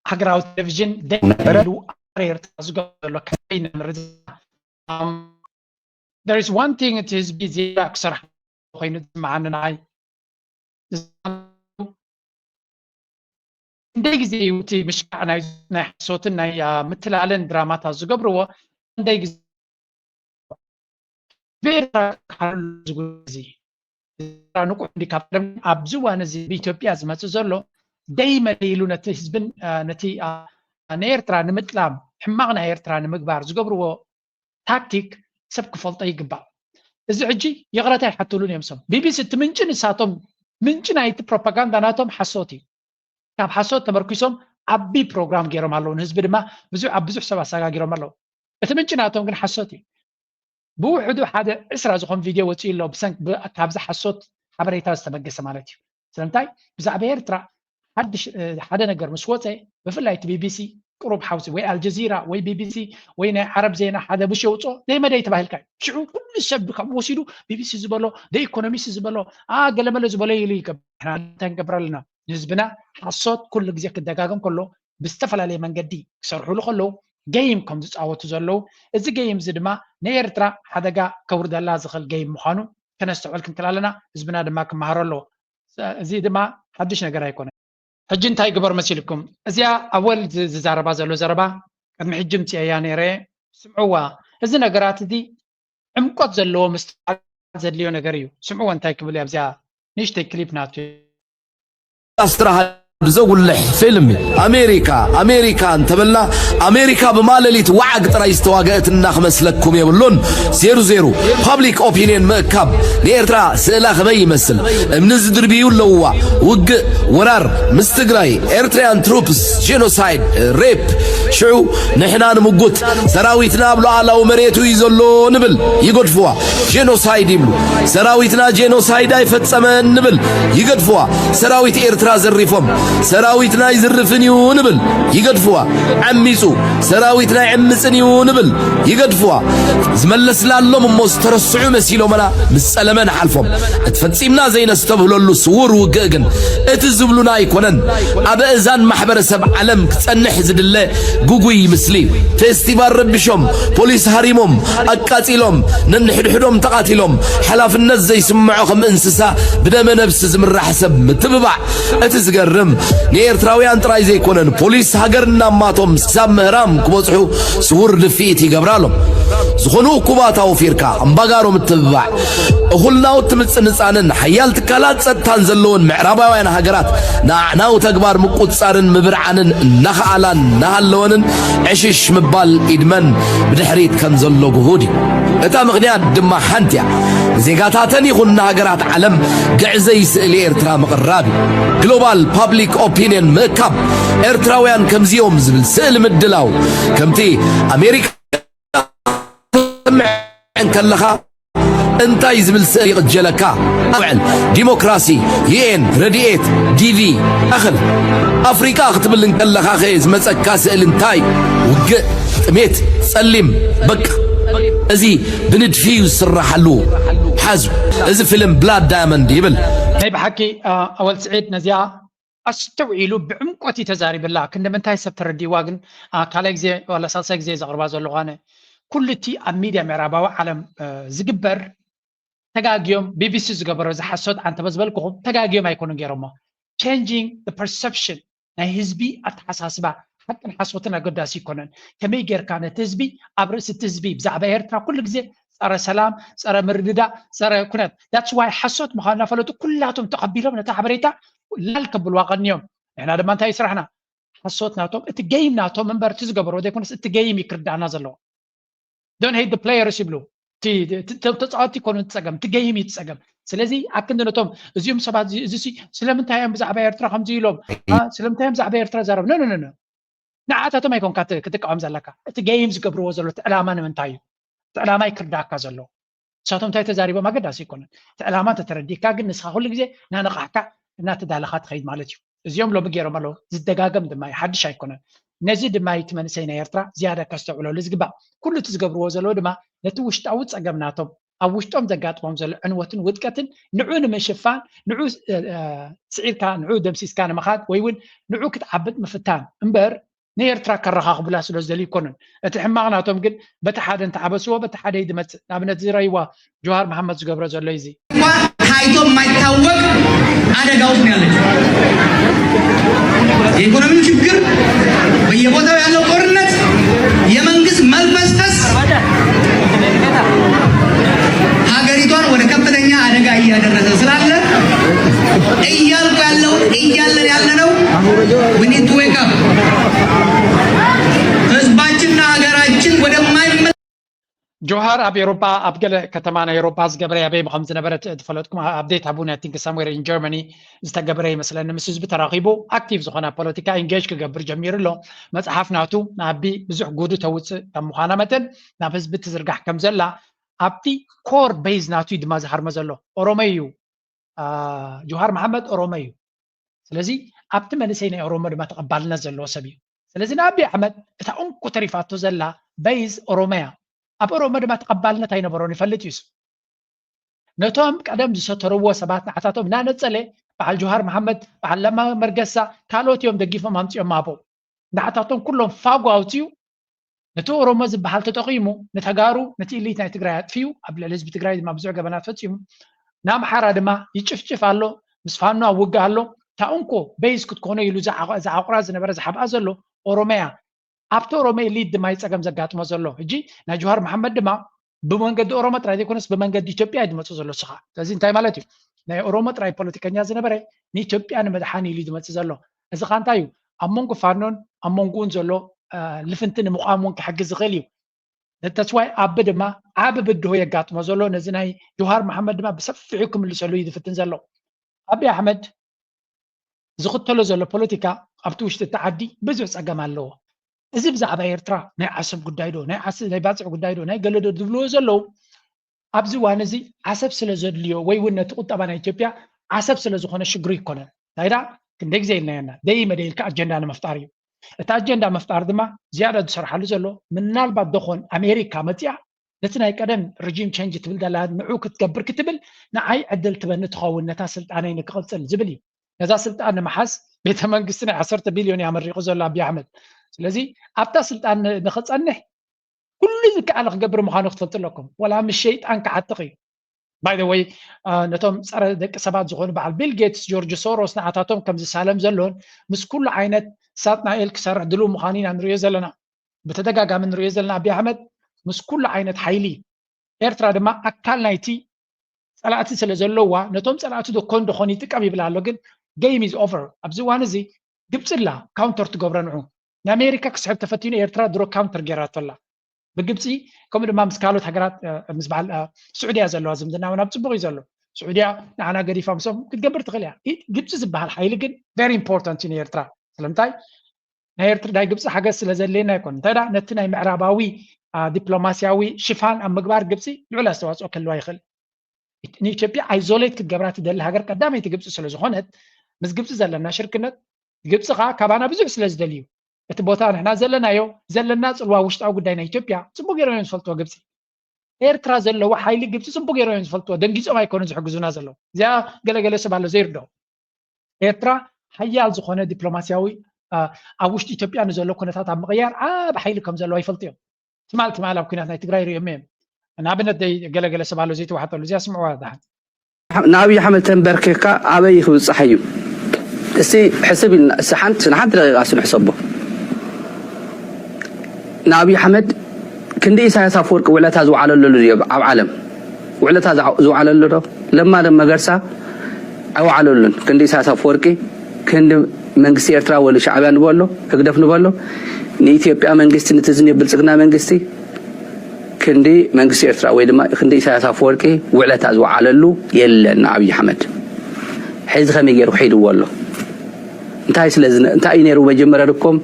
ሃገራዊ ቴሌቪዥን ደሉ ኤርትራ ዝገብሮ ዘሎ ካምፔይን ንምርድዳእ there is one thing እቲ ህዝቢ ዜጋ ክሰርሓ ኮይኑ ዝስምዓኒ ንዓይ ክንደይ ግዜ እዩ እቲ ምሽካዕ ናይ ሓሶትን ናይ ምትላልን ድራማታት ዝገብርዎ ክንደይ ግዜ ብኤርትራ ክካሉ ዝጉዳይ እዚ ንቁሕ እንዲ ካብ ቀደም ኣብዚ እዋን እዚ ብኢትዮጵያ ዝመፅእ ዘሎ ደይ መደይ ኢሉ ነቲ ህዝብን ነቲ ንኤርትራ ንምጥላም ሕማቕ ናይ ኤርትራ ንምግባር ዝገብርዎ ታክቲክ ሰብ ክፈልጦ ይግባእ። እዚ ሕጂ ይቕረታ ይሓትሉን እዮም። ሶም ቢቢሲ እቲ ምንጪ ንሳቶም ምንጪ ናይቲ ፕሮፓጋንዳ ናቶም ሓሶት እዩ። ካብ ሓሶት ተመርኪሶም ዓቢ ፕሮግራም ገይሮም ኣለዉ። ንህዝቢ ድማ ብዙሕ ኣብ ብዙሕ ሰብ ኣሰጋጊሮም ኣለዉ። እቲ ምንጪ ናቶም ግን ሓሶት እዩ። ብውሕዱ ሓደ ዕስራ ዝኾን ቪድዮ ወፂኡ ኣሎ ብሰንክ ካብዚ ሓሶት ሓበሬታ ዝተበገሰ ማለት እዩ። ስለምንታይ ብዛዕባ ኤርትራ ሓድሽ ሓደ ነገር ምስ ወፀ ብፍላይ እቲ ቢቢሲ ቅሩብ ሓውሲ ወይ ኣልጀዚራ ወይ ቢቢሲ ወይ ናይ ዓረብ ዜና ሓደ ምሽ የውፅኦ ዘይመደይ ተባሂልካ እዩ። ሽዑ ኩሉ ሰብ ካብ ወሲዱ ቢቢሲ ዝበሎ ኢኮኖሚስት ዝበሎ ገለመለ ዝበሎ ኢሉ ይገብር። እንታይ ንገብር ኣለና? ንህዝብና ሓሶት ኩሉ ግዜ ክደጋገም ከሎ ብዝተፈላለየ መንገዲ ክሰርሕሉ ከለዉ ገይም ከም ዝፃወቱ ዘለዉ እዚ ገይም እዚ ድማ ንኤርትራ ሓደጋ ከውርደላ ዝኽእል ገይም ምዃኑ ከነስተውዕል ክንክእል ኣለና። ህዝብና ድማ ክመሃሮ ኣለዎ። እዚ ድማ ሓድሽ ነገር ኣይኮነ። ሕጂ እንታይ ግበር መሲልኩም? እዚኣ ኣወል ዝ- ዝዛረባ ዘሎ ዘረባ ቅድሚ ሕጂ ምፅኤያ ነይረ። ስምዕዋ፣ እዚ ነገራት እዚ ዕምቆት ዘለዎ ምስትውዓል ዘድልዮ ነገር እዩ። ስምዕዎ እንታይ ክብል እዩ ኣብዚኣ ንእሽተይ ክሊፕ ናቱ። ኣስትራሃ ብዘጉልሕ ፊልም እዩ። ኣሜሪካ ኣሜሪካ እንተበልና ኣሜሪካ ብማለሊት ዋዓግ ጥራይ ዝተዋገአት እናክመስለኩም የብሉን። ዜሩ ዜሩ ፓብሊክ ኦፒንየን ምእካብ ንኤርትራ ስእላ ከመይ ይመስል? እምኒ ዝድርብዩ ኣለውዋ። ውግእ፣ ወራር ምስ ትግራይ፣ ኤርትራያን ትሩፕስ፣ ጄኖሳይድ፣ ሬፕ። ሽዑ ንሕና ንምጉት ሰራዊትና ኣብ ሉዓላዊ መሬቱ እዩ ዘሎ ንብል፣ ይገድፍዋ። ጄኖሳይድ ይብሉ። ሰራዊትና ጄኖሳይድ ኣይፈጸመን ንብል፣ ይገድፍዋ። ሰራዊት ኤርትራ ዘሪፎም ሰራዊትና ኣይዝርፍን እዩ ንብል፣ ይገድፍዋ። ዓሚጹ ሰራዊትና ኣይዕምጽን እዩ ንብል፣ ይገድፍዋ። ዝመለስላሎም እሞ ዝተረስዑ መሲሎምና ምስ ጸለመ ንሓልፎም። እቲ ፈጺምና ዘይነስተብህለሉ ስዉር ውግእ ግን እቲ ዝብሉና ኣይኮነን። ኣብ ኣእዛን ማሕበረሰብ ዓለም ክጸንሕ ዝድለ ግጉይ ምስሊ እዩ። ፌስቲቫል ረቢሾም፣ ፖሊስ ሃሪሞም፣ ኣቃጺሎም፣ ነንሕድሕዶም ተቓቲሎም፣ ሓላፍነት ዘይስምዖ ከም እንስሳ ብደመ ነብሲ ዝምራሕ ሰብ ምትብባዕ። እቲ ዝገርም ንኤርትራውያን ጥራይ ዘይኮነን ፖሊስ ሃገር እናማቶም ክሳብ ምህራም ክበጽሑ ስውር ድፍኢት ይገብራሎም። ዝኾኑ እኩባት ኣውፊርካ ኣምባጋሮ ምትብባዕ እኹል ናውቲ ምጽንጻንን ሓያል ትካላት ጸጥታን ዘለወን ምዕራባውያን ሃገራት ንኣዕናዊ ተግባር ምቁጽጻርን ምብርዓንን እናኸኣላ እናሃለወንን ዕሽሽ ምባል ኢድመን ብድሕሪት ከም ዘሎ ግሁድ እዩ። እታ ምኽንያት ድማ ሓንቲ እያ። ንዜጋታተን ይኹን ንሃገራት ዓለም ግዕዘይ ስእሊ ኤርትራ ምቕራብ እዩ። ግሎባል ፓብሊክ ኦፒንየን ምእካብ ኤርትራውያን ከምዚኦም ዝብል ስእሊ ምድላው ከምቲ ኣሜሪካ ትስምዐን ከለኻ እንታይ ዝብል ስእሊ ይቕጀለካ? ኣውዕል ዲሞክራሲ፣ ዩኤን፣ ረድኤት፣ ዲቪ፣ ኣኽል ኣፍሪቃ ክትብል እንከለኻ ኸ ዝመጸካ ስእሊ እንታይ? ውግእ፣ ጥሜት፣ ጸሊም፣ በቃ። እዚ ብንድፊ እዩ ዝስራሓሉ። ሓዙ፣ እዚ ፊልም ብላድ ዳያመንድ ይብል። ናይ ብሓቂ ኣወል ስዒድ ነዚኣ ኣስተውዒሉ ብዕምቆት እዩ ተዛሪብላ። ክንዲ ምንታይ ሰብ ተረዲእዋ ግን ካልኣይ ግዜ ዋላ ሳልሳይ ግዜ ዘቕርባ ዘለኹ ኣነ። ኩሉ እቲ ኣብ ሚድያ ምዕራባዊ ዓለም ዝግበር ተጋግዮም ቢቢሲ ዝገበሮ እዚ ሓሶት ኣንተበ ዝበልኩኹም ተጋግዮም ኣይኮኑን ገይሮሞ። Changing the perception ናይ ህዝቢ ኣተሓሳስባ ሓቅን ሓሶትን ኣገዳሲ ይኮነን። ከመይ ጌርካ ነቲ ህዝቢ ኣብ ርእሲ እቲ ህዝቢ ብዛዕባ ኤርትራ ኩሉ ግዜ ጸረ ሰላም፣ ጸረ ምርድዳእ፣ ጸረ ኩነት that's why ሓሶት ምዃኑ እናፈለጡ ኩላቶም ተቐቢሎም ነታ ሓበሬታ ላል ከብልዋ ቀንዮም። ንሕና ድማ እንታይ እዩ ስራሕና? ሓሶት ናቶም እቲ game ናቶም እምበር እቲ ዝገበርዎ ዘይኮነስ እቲ game እዩ ክርዳእና ዘለዎ። Don't hate the players ይብሉ። ተፃወትቲ ይኮኑ እቲ ፀገም፣ እቲ game እዩ እቲ ፀገም። ስለዚ ኣብ ክንዲ ነቶም እዚኦም ሰባት እዚ ስለምንታይ እዮም ብዛዕባ ኤርትራ ከምዚ ኢሎም፣ ስለምንታይ እዮም ብዛዕባ ኤርትራ ዛረብ ኖ ኖ ኖ ንዓታቶም ኣይኮንካ ክትቃወም ዘለካ፣ እቲ game ዝገብርዎ ዘሎ እቲ ዕላማ ንምንታይ እዩ? እቲ ዕላማ ይክርዳእካ ዘሎ። ንሳቶም እንታይ ተዛሪቦም ኣገዳሲ ኣይኮነን። እቲ ዕላማ እንተተረዲእካ ግን ንስኻ ኩሉ ግዜ እናነቓሕካ እናተዳለኻ ትኸይድ ማለት እዩ። እዚኦም ሎሚ ገይሮም ኣለዉ፣ ዝደጋገም ድማ እዩ፣ ሓድሽ ኣይኮነን። ነዚ ድማ እዩ እቲ መንእሰይ ናይ ኤርትራ ዝያዳ ከስተውዕለሉ ዝግባእ። ኩሉ እቲ ዝገብርዎ ዘለዉ ድማ ነቲ ውሽጣዊ ጸገም ናቶም ኣብ ውሽጦም ዘጋጥሞም ዘሎ ዕንወትን ውድቀትን ንዑ ንምሽፋን፣ ንዑ ስዒርካ፣ ንዑ ደምሲስካ ንምኻድ ወይ እውን ንዑ ክትዓብጥ ምፍታን እምበር ንኤርትራ ከረኻኽቡላ ስለ ዝደልዩ ኣይኮኑን። እቲ ሕማቕ ናቶም ግን በቲ ሓደ እንተዓበስዎ በቲ ሓደ እዩ ዝመጽእ። ንኣብነት ዝረይዋ ጆሃር መሓመድ ዝገብሮ ዘሎ እዩ እዚ። ታይቶ የማይታወቅ አደጋ ውስጥ ነው ያለችው። የኢኮኖሚው ችግር፣ በየቦታው ያለው ጦርነት፣ የመንግስት መልፈስፈስ ሀገሪቷን ወደ ከፍተኛ አደጋ እያደረሰ ስላለ እያልኩ ያለው እያለን ያለነው we need to wake up። ህዝባችንና ሀገራችን ወደማይመ ጆሃር ኣብ ኤሮጳ ኣብ ገለ ከተማ ናይ ኤሮጳ ዝገበረ ኣበይ ከም ዝነበረ ትፈለጥኩም። ኣፕዴት ሃቡኒ። I think somewhere in Germany ዝተገበረ ይመስለኒ። ምስ ህዝቢ ተራኺቡ ኣክቲቭ ዝኾነ ፖለቲካ ኢንጌጅ ክገብር ጀሚሩ ኣሎ። መፅሓፍ ናቱ ንኣቢ ብዙሕ ጉዱ ተውፅእ ከም ምዃና መጠን ናብ ህዝቢ ትዝርጋሕ ከም ዘላ ኣብቲ core base ናቱ እዩ ድማ ዝሃርመ ዘሎ። ኦሮሞ እዩ። ጆሃር መሓመድ ኦሮሞ እዩ። ስለዚ ኣብቲ መንእሰይ ናይ ኦሮሞ ድማ ተቐባልነት ዘለዎ ሰብ እዩ። ስለዚ ንኣቢ ኣሕመድ እታ እንኮ ተሪፋቶ ዘላ base ኦሮሞ እያ። ኣብ ኦሮሞ ድማ ተቐባልነት ኣይነበሮን ይፈልጥ እዩ። ነቶም ቀደም ዝሰተርዎ ሰባት ንዓታቶም እናነጸለ በዓል ጆሃር መሓመድ፣ በዓል ለማ መርገሳ ካልኦት እዮም ደጊፎም ኣምጺኦም ኣብኡ። ንዓታቶም ኩሎም ፋጎ ኣውጺኡ ነቲ ኦሮሞ ዝበሃል ተጠቒሙ ንተጋሩ፣ ነቲ ኢሊት ናይ ትግራይ ኣጥፊኡ፣ ኣብ ልዕሊ ህዝቢ ትግራይ ድማ ብዙሕ ገበናት ፈፂሙ፣ ንኣምሓራ ድማ ይጭፍጭፍ ኣሎ፣ ምስ ፋኖ ኣብ ውግእ ኣሎ። እታ እንኮ ቤዝ ክትኮኖ ኢሉ ዝዓቑራ ዝነበረ ዝሓብኣ ዘሎ ኦሮመያ። ኣብቲ ኦሮሞ ኢሊት ድማ እዩ ፀገም ዘጋጥሞ ዘሎ። ሕጂ ናይ ጀዋር መሓመድ ድማ ብመንገዲ ኦሮሞ ጥራይ ዘይኮነስ ብመንገዲ ኢትዮጵያ እዩ ዝመፅእ ዘሎ። ስኻ ስለዚ እንታይ ማለት እዩ? ናይ ኦሮሞ ጥራይ ፖለቲከኛ ዝነበረ ንኢትዮጵያ ንምድሓን ኢሉ ዝመፅእ ዘሎ። እዚ ኻ እንታይ እዩ? ኣብ መንጎ ፋኖን ኣብ መንጎኡን ዘሎ ልፍንቲ ንምቋም እውን ክሕግዝ ዝኽእል እዩ። ተስዋይ ኣብ ድማ ዓቢ ብድሆ የጋጥሞ ዘሎ። ነዚ ናይ ጀውሃር መሓመድ ድማ ብሰፊሑ ክምልሰሉ እዩ ዝፍትን ዘሎ። ኣቢ ኣሕመድ ዝኽተሎ ዘሎ ፖለቲካ ኣብቲ ውሽጢ እቲ ዓዲ ብዙሕ ጸገም ኣለዎ። እዚ ብዛዕባ ኤርትራ ናይ ዓሰብ ጉዳይ ዶ ናይ ዓሰብ ናይ ባጽዕ ጉዳይ ዶ ናይ ገለ ዶ ዝብልዎ ዘለዉ ኣብዚ እዋን እዚ ዓሰብ ስለ ዘድልዮ ወይ እውን ነቲ ቁጠባ ናይ ኢትዮጵያ ዓሰብ ስለ ዝኾነ ሽግሩ ይኮነን። እንታይ ደኣ ክንደይ ግዜ ኢልናዮ ኢና ደይ መደይ ኢልካ ኣጀንዳ ንምፍጣር እዩ። እቲ ኣጀንዳ ምፍጣር ድማ ዝያዳ ዝሰርሓሉ ዘሎ ምናልባት ዶኾን ኣሜሪካ መፂኣ ነቲ ናይ ቀደም ሪጂም ቸንጅ ትብል ዘላ ንዑ ክትገብር ክትብል ንዓይ ዕድል ትበኒ ትኸውን ነታ ስልጣነይ ንክቕፅል ዝብል እዩ። ነዛ ስልጣን ንምሓዝ ቤተ መንግስቲ ናይ ዓሰርተ ቢልዮን እያ መሪቑ ዘሎ ኣቢ ኣሕመድ። ስለዚ ኣብታ ስልጣን ንኽፀንሕ ኩሉ ዝከኣለ ክገብር ምዃኑ ክትፈልጡ ኣለኩም። ወላ ምስ ሸይጣን ክዓጥቕ እዩ። ባይ ወይ ነቶም ፀረ ደቂ ሰባት ዝኾኑ በዓል ቢል ጌትስ፣ ጆርጅ ሶሮስ ንዓታቶም ከም ዝሳለም ዘሎን ምስ ኩሉ ዓይነት ሳጥናኤል ክሰርሕ ድልው ምዃኑ ኢና ንሪኦ ዘለና። ብተደጋጋሚ ንሪኦ ዘለና ኣቢ ኣሕመድ ምስ ኩሉ ዓይነት ሓይሊ ኤርትራ ድማ ኣካል ናይቲ ፀላእቲ ስለ ዘለዋ ነቶም ፀላእቲ ዶ ኮን ዶ ኮን ይጥቀም ይብል ኣሎ። ግን game is over። ኣብዚ እዋን እዚ ግብፂ ኣላ ካውንተር ትገብሮ ንዑ። ንኣሜሪካ ክስሕብ ተፈቲኑ ኤርትራ ድሮ ካውንተር ገይራቶ ኣላ ብግብፂ። ከምኡ ድማ ምስ ካልኦት ሃገራት ምስ በዓል ስዑድያ ዘለዋ ዝምድና እውን ኣብ ፅቡቕ እዩ ዘሎ። ስዑድያ ንዓና ገዲፋ ምስኦም ክትገብር ትኽእል እያ። ግብፂ ዝበሃል ሓይሊ ግን very important እዩ ንኤርትራ። ስለምንታይ ናይ ኤርትራ ናይ ግብፂ ሓገዝ ስለ ዘድልየና ኣይኮን እንታይ ዳ ነቲ ናይ ምዕራባዊ ዲፕሎማሲያዊ ሽፋን ኣብ ምግባር ግብፂ ልዑል ኣስተዋፅኦ ክህልዋ ይኽእል። ንኢትዮጵያ ኣይዞሌት ክትገብራ ትደሊ ሃገር ቀዳመይቲ ግብፂ ስለ ዝኾነት ምስ ግብፂ ዘለና ሽርክነት ግብፂ ከዓ ካባና ብዙሕ ስለ ዝደልዩ እቲ ቦታ ንሕና ዘለናዮ ዘለና ፅልዋ ውሽጣዊ ጉዳይ ናይ ኢትዮጵያ ፅቡቅ ገይሮም እዮም ዝፈልጥዎ ግብፂ። ኤርትራ ዘለዎ ሓይሊ ግብፂ ፅቡቅ ገይሮም እዮም ዝፈልጥዎ። ደንጊፆም ኣይኮኑን ዝሕግዙና ዘለዉ። እዚኣ ገለገለ ሰብ ኣሎ ዘይርድኦ። ኤርትራ ሓያል ዝኾነ ዲፕሎማሲያዊ ኣብ ውሽጢ ኢትዮጵያ ንዘሎ ኩነታት ኣብ ምቕያር ዓብ ሓይሊ ከም ዘለዋ ይፈልጡ እዮም። ትማል ትማል ኣብ ኩናት ናይ ትግራይ ሪኦም እዮም። ንኣብነት ደይ ገለገለ ሰብ ኣሎ ዘይተዋሕጠሉ እዚኣ ስምዕዋ ዳሓን። ንኣብይ ኣሕመድ ተንበርኪኽካ ኣበይ ክብፅሕ እዩ? እስቲ ሕስብ ኢልና እስቲ ሓንቲ ንሓንቲ ደቂቃ እስቲ ንሕሰቦ። ንኣብይ ኣሕመድ ክንዲ ኢሳያስ ኣፈወርቂ ውዕለታ ዝወዓለሉ ድዮ ኣብ ዓለም? ውዕለታ ዝወዓለሉ ዶ? ለማ ዶ መገርሳ ኣይወዓለሉን። ክንዲ ኢሳያስ ኣፈወርቂ ክንዲ መንግስቲ ኤርትራ ወሉ ሻዕብያ ንበሎ ህግደፍ ንበሎ ንኢትዮጵያ መንግስቲ ንትዝኒ ብልፅግና መንግስቲ ክንዲ መንግስቲ ኤርትራ ወይ ድማ ክንዲ ኢሳያስ ኣፈወርቂ ውዕለታ ዝወዓለሉ የለን። ንኣብይ ኣሕመድ ሕዚ ከመይ ገይሩ ክሒድዎ ኣሎ? እንታይ ስለ እንታይ እዩ ነይሩ መጀመርያ ድኮም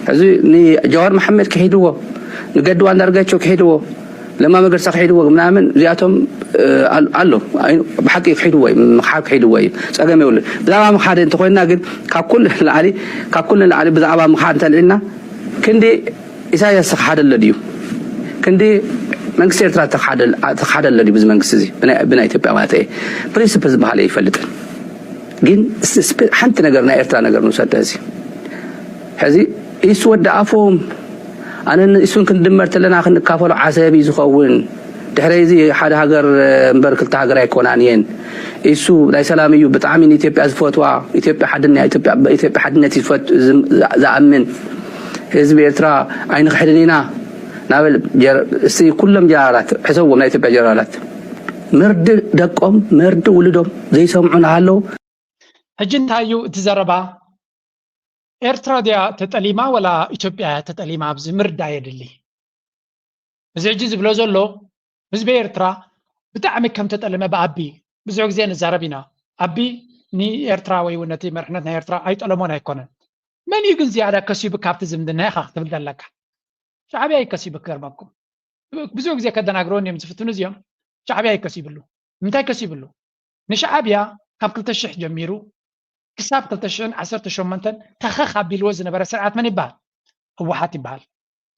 ሕዚ ንጀዋር መሓመድ ክሒድዎ ንገዱ ኣንዳርጋቸው ክሒድዎ ለማ መገርሳ ክሒድዎ ምናምን እዚኣቶም ኣሎ ብሓቂ ክሒድዎ እዩ ምክሓድ ክሒድዎ እዩ ፀገም የብሉ። ብዛዕባ ምክሓድ እንተኮይንና ግን ካብ ኩሉ ንላዕሊ ካብ ኩሉ ንላዕሊ ብዛዕባ ምክሓድ እንተልዒልና ክንዲ ኢሳያስ ተክሓደለ ድዩ ክንዲ መንግስቲ ኤርትራ ተክሓደለ ድዩ ብዚ መንግስቲ እዚ ብናይ ኢትዮጵያ ማለት እየ ፕሪንስፕል ዝበሃለ ይፈልጥን ግን ሓንቲ ነገር ናይ ኤርትራ ነገር ንውሰድ እዚ ሕዚ ኢሱ ወዲ ኣፎም ኣነን ኢሱን ክንድመር ተለና ክንካፈሎ ዓሰብ እዩ ዝኸውን ድሕረይ እዚ ሓደ ሃገር እምበር ክልተ ሃገር ኣይኮናን እየን ኢሱ ናይ ሰላም እዩ ብጣዕሚ ንኢትዮጵያ ዝፈትዋ ኢትዮጵያ ሓድነት ኢትዮጵያ ሓድነት ዝኣምን ህዝቢ ኤርትራ ኣይንክሕድን ኢና ናበል እስቲ ኩሎም ጀነራላት ሕሰብዎም ናይ ኢትዮጵያ ጀነራላት መርዲ ደቆም መርዲ ውልዶም ዘይሰምዑ ናሃለዉ ሕጂ እንታይ እዩ እቲ ዘረባ? ኤርትራ ድያ ተጠሊማ ወላ ኢትዮጵያ እያ ተጠሊማ? ኣብዚ ምርዳ የድሊ። እዚ ሕጂ ዝብሎ ዘሎ ህዝቢ ኤርትራ ብጣዕሚ ከም ተጠለመ ብኣቢ ብዙሕ ግዜ ንዛረብ ኢና። ኣቢ ንኤርትራ ወይ እውን ነቲ መርሕነት ናይ ኤርትራ ኣይጠለሞን ኣይኮነን። መን እዩ ግን ዝያዳ ከሲቡ ካብቲ ዝምድና ኢኻ ክትብል ዘለካ? ሻዕብያ እዩ ከሲቡ ክገርመኩም። ብዙሕ ግዜ ከደናግረውን እዮም ዝፍትኑ እዚኦም። ሻዕብያ እዩ ከሲብሉ። እንታይ ከሲብሉ? ንሻዕብያ ካብ ክልተ ሽሕ ጀሚሩ ክሳብ ክልተ ሽሕን ዓሰርተ ሸሞንተን ተኸኽ ኣቢልዎ ዝነበረ ስርዓት መን ይበሃል? ህወሓት ይበሃል።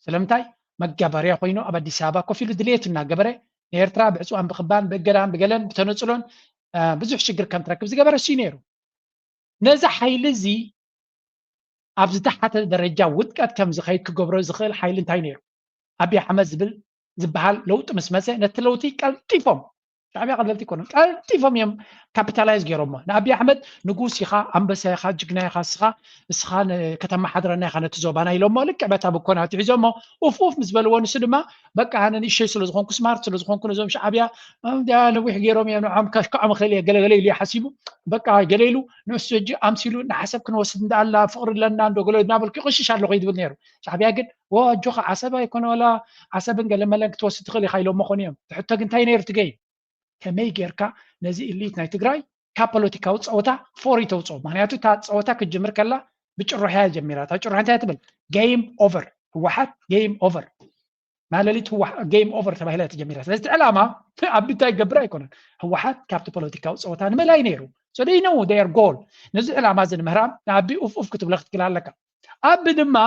ስለምንታይ? መጋበርያ ኮይኑ ኣብ ኣዲስ ኣበባ ኮፍ ኢሉ ድሌቱ እናገበረ ንኤርትራ ብዕፅዋን ብክባን ብእገዳን ብገለን ብተነፅሎን ብዙሕ ሽግር ከም ትረክብ ዝገበረ እሱ ነይሩ። ነዚ ሓይሊ እዚ ኣብ ዝተሓተ ደረጃ ውድቀት ከም ዝኸይድ ክገብሮ ዝኽእል ሓይሊ እንታይ ነይሩ? ኣብይ ኣሕመድ ዝብል ዝበሃል ለውጢ ምስ መፀ ነቲ ለውጢ ቀልጢፎም፣ ሻዕብያ ቀለልቲ ይኮኑ፣ ቀልጢፎም እዮም ካፒታላይዝ ገይሮሞ። ንኣብይ ኣሕመድ ንጉስ ኢኻ፣ ኣንበሳ ኢኻ፣ ጅግና ኢኻ፣ እስኻ እስኻ ከተመሓድረና ኢኻ ነቲ ዞባና ኢሎሞ። ልክዕ በታ ብኮና ትሒዞሞ ኡፍ ኡፍ ምስ በልዎ፣ ንሱ ድማ በቃ ኣነ ንእሸይ ስለ ዝኾንኩ፣ ስማርት ስለ ዝኾንኩ፣ ነዞም ሻዕብያ ነዊሕ ገይሮም እዮም፣ ንዖም ከሽክዖም ክእል እየ ገለገለ ኢሉ ሓሲቡ፣ በቃ ገለ ኢሉ ንሱ ሕጂ ኣምሲሉ ንዓሰብ ክንወስድ እንዳኣላ ፍቕሪ ኣለና እንዶ ገለ እናበልኩ ይቕሽሽ ኣለኹ ይብል ነይሩ። ሻዕብያ ግን ኣጆኻ ዓሰብ ኣይኮነ ዋላ ዓሰብን ገለመለን ክትወስድ ትኽእል ኢኻ ኢሎሞ ኾኑ እዮም። ሕቶ ግን እንታይ ነይሩ ትገይ ከመይ ጌርካ ነዚ ኢሊት ናይ ትግራይ ካብ ፖለቲካዊ ፀወታ ፎሪ ተውፅኦ? ምክንያቱ እታ ፀወታ ክትጅምር ከላ ብጭሩሕ እያ ጀሚራ። እታ ጭሩሕ እንታይ ትብል? ጌም ኦቨር፣ ህወሓት ጌም ኦቨር፣ ማለሊት ጌም ኦቨር ተባሂላ እያ ተጀሚራ። ስለዚ እቲ ዕላማ ኣብ እንታይ ገብር ኣይኮነን። ህወሓት ካብቲ ፖለቲካዊ ፀወታ ንምእላይ ነይሩ። So they know their goal። ነዚ ዕላማ እዚ ንምህራም ንኣቢ ኡፍ ኡፍ ክትብለ ክትክል ኣለካ። ኣቢ ድማ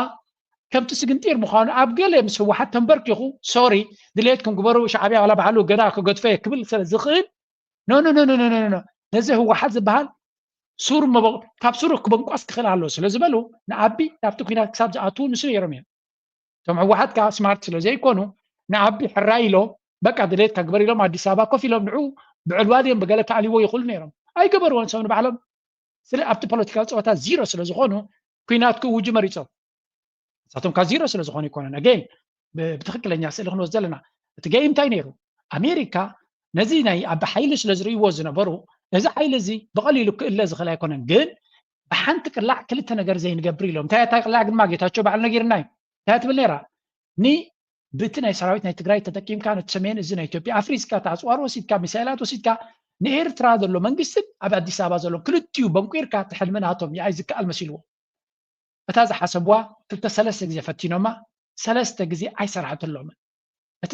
ከምቲ ስግንጢር ምዃኑ ኣብ ገለ ምስ ህወሓት ተንበርኪኹ ሶሪ ድሌትኩም ግበሩ ሻዕብያ ዋላ ባዕሉ ገና ክገድፎ እየ ክብል ስለ ዝኽእል ኖ ኖ ኖ ኖ ኖ ኖ ኖ ነዚ ህወሓት ዝበሃል ሱር መበ- ካብ ሱሩ ክበንቋስ ክኽእል ኣለዎ ስለ ዝበሉ ንኣቢ ናብቲ ኩናት ክሳብ ዝኣትዉ ንሱ ነይሮም እዮም። እቶም ህወሓት ከዓ ስማርት ስለ ዘይኮኑ ንኣቢ ሕራይ ኢሎም በቃ ድሌትካ ግበር ኢሎም ኣዲስ ኣበባ ኮፍ ኢሎም ንዑ ብዕልዋ ድዮም ብገለ ክኣልይዎ ይኽእሉ ነይሮም ኣይገበርዎን። ሰብ ንባዕሎም ስለ ኣብቲ ፖለቲካዊ ፀወታ ዚሮ ስለ ዝኾኑ ኩናት ክእውጁ መሪፆም። ንሳቶም ካብ ዚሮ ስለ ዝኾኑ ይኮነን። ኣገይን ብትክክለኛ ስእሊ ክንወስድ ዘለና እቲ ገይም እንታይ ነይሩ? ኣሜሪካ ነዚ ናይ ኣብ ሓይሊ ስለ ዝርእይዎ ዝነበሩ ነዚ ሓይሊ እዚ ብቐሊሉ ክእለ ዝኽእል ኣይኮነን። ግን ብሓንቲ ቅላዕ ክልተ ነገር ዘይንገብር ኢሎም። እንታይ እታ ቅላዕ ግድማ ጌታቸው ባዕሉ ነጊርና እዩ። እንታይ ትብል ነይራ? ኒ ብቲ ናይ ሰራዊት ናይ ትግራይ ተጠቂምካ ነቲ ሰሜን እዚ ናይ ኢትዮጵያ ኣፍሪስካ፣ እቲ ኣፅዋር ወሲድካ፣ ሚሳይላት ወሲድካ፣ ንኤርትራ ዘሎ መንግስትን ኣብ ኣዲስ ኣበባ ዘሎ ክልቲኡ በንቂርካ፣ እቲ ሕልሚ ናቶም ይኣይ ዝከኣል መሲልዎ። እታ ዝሓሰብዋ ክልተ ሰለስተ ግዜ ፈቲኖማ፣ ሰለስተ ግዜ ኣይሰራሕትሎምን። እቲ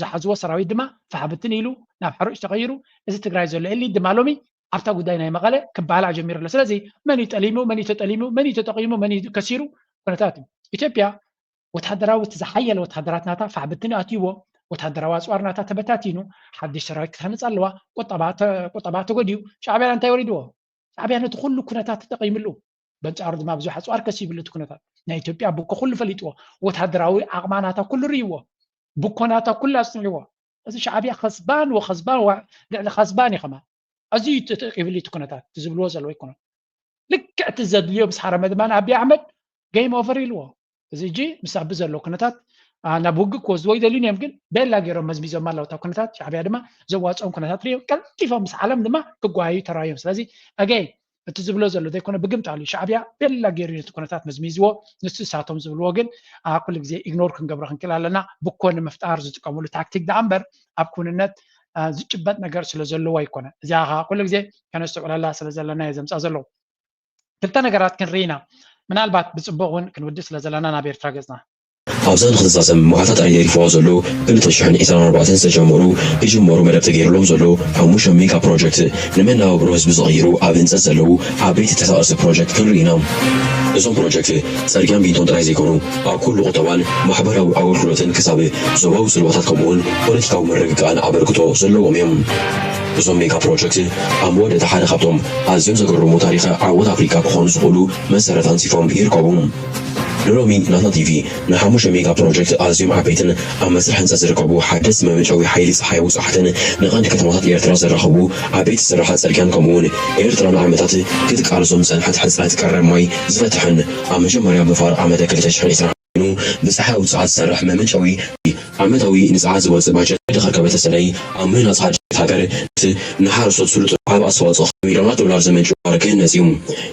ዝሓዝዎ ሰራዊት ድማ ፋሕብትን ኢሉ ናብ ሓሩጭ ተቐይሩ። እዚ ትግራይ ዘሎ ኤሊት ድማ ሎሚ ኣብታ ጉዳይ ናይ መቐለ ክባላዕ ጀሚሩ ኣሎ። ስለዚ መን እዩ ጠሊሙ፣ መን እዩ ተጠሊሙ፣ መን እዩ ተጠቂሙ፣ መን እዩ ከሲሩ ኩነታት እዩ። ኢትዮጵያ ወታደራዊ እቲ ዝሓየለ ወታደራት ናታ ፋሕብትን ኣትይዎ፣ ወታደራዊ ኣፅዋር ናታ ተበታቲኑ፣ ሓድሽ ሰራዊት ክትሃንፅ ኣለዋ፣ ቁጠባ ተጎዲዩ። ሻዕብያ እንታይ ወሪድዎ? ሻዕብያ ነቲ ኩሉ ኩነታት ተጠቂምሉ፣ በንፃሩ ድማ ብዙሕ ኣፅዋር ከሲብሉ እቲ ኩነታት ናይ ኢትዮጵያ ብኮ ኩሉ ፈሊጥዎ፣ ወታደራዊ ዓቕማ ናታ ኩሉ ርእይዎ፣ ብኮ ናታ ኩሉ ኣፅኒዕዎ። እዚ ሻዕብያ ከስባን ወከስባን ልዕሊ ከስባን እዩ ከማ ኣዝዩ ተጠቂምሉ እቲ ኩነታት ዝብልዎ ዘለዎ ኣይኮነን። ልክዕ እቲ ዘድልዮ ምስ ሓረመ ድማ ንኣቢ ኣሕመድ ገይም ኦቨር ኢልዎ። እዚ እጂ ምስ ኣቢ ዘሎ ኩነታት ናብ ውግእ ክወስድዎ ይደልዩ እዮም፣ ግን ቤላ ገይሮም መዝሚዞም ኣለዉ። እታ ኩነታት ሻዕብያ ድማ ዘዋፅኦም ኩነታት ሪኦም ቀልጢፎም ምስ ዓለም ድማ ክጓዩ ተራዮም። ስለዚ ኣገይ እቲ ዝብሎ ዘሎ ዘይኮነ ብግምጣሉ ሻዕብያ ቤላ ገይሩ ነቲ ኩነታት መዝሚዝዎ። ንሱ እሳቶም ዝብልዎ ግን ኩሉ ግዜ ኢግኖር ክንገብሮ ክንክእል ኣለና። ብኮ ንምፍጣር ዝጥቀምሉ ታክቲክ ደኣ እምበር ኣብ ኩንነት ዝጭበጥ ነገር ስለ ዘለዎ ኣይኮነ። እዚኣ ከዓ ኩሉ ግዜ ከነስተውዕለላ ስለ ዘለና እየ ዘምፃ ዘለዉ። ክልተ ነገራት ክንርኢ ኢና። ምናልባት ብፅቡቕ እውን ክንውድእ ስለ ዘለና ናብ ኤርትራ ገፅና። ኣብዛ ንክትዛዘም መዓልታት ጥራይ ተሪፍዋ ዘሎ ክልተ ሽሕን ዕስራን ኣርባዕተን ዝተጀመሩ ክጅመሩ መደብ ተገይሩሎም ዘሎ ሓሙሽተ ሜጋ ፕሮጀክት ንመነባብሮ ህዝቢ ዝቕይሩ ኣብ ህንፀት ዘለዉ ዓበይቲ ተሳቐርቲ ፕሮጀክት ክንርኢ ኢና። እዞም ፕሮጀክት ፅርግያን ቢንቶን ጥራይ ዘይኮኑ ኣብ ኩሉ ቁጠባን ማሕበራዊ ኣገልግሎትን ክሳብ ዞባዊ ፅልዋታት ከምኡውን ፖለቲካዊ ምርግጋእን ኣበርክቶ ዘለዎም እዮም። እዞም ሜጋ ፕሮጀክት ኣብ መወዳእታ ሓደ ካብቶም ኣዝዮም ዘገርሙ ታሪኸ ዓወት ኣፍሪካ ክኾኑ ዝኽእሉ መሰረት ኣንፂፎም ይርከቡ። ንሎሚ ናትና ቲቪ ንሓሙሽተ ሜጋ ፕሮጀክት ኣዝዮም ዓበይትን ኣብ መስርሕ ህንፀት ዝርከቡ ሓደስቲ መመንጨዊ ሓይሊ ፀሓይ ውፁዓትን ንቐንዲ ከተማታት ኤርትራ ዘራኸቡ ዓበይቲ ስራሓት ፅርግያን ከምኡውን ኤርትራ ንዓመታት ክትቃለሶም ዝፀንሐት ሕፅረት ቀረብ ማይ ዝፈትሐን ኣብ መጀመርያ ብፋር ዓመተ ክልተ ሽሕን ዕስራን ኮይኑ ብፀሓይ ውፁዓት ዝሰርሕ መመንጨዊ ዓመታዊ ንፀዓት ዝወፅእ ባጀት ድኸርከበ ተሰነይ ኣብ ምህናፅ ሓድሽ ሃገር ንሓረስቶት ስሉጥ ዓብ ኣስተዋፅኦ ሚሊዮናት ዶላር ዘመንጭ ክህነፅ እዩ።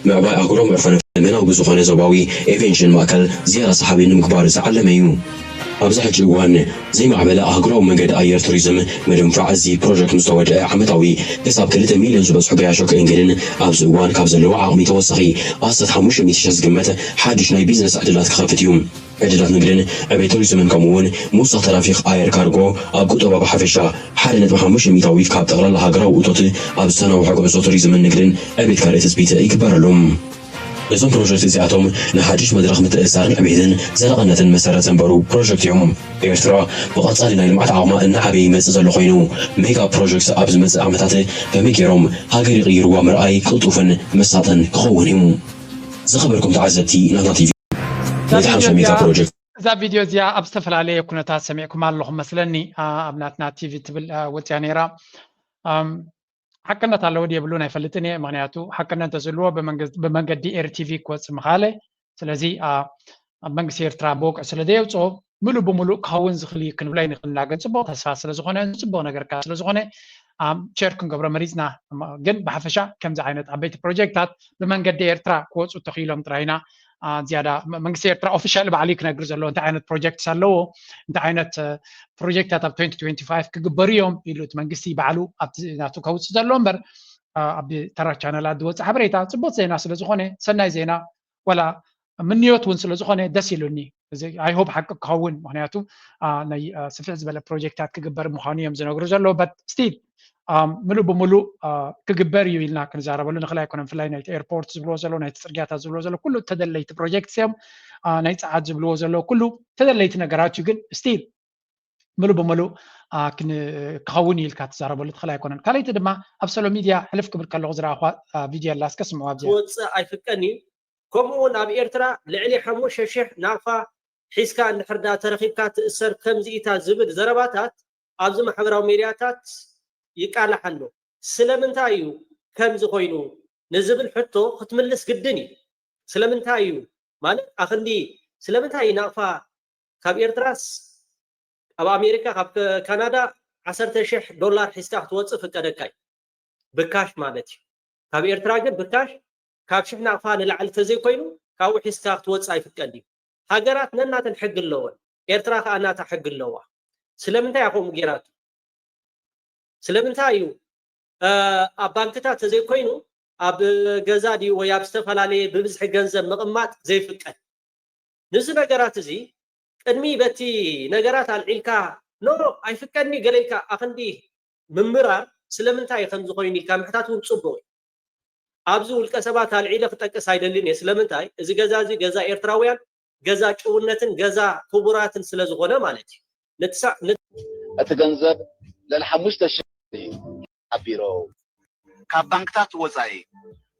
ምዕባይ ኣህጉራዊ መዕፈኒ ዘመናዊ ብዝኾነ ዞባዊ ኤቪዬሽን ማእከል ዝያዳ ሰሓቢ ንምግባር ዝዓለመ እዩ። ኣብዚ ሕጂ እዋን ዘይማዕበለ ኣህጉራዊ መንገዲ ኣየር ቱሪዝም ምድንፋዕ እዚ ፕሮጀክት ምስ ተወደአ ዓመታዊ ክሳብ ክልተ ሚልዮን ዝበፅሑ ገያሾ ክእንግድን ኣብዚ እዋን ካብ ዘለዎ ዓቕሚ ተወሳኺ ኣስታት ሓሙሽተ ሚእቲ ሽሕ ዝግመት ሓድሽ ናይ ቢዝነስ ዕድላት ክኸፍት እዩ። ዕድላት ንግድን ዕቤት ቱሪዝምን ከምኡ እውን ምውሳኽ ተራፊክ ኣየር ካርጎ ኣብ ቁጠባ ብሓፈሻ ሓደ ነጥቢ ሓሙሽተ ሚእታዊት ካብ ጠቕላላ ሃገራዊ እቶት ኣብ ዝተናውሐ ጉዕዞ ቱሪዝምን ንግድን ዕቤት ካልእ ትፅቢት ይግበረሉ። እዞም ፕሮጀክት እዚኣቶም ንሓድሽ መድረኽ ምትእስሳርን ዕቤትን ዘላቕነትን መሰረት ዘንበሩ ፕሮጀክት እዮም። ኤርትራ ብቐጻሊ ናይ ልምዓት ዓቕማ እናዓበየ ይመጽእ ዘሎ ኮይኑ ሜጋ ፕሮጀክት ኣብ ዝመጽእ ዓመታት ከመይ ገይሮም ሃገር ይቕይርዋ ምርኣይ ቅልጡፍን መሳጥን ክኸውን እዩ። ዝኸበርኩም ተዓዘብቲ ናትና ቲቪ ነቲ ሓምሳ ሜጋ ፕሮጀክት እዛ ቪድዮ እዚኣ ኣብ ዝተፈላለየ ኩነታት ሰሚዕኩም ኣለኹም መስለኒ። ኣብ ናትና ቲቪ ትብል ወፅያ ነይራ። ሓቅነት ኣለዎ ድየብሉን ኣይፈልጥን እየ። ምክንያቱ ሓቅነት እንተዝህልዎ ብመንገዲ ኤርቲቪ ክወፅእ ምኻለ። ስለዚ ኣብ መንግስቲ ኤርትራ ብወግዒ ስለ ዘየውፅኦ ምሉእ ብምሉእ ክኸውን ዝኽእል እዩ ክንብሎ ኣይንኽእልና። ግን ፅቡቕ ተስፋ ስለ ዝኾነ፣ ፅቡቕ ነገር ከኣ ስለ ዝኾነ ሸር ክንገብሮ መሪፅና። ግን ብሓፈሻ ከምዚ ዓይነት ዓበይቲ ፕሮጀክታት ብመንገዲ ኤርትራ ክወፁ ተኽኢሎም ጥራይና ዝያዳ መንግስቲ ኤርትራ ኦፊሻል ባዕሉ ክነግር ዘለዎ እንታይ ዓይነት ፕሮጀክትስ ኣለዎ፣ እንታይ ዓይነት ፕሮጀክታት ኣብ twenty twenty-five ክግበሩ እዮም ኢሉ እቲ መንግስቲ ባዕሉ ኣብቲ ናቱ ከውፅእ ዘሎ እምበር ኣብ ተራ ቻነላት ዝወፅእ ሓበሬታ ፅቡቅ ዜና ስለ ዝኾነ ሰናይ ዜና ዋላ ምንዮት እውን ስለ ዝኾነ ደስ ኢሉኒ። እዚ I hope ሓቂ ክኸውን፣ ምክንያቱ ናይ ስፍሕ ዝበለ ፕሮጀክታት ክግበር ምዃኑ እዮም ዝነግሩ ዘለዉ። But still ምሉእ ብምሉእ ክግበር እዩ ኢልና ክንዛረበሉ ንኽእል ኣይኮነን። ብፍላይ ናይቲ ኤርፖርት ዝብልዎ ዘለዉ፣ ናይቲ ፅርግያታት ዝብልዎ ዘለዉ ኩሉ ተደለይቲ ፕሮጀክት እዮም። ናይ ፀዓት ዝብልዎ ዘለዉ ኩሉ ተደለይቲ ነገራት እዩ። ግን still ምሉእ ብምሉእ ክኸውን እዩ ኢልካ ትዛረበሉ ትኽእል ኣይኮነን። ካልኣይቲ ድማ ኣብ ሶሎ ሚድያ ሕልፍ ክብል ከለኹ ዝረኣኹዋ ቪድዮ ኣላ፣ እስከ ስምዑ። ኣብዚኣ ትወፅእ ኣይፍቀን እዩ። ከምኡ እውን ኣብ ኤርትራ ልዕሊ ሓሙሽተ ሽሕ ናቕፋ ሒዝካ እንድሕር ዳ ተረኺብካ ትእሰር ከምዚ ኢታ ዝብል ዘረባታት ኣብዚ ማሕበራዊ ሚድያታት ይቃላሕ ኣሎ። ስለምንታይ እዩ ከምዚ ኮይኑ ንዝብል ሕቶ ክትምልስ ግድን እዩ። ስለምንታይ እዩ ማለት ኣኽንዲ ስለምንታይ እዩ ናቕፋ ካብ ኤርትራስ ኣብ ኣሜሪካ ካብ ካናዳ ዓሰርተ ሽሕ ዶላር ሒዝካ ክትወፅእ ፍቀደካ እዩ ብካሽ ማለት እዩ። ካብ ኤርትራ ግን ብካሽ ካብ ሽሕ ናቕፋ ንላዕሊ ተዘይኮይኑ ካብኡ ሒዝካ ክትወፅእ ኣይፍቀድ እዩ። ሃገራት ነናተን ሕጊ ኣለወን። ኤርትራ ከዓ ናታ ሕጊ ኣለዋ። ስለምንታይ እያ ከምኡ ጌራቶ? ስለምንታይ እዩ ኣብ ባንክታት ተዘይኮይኑ ኣብ ገዛ ድዩ ወይ ኣብ ዝተፈላለየ ብብዝሒ ገንዘብ ምቕማጥ ዘይፍቀድ? ንዚ ነገራት እዚ ቅድሚ በቲ ነገራት ኣልዒልካ ኖ ኣይፍቀድኒ ገለ ኢልካ ኣኽንዲ ምምራር ስለምንታይ እዩ ከምዚ ኮይኑ ኢልካ ምሕታት እውን ፅቡቅ እዩ። ኣብዚ ውልቀ ሰባት ኣልዒለ ክጠቅስ ኣይደልን እየ። ስለምንታይ እዚ ገዛ እዚ ገዛ ኤርትራውያን ገዛ ጭውነትን ገዛ ክቡራትን ስለ ዝኾነ ማለት እዩ። ንትሳ- ን- እቲ ገንዘብ ልዕሊ ሓሙሽተ ሽሕ እዩ ሓቢሩ። ካብ ባንክታት ወጻኢ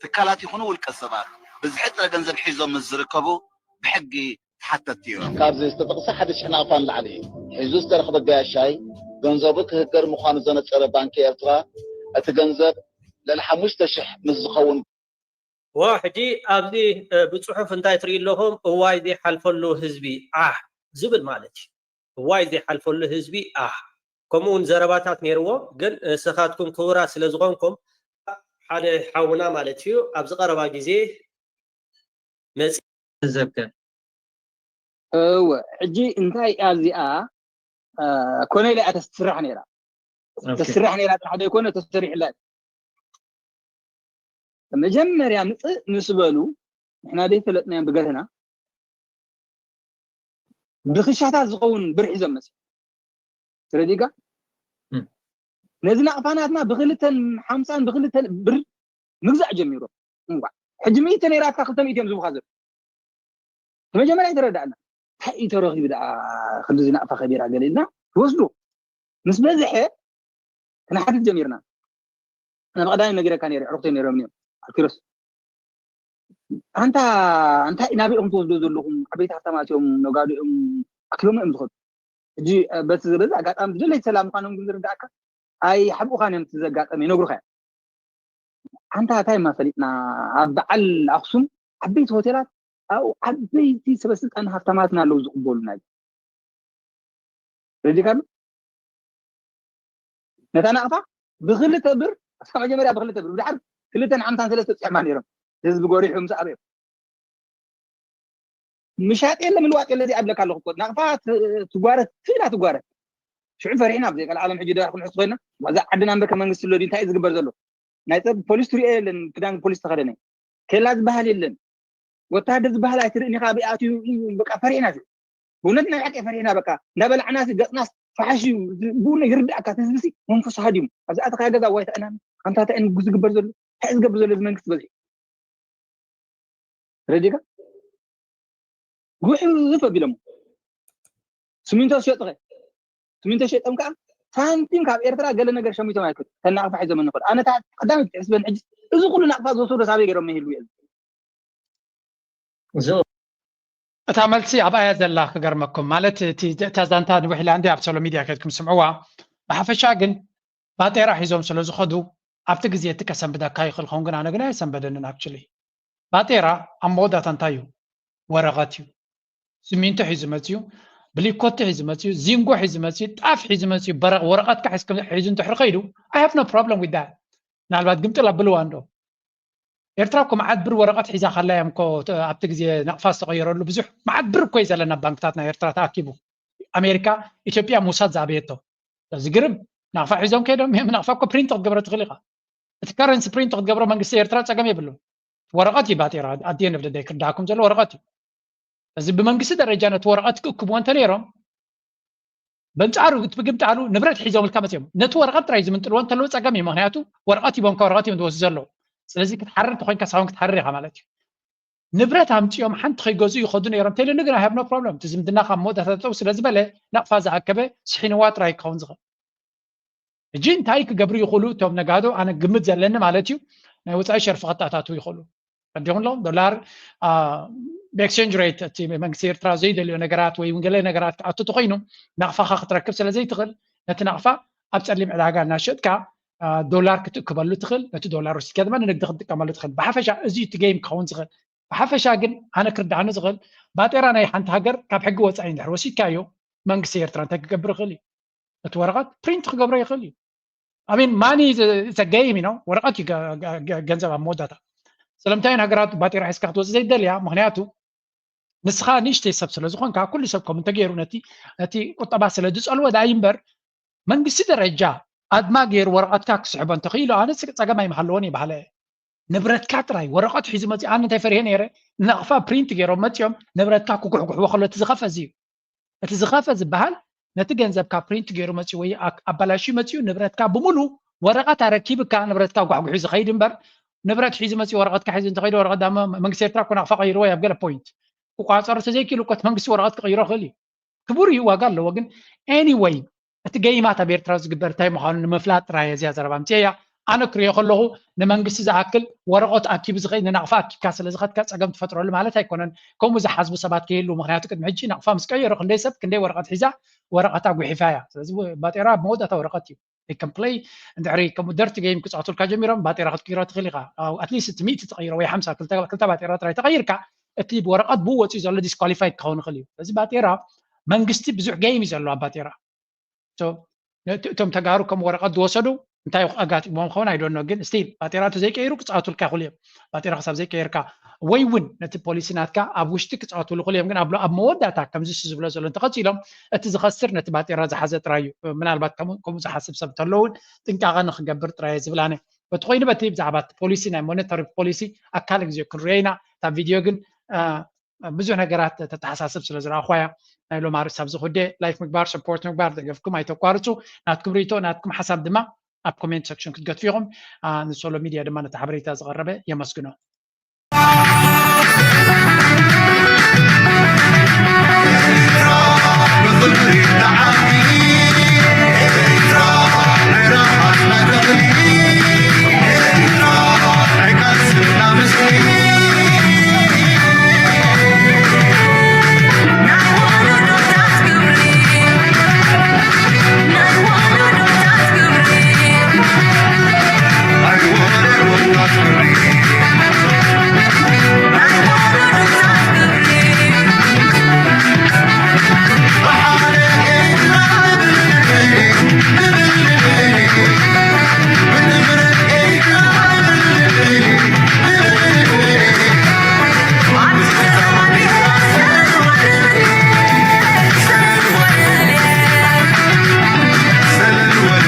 ትካላት ይኹኑ ውልቀ ሰባት ብዝሒ ጥረ ገንዘብ ሒዞም ምስ ዝርከቡ ብሕጊ ተሓተትቲ እዮም። ካብዚ ዝተጠቕሰ ሓደ ሽሕ ናቕፋ ንላዕሊ ሒዙ ዝተረኽበ ገያሻይ ገንዘቡ ክህገር ምዃኑ ዘነጸረ ባንኪ ኤርትራ እቲ ገንዘብ ልዕሊ ሓሙሽተ ሽሕ ምስ ዝኸውን ዋ ሕጂ ኣብዚ ብፅሑፍ እንታይ ትርኢ ኣለኹም? እዋይ ዘይሓልፈሉ ህዝቢ ዓሕ ዝብል ማለት እዩ። እዋይ ዘይሓልፈሉ ህዝቢ ዓሕ። ከምኡ እውን ዘረባታት ነይርዎ፣ ግን ንስኻትኩም ክቡራት ስለ ዝኾንኩም ሓደ ሓውና ማለት እዩ ኣብዚ ቀረባ ግዜ መፂ ዘብከ እወ ሕጂ እንታይ እያ እዚኣ ኮነ ኢላ እያ ተስራሕ ነይራ ተስራሕ ነይራ ጥራሕ ዘይኮነ ተሰሪሕላ መጀመርያ ምፅእ ምስ በሉ ንሕና ዘይፈለጥናዮም ብገርህና ብክሻታት ዝኸውን ብር ሒዞም መፅእ ስለዚጋ ነዚ ናቕፋናትና ብክልተን ሓምሳን ብክልተን ብር ምግዛእ ጀሚሮም እንኳ ሕጂ ሚእቲ ነይራትካ ክልተ ሚእቲ እዮም ዝቡካ ዘሎ መጀመርያ ይተረዳእና እንታይ እዩ ተረኺቡ ደኣ ክንድዚ ናቕፋ ከቢራ ገለ ኢልና ትወስዱ ምስ በዝሐ ክንሓትት ጀሚርና ናብ ቀዳሚ ነጊረካ ነይረ ዕሩክተይ ነይሮም እዮም ኣኪሮስ ኣንታ እንታይ ናበይ ኢኹም ትወስዶ ዘለኹም ዓበይቲ ሃብታማት እዮም ነጋዶ እዮም ኣኪቦም እዮም ዝኸዱ ሕጂ በቲ ዝበዝ ኣጋጣሚ ዝደለይቲ ሰላም ምዃኖም ግን ዝርዳእካ ኣይሓብኡኻን እዮም እቲ ዘጋጠመ ይነግሩኻ እዮም ኣንታ እንታይ እማ ፈሊጥና ኣብ በዓል ኣክሱም ዓበይቲ ሆቴላት ኣብኡ ዓበይቲ ሰበስልጣን ሃብታማትና ኣለዉ ዝቕበሉና እዩ ረዲካ ኣሎ ነታ ናቕፋ ብክልተ ብር እስካ መጀመርያ ብክልተ ብር ብድሓር ክልተን ሓምሳን ሰለስተ ፅሕማ ነይሮም ህዝቢ ጎሪሑ ምስ ኣበዮም ምሻጥ የለ ምልዋጥ የለ እዚኣ እብለካ ኣለኹ እኮ ናቕፋ ትጓረት ትኢላ ትጓረት ሽዑ ፈሪሕና ብዘይ ቀልዓለም ሕጂ ዶ ክንሕስ ኮይና እዛ ዓድና እምበከ መንግስቲ ኣሎ ድዩ እንታይ እዩ ዝግበር ዘሎ ናይ ፀብ ፖሊስ ትሪኦ የለን ክዳን ፖሊስ ተኸደነ ኬላ ዝበሃል የለን ወታደር ዝበሃል ኣይትርእን ኢኻ ብኣትዩ በቃ ፈሪሕና ሽዑ ብእውነት ናይ ሓቂ ፈሪሕና በቃ እንዳበላዕና ገፅናስ ፈሓሽ እዩ ብእውነት ይርዳእካ ህዝቢ መንፈሱ ሃዲሙ ኣብዚ ኣተካ ገዛ ዋይታ ዕናሚ ኣንታ እንታይ እዩ ዝግበር ዘሎ እንታይ እዩ ዝገብር ዘሎ እዚ መንግስቲ በዚ ረዲካ ጉሕፍ ኣቢሎም ስሚንቶ ሸጥኸ ስሚንቶ ሸጦም ከዓ ሳንቲም ካብ ኤርትራ ገለ ነገር ሸሚቶም ኣይክእሉ ተናቕፋ ሒዞም እንኽእል ኣነ ቀዳሚ ትሕስበን ሕጂ እዚ ኩሉ ናቕፋ ዝወሰዶ ሳበይ ገይሮም ይህልው እዚ እታ መልሲ ኣብኣያ ዘላ ክገርመኩም ማለት እቲ እታ ዛንታ ንውሕ ኢላ እንዲ ኣብ ሶሎ ሚድያ ከድኩም ስምዕዋ። ብሓፈሻ ግን ባጤራ ሒዞም ስለ ዝኸዱ ኣብቲ ግዜ እቲ ከሰንብደካ ይኽእል ኸውን ግን ኣነ ግን ኣየሰንበደንን። ኣክቹሊ ባጤራ ኣብ መወዳእታ እንታይ እዩ? ወረቐት እዩ። ስሚንቶ ሒዙ መፅዩ፣ ብሊኮቲ ሒዙ መፅዩ፣ ዚንጎ ሒዙ መፅዩ፣ ጣፍ ሒዙ መፅዩ፣ በረ- ወረቐትካ ሒዝከ- ሒዙ እንድሕር ከይዱ I have no problem with that። ምናልባት ግምጥል ኣብልዋ እንዶ ኤርትራ እኮ መዓት ብር ወረቐት ሒዛ ካላ እዮም እኮ ተ- ኣብቲ ግዜ ናቕፋ ዝተቐየረሉ ብዙሕ መዓት ብር እኮ እዩ ዘለና ባንክታት ናይ ኤርትራ ተኣኪቡ ኣሜሪካ ኢትዮጵያ ምውሳድ ዝኣበየቶ። እዚ ግርም ናቕፋ ሒዞም ከይዶም እዮም። ናቕፋ እኮ ፕሪንት ክትገብሮ ትኽእል ኢኻ። እቲ ከረንሲ ፕሪንት ክትገብሮ መንግስቲ ኤርትራ ፀገም የብሉን። ወረቐት እዩ ባጤራ ኣድየን ፍ ደይ ክርዳኩም ዘሎ ወረቐት እዩ። እዚ ብመንግስቲ ደረጃ ነቲ ወረቐት ክእክብዎ እንተ ነይሮም በንጻሩ እቲ ብግምጣሉ ንብረት ሒዞም ኢልካ መፅኦም ነቲ ወረቐት ጥራይ ዝምንጥልዎ እንተለዉ ፀገም እዩ። ምክንያቱ ወረቐት ሂቦምካ ወረቐት እዮም ዝወስዱ ዘለዉ። ስለዚ ክትሓርር ተኮይንካ ሳውን ክትሓርር ኢኻ ማለት እዩ። ንብረት ኣምፅኦም ሓንቲ ከይገዙ ይኸዱ ነይሮም ተይሉኒ ግን I have no problem። እቲ ዝምድና ካብ መወዳእታ ጠጠው ስለ ዝበለ ናቕፋ ዝኣከበ ስሒንዋ ጥራይ ክኸውን ዝኽእል። ሕጂ እንታይ ክገብሩ ይኽእሉ እቶም ነጋዶ? ኣነ ግምት ዘለኒ ማለት እዩ ናይ ወፃኢ ሸርፊ ከታታቱ ይኽእሉ። ረዲኹም ኣለኹም ዶላር ብኤክስቸንጅ ሬት እቲ መንግስቲ ኤርትራ ዘይደልዮ ነገራት ወይ እውን ገለ ነገራት ክኣቱ ተኮይኑ ናቕፋኻ ክትረክብ ስለ ዘይትኽእል ነቲ ናቕፋ ኣብ ፀሊም ዕዳጋ እናሸጥካ ዶላር ክትእክበሉ ትኽእል። ነቲ ዶላር ወሲድካ ድማ ንንግዲ ክትጥቀመሉ ትኽእል። ብሓፈሻ እዚ እቲ ጌም ክኸውን ዝኽእል። ብሓፈሻ ግን ኣነ ክርድኣኒ ዝኽእል ባጤራ ናይ ሓንቲ ሃገር ካብ ሕጊ ወፃኢ እንድሕር ወሲድካዮ መንግስቲ ኤርትራ እንታይ ክገብር ይኽእል እዩ? እቲ ወረቐት ፕሪንት ክገብሮ ይኽእል እዩ። I mean money is a game you know ወረቐት እዩ ገንዘብ ኣብ መወዳእታ። ስለምንታይ እየን ሃገራት ባጤራ ሒዝካ ክትወፅእ ዘይደልያ? ምክንያቱ ንስኻ ንእሽተይ ሰብ ስለ ዝኾንካ ኩሉ ሰብ ከም እንተገይሩ ነቲ ነቲ ቁጠባ ስለ ዝፀልዎ ዳኣ እምበር መንግስቲ ደረጃ ኣድማ ገይሩ ወረቐትካ ክስሕቦ እንተኽኢሉ ኣነ ፀገም ኣይምሃለዎን ይበሃለ። ንብረትካ ጥራይ ወረቐት ሒዙ መፂኡ ኣነ እንታይ ፈሪሀ ነይረ? ናቕፋ ፕሪንት ገይሮም መፂኦም ንብረትካ ክጉሕጉሕዎ ከሎ እቲ ዝኸፈ እዚ እዩ። እቲ ዝኸፈ ዝበሃል ነቲ ገንዘብካ ፕሪንት ገይሩ መፂኡ ወይ ኣባላሽዩ መፂኡ ንብረትካ ብምሉ ወረቐት ኣረኪብካ ንብረትካ ጓሕጉሑ ዝኸይድ እምበር ንብረት ሒዙ መፂኡ ወረቐትካ ሒዙ እንተኸይዱ ወረቐት ዳማ መንግስቲ ኤርትራ እኮ ናቕፋ ቀይርዎ ኣብ ገለ ፖይንት ክቋፀሩ ተዘይክኢሉ እኮ እቲ መንግስቲ ወረቐት ክቕይሮ ይኽእል እዩ። ክቡር እዩ ዋጋ ኣለዎ ግን anyway እቲ ገይማት ኣብ ኤርትራ ዝግበር እንታይ ምዃኑ ንምፍላጥ ጥራይ እዚያ ዘረባ ምፅእ እያ። ኣነ ክሪኦ ከለኹ ንመንግስቲ ዝኣክል ወረቐት ኣኪቡ ዝኸይድ ንናቕፋ ኣኪብካ ስለ ዝኸድካ ፀገም ትፈጥረሉ ማለት ኣይኮነን። ከምኡ ዝሓስቡ ሰባት ከይህሉ ምክንያቱ ቅድሚ ሕጂ ናቕፋ ምስ ቀየሩ ክንደይ ሰብ ክንደይ ወረቐት ሒዛ ወረቐታ ጉሒፋ እያ። ስለዚ ባጤራ መወዳእታ ወረቐት እዩ። ከምፕለይ እንድሕሪ ከምኡ ደርቲ ገይም ክፃወቱልካ ጀሚሮም ባጤራ ክትቅይሮ ትኽእል ኢኻ። ኣትሊስት እቲ ሚእቲ ተቐይሮ ወይ ሓምሳ ክልተ ባጤራ ጥራይ ተቐይርካ እቲ ወረቐት ብኡ ወፂኡ ዘሎ ዲስኳሊፋይ ክኸውን ይኽእል እዩ። ስለዚ ባጤራ መንግስቲ ብዙሕ ገይም እዩ ዘለዎ ኣብ ባጤራ። እቶም ተጋሩ ከም ወረቐት ዝወሰዱ እንታይ ኣጋጢሞም ኸውን ኣይዶኖ ግን ስቲል ባጤራ እንተዘይቀይሩ ክፃወቱልካ ይኽእሉ እዮም። ባጤራ ክሳብ ዘይቀየርካ ወይ እውን ነቲ ፖሊሲ ናትካ ኣብ ውሽጢ ክፃወቱሉ ይኽእሉ እዮም ግን ኣብ መወዳእታ ከምዚ ዝብሎ ዘሎ እንተቐፂሎም እቲ ዝኸስር ነቲ ባጤራ ዝሓዘ ጥራይ እዩ። ምናልባት ከምኡ ዝሓስብ ሰብ እንተሎ እውን ጥንቃቐ ንክገብር ጥራይ ዝብል ኣነ በቲ ኮይኑ በቲ ብዛዕባ እቲ ፖሊሲ ናይ ሞኔታሪ ፖሊሲ ኣካል ግዜ ክንሪኦ ኢና። እታ ቪድዮ ግን ብዙሕ ነገራት ተተሓሳስብ ስለ ዝረኣኹዋ እያ ናይ ሎም ኣርእስቲ ኣብዚ ኩዴ ላይክ ምግባር ሰፖርት ምግባር ደገፍኩም ኣይተቋርፁ። ናትኩም ርእቶ ናትኩም ሓሳብ ድማ ኣብ ኮሜንት ሰክሽን ክትገትፉ ኢኹም። ንሶሎ ሚድያ ድማ ነቲ ሓበሬታ ዝቐረበ የመስግኖ።